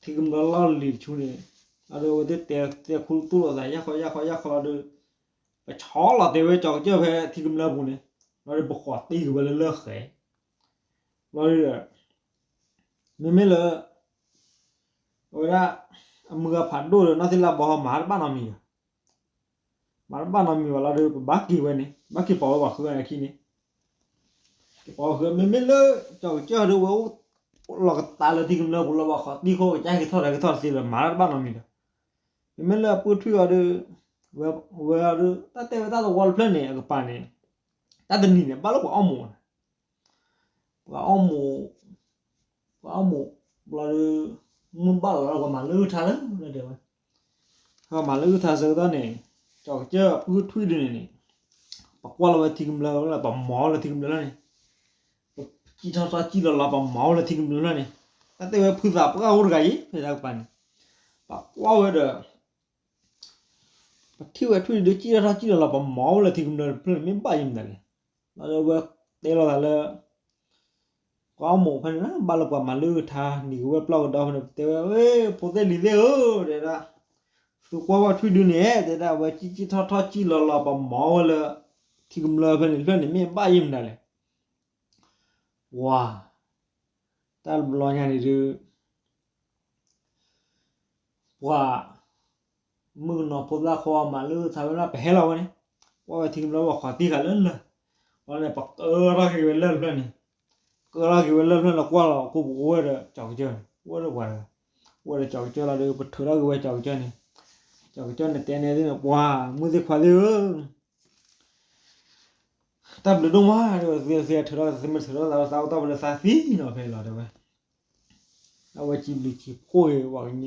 ထံကမျၢၢ်လီၢ်လံၤတဆူန့ၣ်, လီၤဒီးအဝဲသ့ၣ်တဲသဲခူသူၣ်လိာ်သး ယၢ်ခီယၢ်ခီယၢ်ခီလီၤဒီး, ပဆီလီၤတဲာ်ဝဲကၠီၤကစၢၢ်ဖဲထံကမျၢၢ်ပူၤန့ၣ်, လီၤဒီးပဃီၤတံၢ်က့ၤဝဲလၢလၢၢ်ဃဲ, လီၤဒီး မ့မ့ၢ်လၢ အဝဲဒၣ် အမုၢ်ဂၤဖးဒိၣ်ဒီးနီၢ်သ့ၣ်လၢဘီမၤတဘၣ်နီတမံၤဘၣ်, မၤတဘၣ်နီတမံၤဘၣ်လီၤဒီး ပဘၣ်က့ၤဝဲန့ၣ် ဘၣ်က့ၤပိာ်ဝဲပှၤဃုဂၤန့ၣ်အခံန့ၣ်, က့ၤပိာ်ဝဲဃုဂၤ မ့မ့ၢ်လၢကၠီၤကစၢၢ်ဒီးဝဲအိၣ်လီၤကတၢၢ်လၢထံကမျၢၢ်ပူၤလီၤ ပှၤဃီၤတံၢ်ခိၣ်ကစၢ်ဟဲက့ၤထီၣ်တၢ်က့ၤထီၣ်တသ့လၢၤ မၤတဘၣ်နီတမံၤဒီး, မ့မ့ၢ်လၢအပုၢ်ထွံၣ်အီၤဒီး ဝဲအီၤဒီး တၢ်တဲဝဲတၢ်တဝီတဖျၢၣ်န့ၣ် အကပၤန့ၣ် တၢ်တနံၤန့ၣ် ဘၣ်လၢပှၤအီၣ်မိၣ်န့ၣ် ပှၤအီၣ်မိၣ်, ပှၤအီၣ်မိၣ် ဘျီဒီး မုၢ်ဘၣ်လီၤလၢပှၤမၤလၢထါလၢ တဲဝဲ, ပှၤမၤလၢထါဆၢကတီၢ်န့ၣ် ကၠီၤကစၢၢ်အပုၢ်ထွံၣ်ဒုန့ၣ်န့ၣ် ပကွၢ်လီၤဝဲထံကမျၢၢ်လၢ ပမၤဝဲလၢထံကမျၢၢ်လၢန့ၣ်, ပစံၣ်ထီၣ်ထီၣ်စံၣ်လီၤလီၤ ပမၤဝဲလၢထံကမျၢၢ်လၢန့ၣ်, တၢ်တဲဝဲဖုသးပှၢ်အိၣ်တဂၤအံၤ ဖဲတၢ်ကပၤန့ၣ်, ပကွၢ်ဝဲဒီး ပထံၣ်ဝဲထွံၣ်ဒု စံၣ်ထီၣ်ထီၣ်စံၣ်လီၤလီၤ ပမၤဝဲလၢထံကမျၢၢ်တဖျၢၣ်န့ၣ် မ့ၢ်ဘၣ်ယံၤမတၤလဲၣ်, လီၤဒီးဝဲတဲလီၤသးလၢ ပှၤအီၣ်မိၣ်ဖဲန့ၣ် ဘၣ်လၢပှၤမၤလၢထါ နံၤကဝဲၢ်ပျီကဒီးဖဲန့ၣ် ပတဲဝဲ ဖိသ့ၣ်လံၤသ့ၣ်ဧၢ တဲဒၣ်, သုကွၢ်ဝဲထွံၣ်ဒုန့ၣ် တဲဒၣ် ဝဲစံၣ်စံၣ်ထီၣ်ထီၣ်စံၣ်လီၤလီၤ ပမၤဝဲလၢ ထံကမျၢၢ်ဖဲန့ၣ်တဖျၢၣ်န့ၣ် မ့ၢ်ဘၣ်ယံၤမတၤလဲၣ် ဝါ, တၢ်တဘျီညါန့ၣ်ဒုး ပှၤ မုၣ်ကနီၤဖိသၣ်ခွါမၤလၢထါဝဲဒၣ် ပဟဲလီၤဝဲန့ၣ်, ကွၢ်ဝဲထံကမျၢၢ်ဝဲဃီၤတံၢ်ဃာ်လၢလၢၢ်, ဝဲန့ၣ် ပကၢထီၣ်က့ၤဝဲလၢၢ်တဖျၢၣ်န့ၣ်, ကၢထီၣ်က့ၤဝဲလၢၢ်တဖျၢၣ်န့ၣ် ကွၢ်လီၤ ကိၣ်ပူၤအိၣ်ဝဲဒီးကၠီၤကစၢၢ်န့ၣ် အိၣ်ဝဲဒီးပှၤတဂၤ, အိၣ်ဝဲဒီးကၠီၤကစၢၢ်လီၤဒီး ပထုးထီၣ်က့ၤဝဲကၠီၤကစၢၢ်န့ၣ်, ကၠီၤကစၢၢ်န့ၣ်တဲန့ၣ်သ့ၣ်န့ၣ် ပှၤ မုၣ်သ့ၣ်ခွါသ့ၣ်ဧၢ တၢ်ဘျုးဒိၣ်မး တဲဝဲ သု သုထုးထီၣ် သုမ့ၢ်ထုးထီၣ်သး သးအိၣ်တ့ၢ်ပဒီးသးသံနီၤဖဲလီၤ တဲဝဲ, အဝဲစံးဘျုးစံးဖှိၣ်က့ၤ ပှၤကညီဖးလီၤ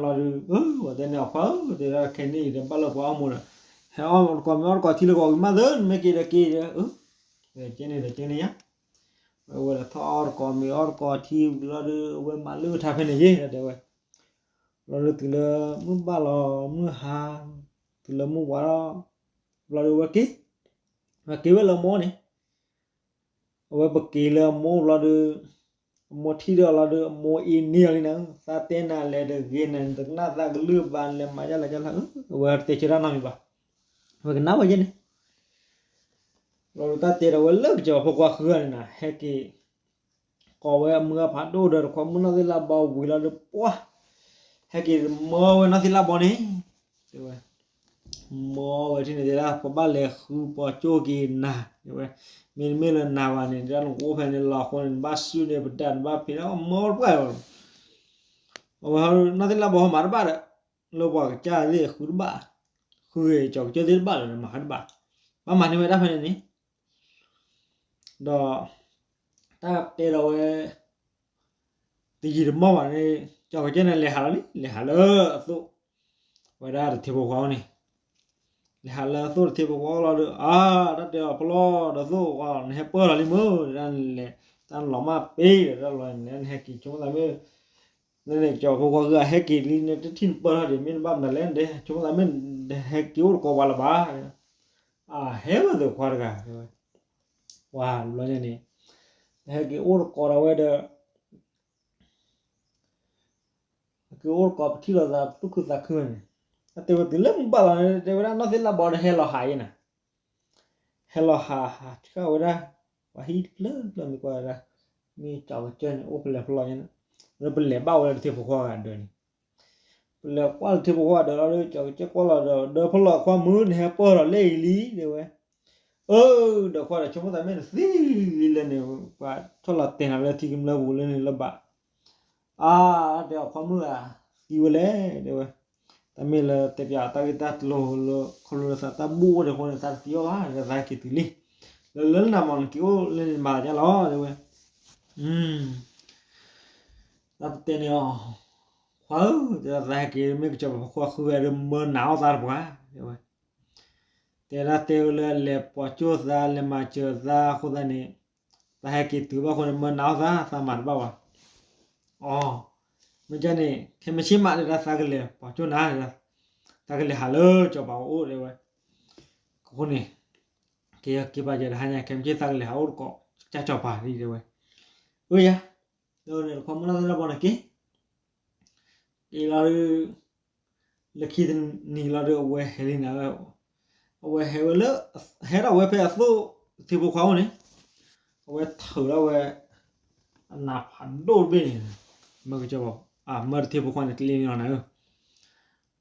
ဒုး အၢ ဝဲတဲန့ၣ် အခွါဧၢ တဲဒၣ် ခဲကနံၣ်အံၤဒီး ဘၣ်လၢပှၤအီၣ်မိၣ်ဒီး ဟဲအီၣ်တကိးမ့ၤအီၣ်တကိးထံလၢကီးကမၣ်သၢ နမ့ၢ်က့ၤဒီးက့ၤဒီး ကဲန့ၣ်ဒီးကဲန့ၣ်ယါ, ဝဲဝဲဒီးထီၣ်အီၣ်တကိးမ့ၤအီၣ်တကိးထံဝံၤလီၤဒီး အဝဲမၤလၢထါဖဲန့ၣ်ယါ တဲဝဲ, ဘျီဒီးတုၤလၢမုၢ်ဘၣ်လီၤမုၢ်ဟါ, တုၤလၢမုၢ်ဝါထီၣ်, ဘျီဒီးဝဲက့ၤ, ဝဲက့ၤဝဲလၢမိၢ်န့ၣ် အဝဲပက့ၤလၢအမိၢ်ဘျီဒီး, အမိၢ်ထံၣ်ဒီးလီၤဒီး အမိၢ်အ့န့ၢ်အီၤလံနၤ, သးတဲနၤလဲၤတဂ့ၤနၤ တကနၣ်သးကလုၢ်ဘၣ် နလဲၤမၤယါလဲၤကၢ်လၢ်, အဝဲတဲဆၢတၢ်နီတမံၤဘၣ်, ဝဲကနၣ်ဝဲယဲန့ၣ်, ဘျီဒီးတၢ်တဲဒီးဝဲလၢကစၢၢ်ဖိခွါဃုဂၤန့ၣ်နၤ ဟဲက့ၤ ကိးဝဲအမုၢ်အဖးဒိၣ်ဒီးတခွါမုၣ်နီၢ်သ့ၣ်လၢ်ဘီဝံၤလီၤဒီးပှၢ်, ဟဲက့ၤမၢဝဲနီၢ်သ့ၣ်လၢ်ဘီန့ၣ်, တဲဝဲ, မၢဝဲထံၣ်န့ၣ်တဲဒၣ် ပဘၣ်လဲၤဃုပိာ်ကၠိၣ်က့ၤနၤ, တဲဝဲ, မ့တမ့ၢ်လၢနၤဘၣ်န့ၣ် ဒ်နကအိၣ်ဖဲန့ၣ်လီၤအဃိန့ၣ် နဘၣ်စုၣ်န့ၢ်ပဒၣ် နဘၣ်ဖံးလၢမၢဝဲတပှၢ်လီၤ, အဝဲနီၢ်သ့ၣ်လၢ်ဘီဟီမၤတဘၣ်ဒီး, လၢပှၤကစၢ်သ့ၣ်ဃုတဘၣ်, ဃုက့ၤကၠီၤကစၢၢ်သ့ၣ်တဘၣ်လီၤ မၤတဘၣ်, ဘၣ်မၤန့ၢ်ဝဲဒၣ်ဖဲန့ၣ်န့ၣ် ဒီး တၢ်တဲဒီးဝဲ တယံာ်တမီၢ်ဘၣ်န့ၣ် ကၠီၤကစၢၢ်န့ၣ်လဲၤဟးလီၤလံ လဲၤဟးလၢအသိၣ် ဝဲဒၣ်တထံဖိခွါအိၣ်န့ၣ်, လဲၤဟးလၢအသိၣ်တထံဖိခွါအိၣ်လီၤဒီး အါ တၢ်တဲအီၤဖျီဒီးသိၣ် နဟဲပၢၢ်လီၤလံမ့ၢ် တၢ်လီၤမၢ်ပ့ၤဒီးတၢ်လီၤန့ၣ် နဟဲက့ၤဆိကမိၣ်သးမ့ၢ် နန့ၣ်ကၠီၤဖိခွါဂၤဟဲက့ၤလံ နတထံၣ်နပၢၢ်ထီၣ်ဒံး မ့ၢ်နဘၣ်မနုၤလဲၣ် နတဲ ဆိကမိၣ်သးမ့ၢ် နဟဲက့ၤအိၣ်တကိးပှၤလၢၤဘၣ်, အဟဲဝဲသ့ၣ်ခွါတဂၤ တဲဝဲ, ဝါဘျီညါန့ၣ် နဟဲက့ၤအိၣ်တကိးဒီးဝဲဒီး က့ၤအိၣ်တကိးပထံၣ်လိာ်သးသူၣ်ခုသးခုဝဲန့ၣ်, တၢ်တဲဝဲတုၤလၢမုၢ်ဘၣ်လီၤန့ၣ် တဲဝဲဒၣ်နီၢ်သ့ၣ်လၢ်ဘီဒီးဟဲလီၤဟးအံၤနၤ ဟဲလီၤဟးဟးဆှၢဝဲဒၣ် ပှၤဟံၣ်တဖျၢၣ်ဖျၢၣ်မ့ၢ်ကွၢ်ဝဲဒၣ်, မ့ၢ်ကၠီၤကစၢၢ်န့ၣ် အိၣ်ဖဲလဲၣ်ဖဲလဲၣ်ညါန့ၣ်, လၢပလဲၤဘၣ်ဝဲလၢတထံဖိခွါဂၤဒၢးန့ၣ်, ပလဲၤကွၢ်လၢတထံဖိခွါဂၤဒၢးလီၤဒီး ကၠီၤကစၢၢ်ကွၢ်လီၤဒီး ဒီးဖဲလဲၣ်ခွါမုၣ် နဟဲပၢၢ်ထီၣ်လၢအံၤလံ တဲဝဲ, အၢ ဒီးခွါဒီးဆိကမိၣ်သးမ့ၢ်နသံလံလၢန့ၣ် ပှၤဆီၣ်လီၤတဲာ်နၤလၢထံကမျၢၢ်ပူၤလၢန့ၣ်လၢဘၣ် အါ တဲအီၤခွါမုၣ်ဧၢ သံဝဲလဲၣ် တဲဝဲ, တၢ်မ့ၢ်လၢတဲပၠးတၢ်ဂ့ၢ်တၢ်ကျိၤလၢ ခီဖျိလၢသးတၢ်ဘူၣ်အိၣ်ဒံးအဃိန့ၣ် သးတသံအီၤဘၣ် သးဟဲက့ၤတုၤလံ, လၢလၢနၤမ့ၢ် နက့ၤအိၣ်လၢန့ၣ်မၤသးဒ်လဲၣ် တဲဝဲ, တၢ်တဲန့ၣ်အီၤ, ခွါဧၢ တဲဒၣ်သးဟဲက့ၤမ့ၢ်ကစၢ်ပှၤဖိခွါဃုဂၤဒီးမၢနၤအီၣ်သးတပှၢ် တဲဝဲ, တဲဒၣ်တဲဝဲလၢလဲၤပိာ်ကၠိၣ်သး လဲၤမၤစၢၤသးအဃိသတးန့ၣ်, သးဟဲက့ၤတုၤဘၣ်အဃိန့ၣ် မၢနၤအီၣ်သး သးမၤတဘၣ်ဘၣ်. အီ, မ့ၢ်ကန့ၣ် ခဲမုၢ်ဆ့ၣ်မးတဲဒၣ် သးကလဲၤပိာ်ကၠိၣ်နၤ သးကလဲၤဟးလၢစီၤပၤအအိၣ်တဲဝဲ, အဃိန့ၣ် က့ၤက့ၤပာ်စၢၤတဟါညါ ခဲမုၢ်ဆ့ၣ်သးကလဲၤဟးအိၣ်တကိး ကစၢ်စီၤပၤလံတဲဝဲ, အၢယၤ, ဒီးန့ၣ်တခီမုၢ်လၢ်လၢ်ဘီန့ၣ်က့ၤ က့ၤလီၤဒီး လၢခံတနံၤလီၤဒီး အဝဲဟဲလံနၤ, အဝဲဟဲဝဲလၢ ဟဲထီၣ်ဝဲဖဲအသိၣ်တထံဖိခွါအိၣ်န့ၣ်, အဝဲထုးထီၣ်ဝဲ အနးဖးဒိၣ်တဘ့ၣ်န့ၣ်, မၢကစၢ်, မၢတထံဖိခွါန့ၣ်ကျ့န့ၣ်လီၤနၤဧၢ,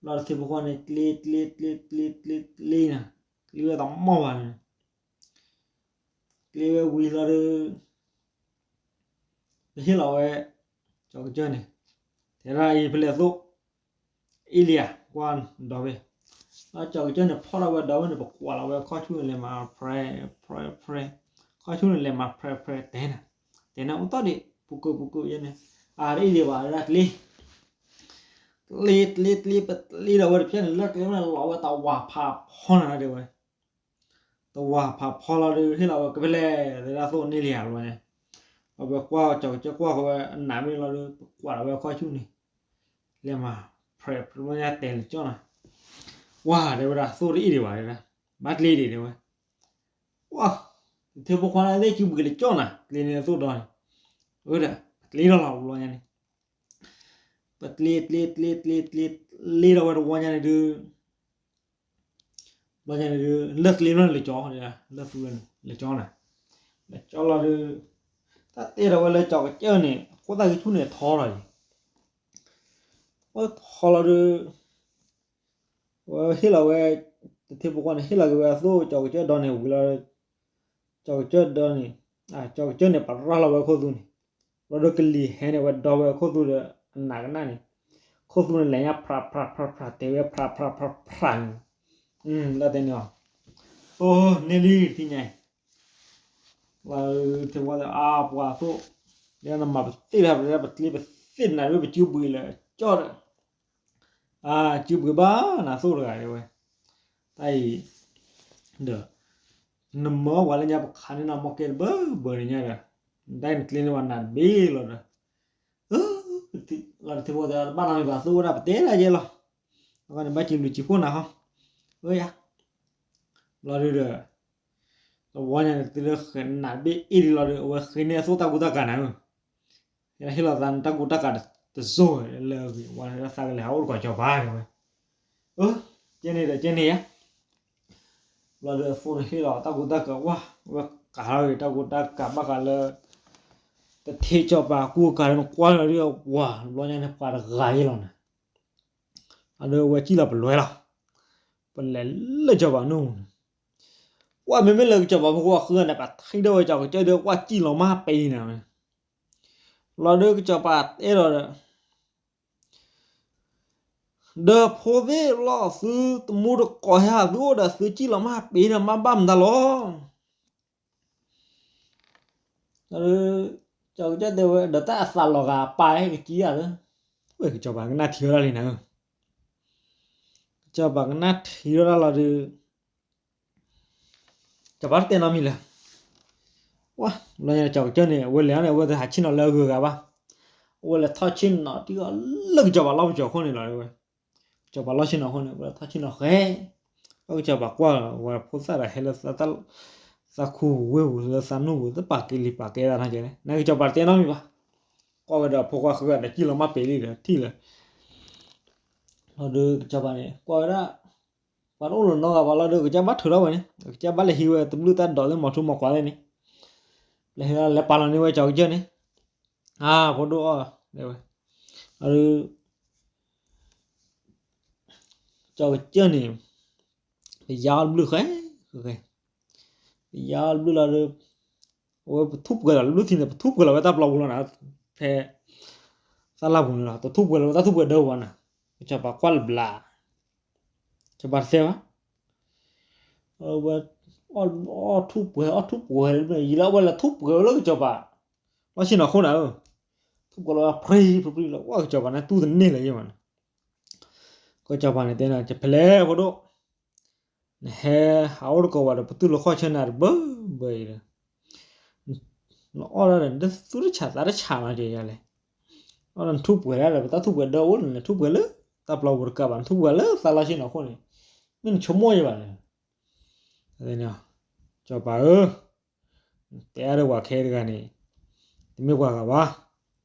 ဘျီတထံဖိခွါန့ၣ်ကျ့ကျ့ကျ့ကျ့ကျ့ကျ့နၤ, ကျ့ဝဲတမီၢ်ဘၣ်န့ၣ် ကျ့ဝဲဝံၤလီၤဒီး ပဟ့ၣ်လီၤဝဲ ကၠီကစၢၢ်န့ၣ်, တဲဒၣ်အံၤဖဲလဲၣ်အသိး, အ့လံယၤ ကွၢ်ဒီးဝဲ, ဒီးကၠီကစၢၢ်န့ၣ်ဖီၣ်ထီၣ်ဝဲဒီးဝဲန့ၣ် ပကွၢ်လီၤဝဲခီၣ်ဆူၣ်န့ၣ်လဲၤမၤ prayer prayer prayer, ခီၣ်ဆူၣ်န့ၣ်လဲၤမၤ prayer prayer တဲနၤ, တဲနၤအိၣ်တီၢ်ဒံး ပူၤကိးပူၤကိးယဲန့ၣ်, အါတအ့ၣ်ဒံးဘၣ်ဒၣ်ကျ့ ကျ့ကျ့ကျ့ ပကျ့ဒီးဝဲတဖျၢၣ်န့ၣ် လၢကျ့န့ၣ်လီၤဝဲတဝၤဖးဖီနၤတဲဝဲ, တဝၤဖးဖီလီၤဒီး ဟ့ၣ်လီၤဝဲကဖဲလဲၣ် တဲဒၣ်သိၣ်န့ၢ်လံယၤလီၤန့ၣ်, အဝဲကွၢ်ကၠီကစၢၢ်ကွၢ်ဃီဝဲအနးမ့ၢ်လီၤဒီး ပကွၢ်လီၤဝဲခီၣ်ဆူၣ်န့ၣ်, လဲၤမၤ prayer တဲလၢကၠီနၤ, ဝါတဲဝဲဒၣ်သိၣ်တအ့ၣ်ဒံးဘၣ်တဲဒၣ်, ဘၣ်ကျ့ဒံးတဲဝဲ, ဝါ, ထံဖိခွါန့ၣ်သ့ၣ်စုပူၤက့ၤလၢကၠီနၤ ကျ့န့ၣ်သိၣ်ဒီးန့ၣ်, အၢဒီး ပကျ့ဒီးလီၤဘျီညါန့ၣ် ပကျ့ကျ့ကျ့ကျ့ကျ့ ကျ့ဒီးဝဲတဝီညါန့ၣ်ဒုး, ဘျီညါန့ၣ်ဒုး လၢကျ့ဘျီန့ၣ်လဲၤကၠီ, လၢသူန့ၣ်လဲၤကၠီနၤ, လဲၤကၠီလီၤဒုး, တၢ်တဲဒီးဝဲလၢကၠီကစၢၢ်န့ၣ် အဃိသတးကဆူၣ်န့ၣ်ထီလီၤအံၤ, အထီလီၤဒုး ဝဲဟ့ၣ်လီၤဝဲ တထံဖိခွါန့ၣ် ဟ့ၣ်လီၤက့ၤဝဲအသိး ကၠီကစၢၢ်ဒီန့ၣ်ဝံၤလီၤ, ကၠီကစၢၢ်ဒီန့ၣ်, ကၠီကစၢၢ်န့ၣ် ပရၢ်လီၤဝဲခိၣ်သူန့ၣ်, ဘျီဒီးကလံၤဟဲန့ၢ်ဝဲဒီဝဲခိၣ်သူဒီးအနးကနၣ်န့ၣ်, ခိၣ်သူန့ၣ်လဲၤညါဖြးဖြးဖြးဖြး တဲဝဲဖြးဖြးဖြးဖြးန့ၣ်, လၢတဲန့ၣ်အီၤ, အိ န့ၢ်လံတသ့ၣ်ညါအံၤ ထံဖိခွါဒီး အါပှၤသိၣ်, ဒ်နမၤပသ့ၣ်တၢ် ပကျ့ပသ့ၣ်နၤဒ်ပစုပှ့ၤလၢကၠီဒီး, အါ စုပှ့ၤဘၣ်နၤသိၣ်တဂၤတဲဝဲ, တ တၢ်အံၤ ဒီး နမၢပှၤလၢညါပခးန့ၢ်နၤမီၢ်ကဲတဘၢဘၢန့ၣ်ညါဒီး နတၢ်အံၤနကျ့န့ၢ်ဝဲနးတဘ့ၣ်လီၤဒီး လီၤတထံဖိတဲ တဘၣ်နီတမံၤဘၣ် သုအိၣ်ဒၣ်ပတဲဒၣ်ယဲလီၤ. အဃိန့ၣ် ဘၣ်စံးဘျုးစံးဖှိၣ်နၤဟီ အၢယၤ ဘျီဒုဒီး တဝီညါန့ၣ် သုလၢဃဲးနးတဘ့ၣ်အ့ၣ်ဒံးလီၤဒီး အဝဲဃ့န့ၢ်အသိးတၢ်ကူတၢ်ကၤနၤဧၢ ဟ့ၣ်လီၤသးနတၢ်ကူတၢ်ကၤတစိၢ်ဝဲလၢအဂ့ၤ ဝဲသးကလဲၤဟးအိၣ်တကိးကၠီၤပၤတဲဝဲ အၢ ကဲန့ၣ်ဒီးကဲန့ၣ်ယါ ဘျီဒီးအသိးန့ၣ်ဟ့ၣ်လီၤတၢ်ကူတၢ်ကၤဝဲ ဝဲကၤထီၣ်ဂ့ၤတၢ်ကူတၢ်ကၤဘၣ်ဃးလၢ တထံကၠီၤပၤကူကၤလၢနကွၢ်လီၤဒ်အဝၤ ဘျီညါန့ၣ်ပှၤတဂၤယဲလီၤန့ၣ် အဒီးဝဲစံၣ်လီၤပလွဲလီၤ ပလဲၤလၢကၠီၤပၤနူၢ်ပူၤန့ၣ် ကွၢ်မ့မ့ၢ်လၢကၠီၤပၤဖိခွါဃုဂၤန့ၣ် ပှၤထံၣ်ဒၣ်ဝဲကၠီၤကစၢၢ်ဒီးကွၢ်စံၣ်လီၤမၢ်ပ့ၤန့ၣ် လီၤဒီးကၠီၤပၤတဲလီၤဒီး ဒီးဖိသ့ၣ်လီၤ သုသမူတကိးဟဲဟးသုအိၣ်ဒီးသုစံၣ်လီၤမၢ်ပ့ၤန့ၣ် မ့ၢ်ဘၣ်မတၤလီၤ ကၠီၤကစၢၢ်တဲဝဲ ဒီးတၢ်အသးလီၤဂာ်အပၢ်ဟဲကစံၣ်ဧါလၢ ဝဲကၠီၤပၤကနၣ်ထံဝဲဒၣ်လံနၤဧၢ ကၠီၤပၤကနၣ်ထံဝဲဒၣ်လီၤဒီး ကၠီၤပၤတတဲနီတမံၤလၢၤ ဝဲ လီၤညါကၠီၤကစၢၢ်န့ၣ် အဝဲလဲၤန့ၣ် အဝဲတဟးဆ့ၣ်နီၤလၢအဂုၤအဂၤဘၣ် အဝဲလဲၤထီၣ်ဆ့ၣ်နီၤတံၢ်အီၤလၢကၠီၤပၤလီၢ်ပစိာ်အဃိန့ၣ်လီၤဝဲ ကၠီၤပၤလီၢ်ဆ့ၣ်နီၤအဃိန့ၣ် အဝဲလဲၤထီၣ်ဆ့ၣ်နီၤဃဲ အကၠီၤပၤကွၢ်ဝဲဖိသၣ်ဒီးဟဲလၢ သးခူဝ့ၢ်ပူၤလၢသးနူၢ်ပူၤ တပာ်က့ၤလံာ်ပာ်ကဲသးနီကဲလဲၣ် နကၠီၤပၤတတဲနီတမံၤဘၣ် ကွၢ်ဝဲဒီးဖိခွါဃုဂၤဒီးစံၣ်လီၤမၢ်ပ့ၤလံဒီးထံၣ်လၢ လီၤဒီးကၠီၤပၤန့ၣ် ကွၢ်ဝဲဒၣ် ပှၤတအိၣ်လၢၤနီတဂၤဘၣ်လီၤဒီး ကစၢ်ဘၣ်ထုးထီၣ်ဝဲန့ၣ် ကစၢ်ဘၣ်လဲၤဟံးဝဲတဘျုးတၢ်ဒိးလၢမီၤထူမီၤကွၢ်သ့ၣ်န့ၣ် လဲၤဟံးလဲၤပာ်လီၤန့ၢ်ဝဲကၠီၤကစၢၢ်န့ၣ် အါ ဖိဒိၣ်အီၣ်ဝဲ အဒီး ကၠီၤကစၢၢ်န့ၣ် ပယါအီၣ်တဘျုးဃဲ ဃဲ ပယါအီၣ်တဘျုးလီၤဒီး အဝဲပထူၣ်ပှဲၤလီၤ တဘျုးထံန့ၣ် ပထူၣ်ပှဲၤလီၤဝဲတၢ်ပျီပူၤလီၤနၤ ဖဲ သၣ်လၢ်ပူၤန့ၣ်လီၤ တထူၣ်ပှဲၤလီၤဝဲတၢ်ထူၣ်ပှဲၤဒၢပူၤဘၣ်နၤ ကစၢ်ပၤကွၢ်လၢဘျါ ကစၢ်ပၤတသဲဘၣ် အဝဲ အီၣ်ထူၣ်ပှဲၤ အီၣ်ထူၣ်ပှဲၤ ယံာ်လၢအဝဲလဲၤထူၣ်ပှဲၤဝဲလၢကစၢ်ပၤ လီၢ်ဆ့ၣ်နီၤအဃိနၤဧၢ ထူၣ်ပှဲၤလီၤဝဲဖရံဖရံလီၤ ဝဲကစၢ်ပၤန့ၣ်တူၢ်တန့ၢ်လၢၤယဲၢ်မးန့ၣ် ကစၢ်ပၤန့ၣ်တဲနၤ ကဖဲလဲၣ်ဖိဒိၣ် နဟဲဟးအိၣ်တကိးဝဲဒီး ပတူၢ်လိာ်ခီၣ်ဆၢနၤတဘၢဘၢအံၤဒီး နအီၣ်ဒၣ်ဒီး နသူၣ်တဆးသးတဆးလီၤက့ၤယၤလဲၣ် အီၣ်ဒီးနထူၣ်ပှဲၤဒၣ်ဒီး ပတၢ်ထူၣ်ပှဲၤဒၢအိၣ်န့ၣ် နထူၣ်ပှဲၤလၢတၢ်ပျီပူၤတကးဘၣ် နထူၣ်ပှဲၤလၢသးလီၢ်ဆ့ၣ်နီၤအဃိန့ၣ် မ့ၢ်နဆိကမိၣ်ယဲၢ်ဘၣ်လဲၣ် ကစၢ်ပၤဧၢ တဲအါဒီးပှၤခဲအံၤတဂၤန့ၣ် တမ့ၢ်ပှၤဂၤဘၣ်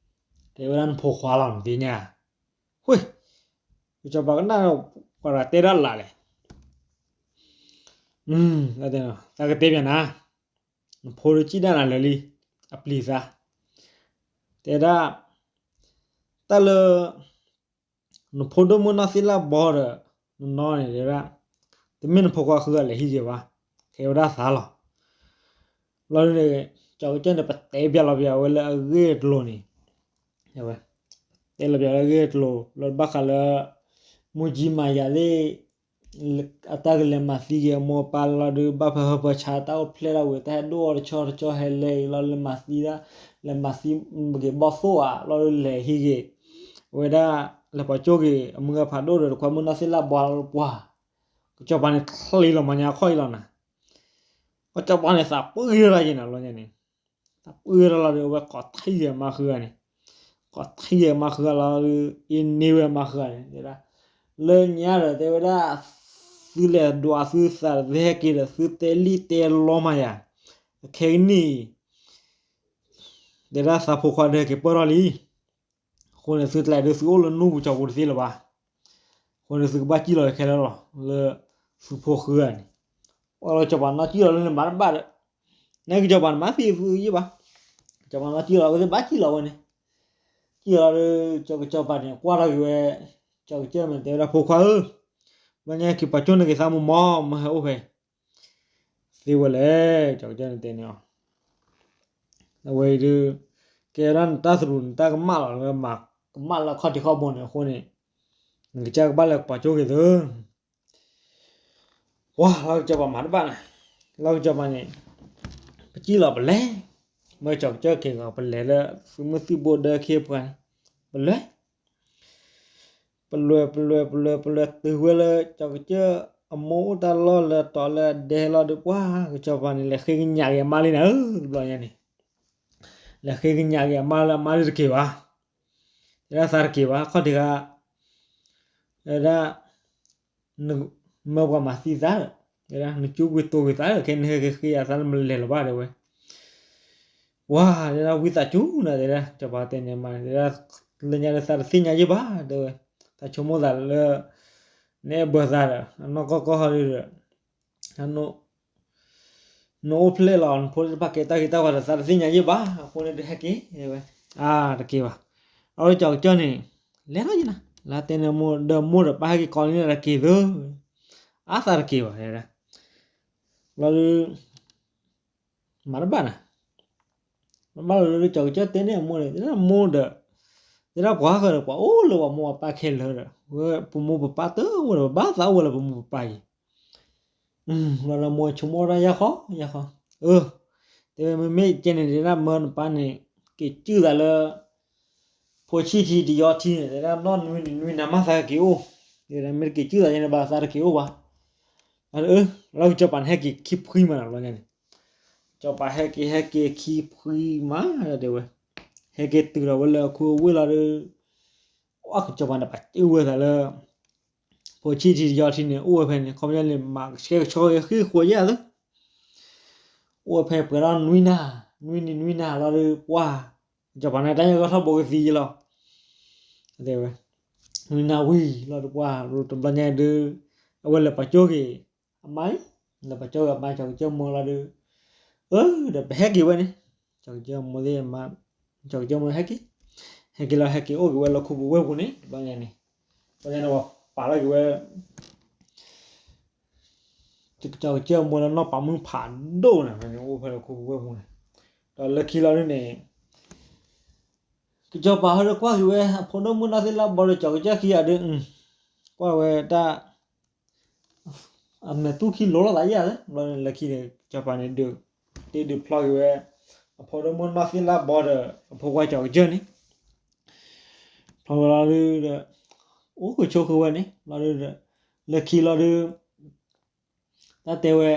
တဲဝဲဒၣ်နဖိခွါလီၤနသ့ၣ်ညါ ဃ့ ကစၢ်ပၤကနၣ် ပှၤဂၤတဲဒၣ်လၢ်လဲၣ် သးကတဲပၠးနၤ နဖိဒိၣ်စံၣ်ဒၣ်နၤလၢာ်လံ အပျံၤသး တဲဒၣ် တၢ်လၢ နဖိဒိၣ်မုၣ်နီၢ်သ့ၣ်လၣ်ဘီဒီး နနီၢ်န့ၣ်တဲဒၣ် တမ့ၢ်နဖိခွါဃုဂၤလဲၤဟံးက့ၤဘၣ် ကဲဝဲဒၣ်သးလီၤ ဘျီဒုန့ၣ် ကၠီၤကစၢၢ်န့ၣ် ပတဲပၠးလီၤပၠးဝဲလၢအဂ့ၢ်အကျိၤန့ၣ် ဝဲ တဲလီၤပၠးလၢအဂ့ၢ်အကျိၤ လၢဘၣ်ဃးလၢ မူကၠံမၤယၤသ့ၣ် အတၢ်ကလဲၤမၤသံက့ၤအမိၢ်အပၢ်လီၤဒုး ဘၣ်ဖၢဟၢဖၢဆါတၢ်အိၣ်ဖျဲၣ်ဒၣ်ဝံၤ တၢ်ဟဲဒိၣ်အီၤတဆီတဆီဟဲလဲၤအံၤလီၤ လဲၤမၤသံဒၣ် လဲၤမၤသံက့ၤဘီၣ်သိၣ်ဧါ လီၤဒုးလဲၤဟံးက့ၤ ဝဲဒၣ် လဲၤပှၤကၠိက့ၤ အမုၢ်ဂၤဖးဒိၣ်ဒီး တခွါမုၣ်နီၢ်သ့ၣ်လၣ်ဘီလီၤပှၤ ကစၢ်ပၤန့ၣ်ချံးလီၤမၤညါအခီၣ်အံၤလီၤနၤ ကစၢ်ပၤန့ၣ်သးပှၢ်ဂ့ၤရၢ်ယဲၢ်နၤလီၤညါန့ၣ် သးပှၢ်ဂ့ၤရၢ်လီၤဒီး အဝဲကိးထံၣ်က့ၤအမါဃုဂၤန့ၣ် ကိးထံၣ်က့ၤအမါဃုဂၤလီၤဒီး အ့န့ၢ်ဝဲအမါဃုဂၤန့ၣ် တဲဒၣ် လၢညါဒီးတဲဝဲဒၣ် သုလဲၤဒွးသုသး သုဟဲက့ၤဒီး သုတဲလံၣ်တဲလီမၤယၤ အခဲကနံၣ်အံၤ တဲဒၣ်သးဖိခွါဒီးဟဲက့ၤပၢၢ်ထီၣ်လံ အဃိန့ၣ် သုတလဲၤဒီးသုအိၣ်လၢနူၢ်ပူၤကၠီပူၤတသ့လၢၤဘၣ်. အဃိန့ၣ် သုကဘၣ်စံၣ်လီၤခဲလၢာ်လီၤ လၢသုဖိဃုဂၤန့ၣ်. ပှၤလၢကၠီၤပၤနီၢ်စံၣ်လီၤလၢနမၤတဘၣ်ဒီး နကၠီၤပၤန့ၣ်မၤသံသုယံၣ်ဘၣ်. ကၠီၤပၤနီၢ်စံၣ်လီၤ အဝဲသ့ၣ်ဘၣ်စံၣ်လီၤဝဲန့ၣ်. စံၣ်လီၤဒီး ကၠီၤကၠီၤပၤန့ၣ် ကွၢ်ထီၣ်က့ၤဝဲ ကၠီၤကစၢၢ်မ့ၢ်တဲဝဲဒၣ် ဖိခွါဧၢ, ဘျီညါက့ၤပာ်ကၠိနက့ၤသးမုၢ်မီၢ် မၢဟဲအိၣ်ဖဲ သ့ဝဲလဲၣ် ကၠီၤကစၢၢ်န့ၣ်တဲန့ၣ်အီၤ. အဝဲအံၤဒုး ကဲဝဲဒၣ်နတၢ်သရူးနတၢ်ကမၣ်လီၤ လၢမၤကမၣ်လၢအခီၣ်ထံးခီၣ်ဘိန့ၣ်အဃိန့ၣ် နကစၢ်ကဘၣ်လဲၤပာ်ကၠိက့ၤသု ပှၤလီၤကၠီၤပၤမၤတဘၣ်န့ၣ် လီၤကၠီၤပၤန့ၣ် ပစံၣ်လီၤပလဲၤ မၢကၠီၤကစၢၢ်က့ၤဂီၤပလဲၤလၢ သုးမုၢ်သံၣ်ဘိဒၢခ့ပှၤန့ၣ် ပလဲၤ ပလဲၤ ပလဲၤ ပလဲၤ ပလဲၤတုၤဝဲလၢကၠီၤကစၢၢ် အမိၢ်အိၣ်တၢ်လီၢ်လၢတီၤလၢအဒဲလီၤဒီး ပှၤကစီၤပၤန့ၣ် လဲၤဃ့ကညးက့ၤအမါလံနၤဧၢ တဘျီညါန့ၣ်, လဲၤဃ့ကညးက့ၤအမါလၢအမါဒုးတက့ၤဘၣ်, တဲဒၣ်သးတက့ၤဘၣ် ခီၣ်ထံးဂၤ, တဲဒၣ် မၢပှၤမၤသံသးဒီး, တဲဒၣ် နကၠူကွံာ်တိၤကွံာ်သးဒီး ခဲနဟဲက့ၤဃ့အသးလၢမလဲၤလၢၤဘၣ် တဲဝဲ, ပှၤ တဲဒၣ် ဝံသးစူၤနၤ တဲဒၣ် စီၤပၤတဲန့ၣ်မး တဲဒၣ် လၢညါလၢသးတသ့ၣ်ညါယဲၢ်ဘၣ် တဲဝဲ, သးဆိကမိၣ်သးလၢ နအဲၣ်ဘၢသးဒီး အနီၢ်ကီၢ်ကီၢ်ဟီဒုဒီး နအိၣ်ဖျဲၣ်လီၤ နဖိသ့ၣ်တဖၣ်ကဲတၢ်ဂ့ၤတၢ်ဝါဒီး သးတသ့ၣ်ညါယဲၢ်ဘၣ် အဃိန့ၣ် တဟဲက့ၤ တဲဝဲ, အါ တက့ၤဘၣ်, အဝဲကၠီကစၢၢ်န့ၣ် လဲၤထီၣ်ယဲၢ်နၤ လၢတဲန့ၣ်မိၢ်ဒီးမိၢ်ဒီးပၢ်ဟဲက့ၤကိးန့ၢ်နၤတက့ၤသၢ, အါသးတက့ၤဘၣ် တဲဒၣ်, ဘျီဒုး မၤတဘၣ်နၤ, မၤဘၣ်လီၤဒုး ကၠီကစၢၢ်တဲန့ၢ်အမိၢ်န့ၣ် တဲဒၣ်မိၢ်ဒီး, တဲဒၣ်ပှၤဃၢၤဒီး ပှၤအိၣ်လၢပှၤမိၢ်ပှၤပၢ်ခဲလၢာ်ဒီး ဝဲပမိၢ်ပပၢ်တအိၣ်ဒီး ပဘၣ်သးအိၣ်ဝဲလၢပမိၢ်ပပၢ်အံၤ, ဘျီဒီးမိၢ်ဆိကမိၣ်ဒၣ်ယၢ်ဃီ ယၢ်ဃီ, အၢ, တဲဝဲ မ့မ့ၢ်ကဲန့ၣ် တဲဒၣ်မၢနပၢ်န့ၣ် က့ၤစုၣ်သးလၢ ဖိဆံၣ်ထံတယီထံန့ၣ် တဲဒၣ်နီၢ်နွံနံၤနွံနၤမးသးက့ၤအိၣ်, တဲဒၣ်မ့ၢ်တက့ၤစုၣ်သးယဲန့ၣ်ဘၣ်သးတက့ၤအိၣ်ဘၣ်, အၢ, လီၤကစီၤပၤန့ၣ်ဟဲက့ၤခံဖှံမးနီၤ ဘျီညါန့ၣ်, ကစီၤပၤဟဲက့ၤ ဟဲက့ၤခံဖှံမး တဲဝဲ, ဟဲက့ၤတုၤဒီးဝဲလၢအခူအဝ့ၢ်လီၤဒီး အကစီၤပၤန့ၣ် ပာ်စုၣ်ဝဲသးလၢ ဖိဆံၣ်ထံတယီထံန့ၣ် အိၣ်ဝဲဖဲန့ၣ် ခီပညီန့ၣ် မၤကဆှဲကဆှီက့ၤဃ့ဃိးယဲၢ်သၢ, အိၣ်ဝဲဖဲပှဲၤထီၣ်နွံနၤ, နွံနံၤနွံနၤလီၤဒီး ပှၤ ကစီၤပၤန့ၣ် တၢ်ညါကထီၣ်ဘိကသံယဲလီၤ, တဲဝဲ, နွံနၤဝံၤလီၤဒီး ပှၤတဘျီညါဒုး အဝဲလဲၤပာ်ကၠိက့ၤ အမါအံၤ, လဲၤပာ်ကၠိက့ၤအမါ ကၠီကစၢၢ်မိၢ်လီၤဒီး, အၢ ဒီးပဟဲက့ၤဝဲန့ၣ်, ကၠီကစၢၢ်မိၢ်သ့ၣ်မါ, ကၠီကစၢၢ်မိၢ်ဟဲက့ၤ, ဟဲက့ၤလီၤ ဟဲက့ၤအိၣ်က့ၤဝဲလၢခူပူၤဝ့ၢ်ပူၤန့ၣ် တဘျီညါန့ၣ်, တဘျီညါန့ၣ် ပာ်လီၤက့ၤဝဲ ကစီၤကစၢၢ်မိၢ်လၢနီၢ်ပၤမုၣ်ဖးဒိၣ်န့ၣ် ဖဲန့ၣ်အိၣ်ဖဲလၢခူပူၤဝ့ၢ်ပူၤန့ၣ်, ဒီးလၢခံလီၤဒုးန့ၣ်, ကစီၤပၤဟဲဒီးကွၢ်က့ၤဝဲ အဖိဒိၣ်မုၣ်နီၢ်သ့ၣ်လါဘီဒီး ကစီၤကစၢၢ်ခံဂၤဒုး, ကွၢ်ဝဲတၢ် အမဲာ်သူၣ်ခံလိၤလိာ်သးယဲၢ်သၢ, ဘျီန့ၣ်လၢခံန့ၣ် ကစီၤပၤန့ၣ်ဒုး, တ့ဒုးဖျီက့ၤဝဲ, အဖိဒိၣ်မုၣ်နီၢ်သ့ၣ်လါဘီဒီး အဖိခွါကစီၤကစၢၢ်န့ၣ်, ဖျီဝဲလီၤဒုးဒီး, အိၣ်ကဆိးဃုာ်ဝဲန့ၣ် လီၤဒုးဒီး, လၢခံလီၤဒုး တၢ်တဲဝဲ,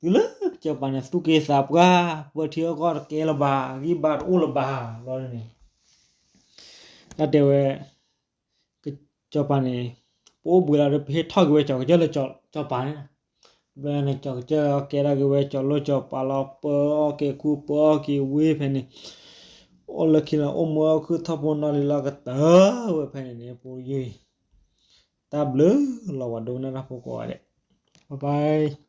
တုၤလၢကစီၤပၤန့ၣ် သူၣ်က့သးပှၢ်, ပၢထံအီၣ်ကီၢ်တကဲလၢၤဘၣ်, ဂံၢ်ဘါတအိၣ်လၢၤဘၣ်, ဘျီဒုးန့ၣ်, တၢ်တဲဝဲ, ကစီၤပၤန့ၣ်, ပအိၣ်ဘှံးလီၤဒီး ပဟ့ၣ်ထီၣ်က့ၤဝဲကစီၤကစၢၢ်လၢကစီၤပၤန့ၣ်, ဘျီန့ၣ် ကစီၤကစၢၢ်ကဲထီၣ်က့ၤဝဲကစီၤလိကစီၤပၤလီၤ ပၢအီၣ်က့ၤခူပၢအီၣ်က့ၤဝ့ဖဲန့ၣ်, အိၣ်လၢခံလီၤ အိၣ်မူအိၣ်ခုၣ်ထီၣ်ဖိနီၢ်လံၤလီၤကတၢၢ်ဝဲဖဲန့ၣ်န့ၣ် ပူယုၢ်အံၤ, တၢ်ဘျုးလီၤဝဲဒိကနၣ်တၢ်ဖိကိးဂၤဒဲး, bye bye.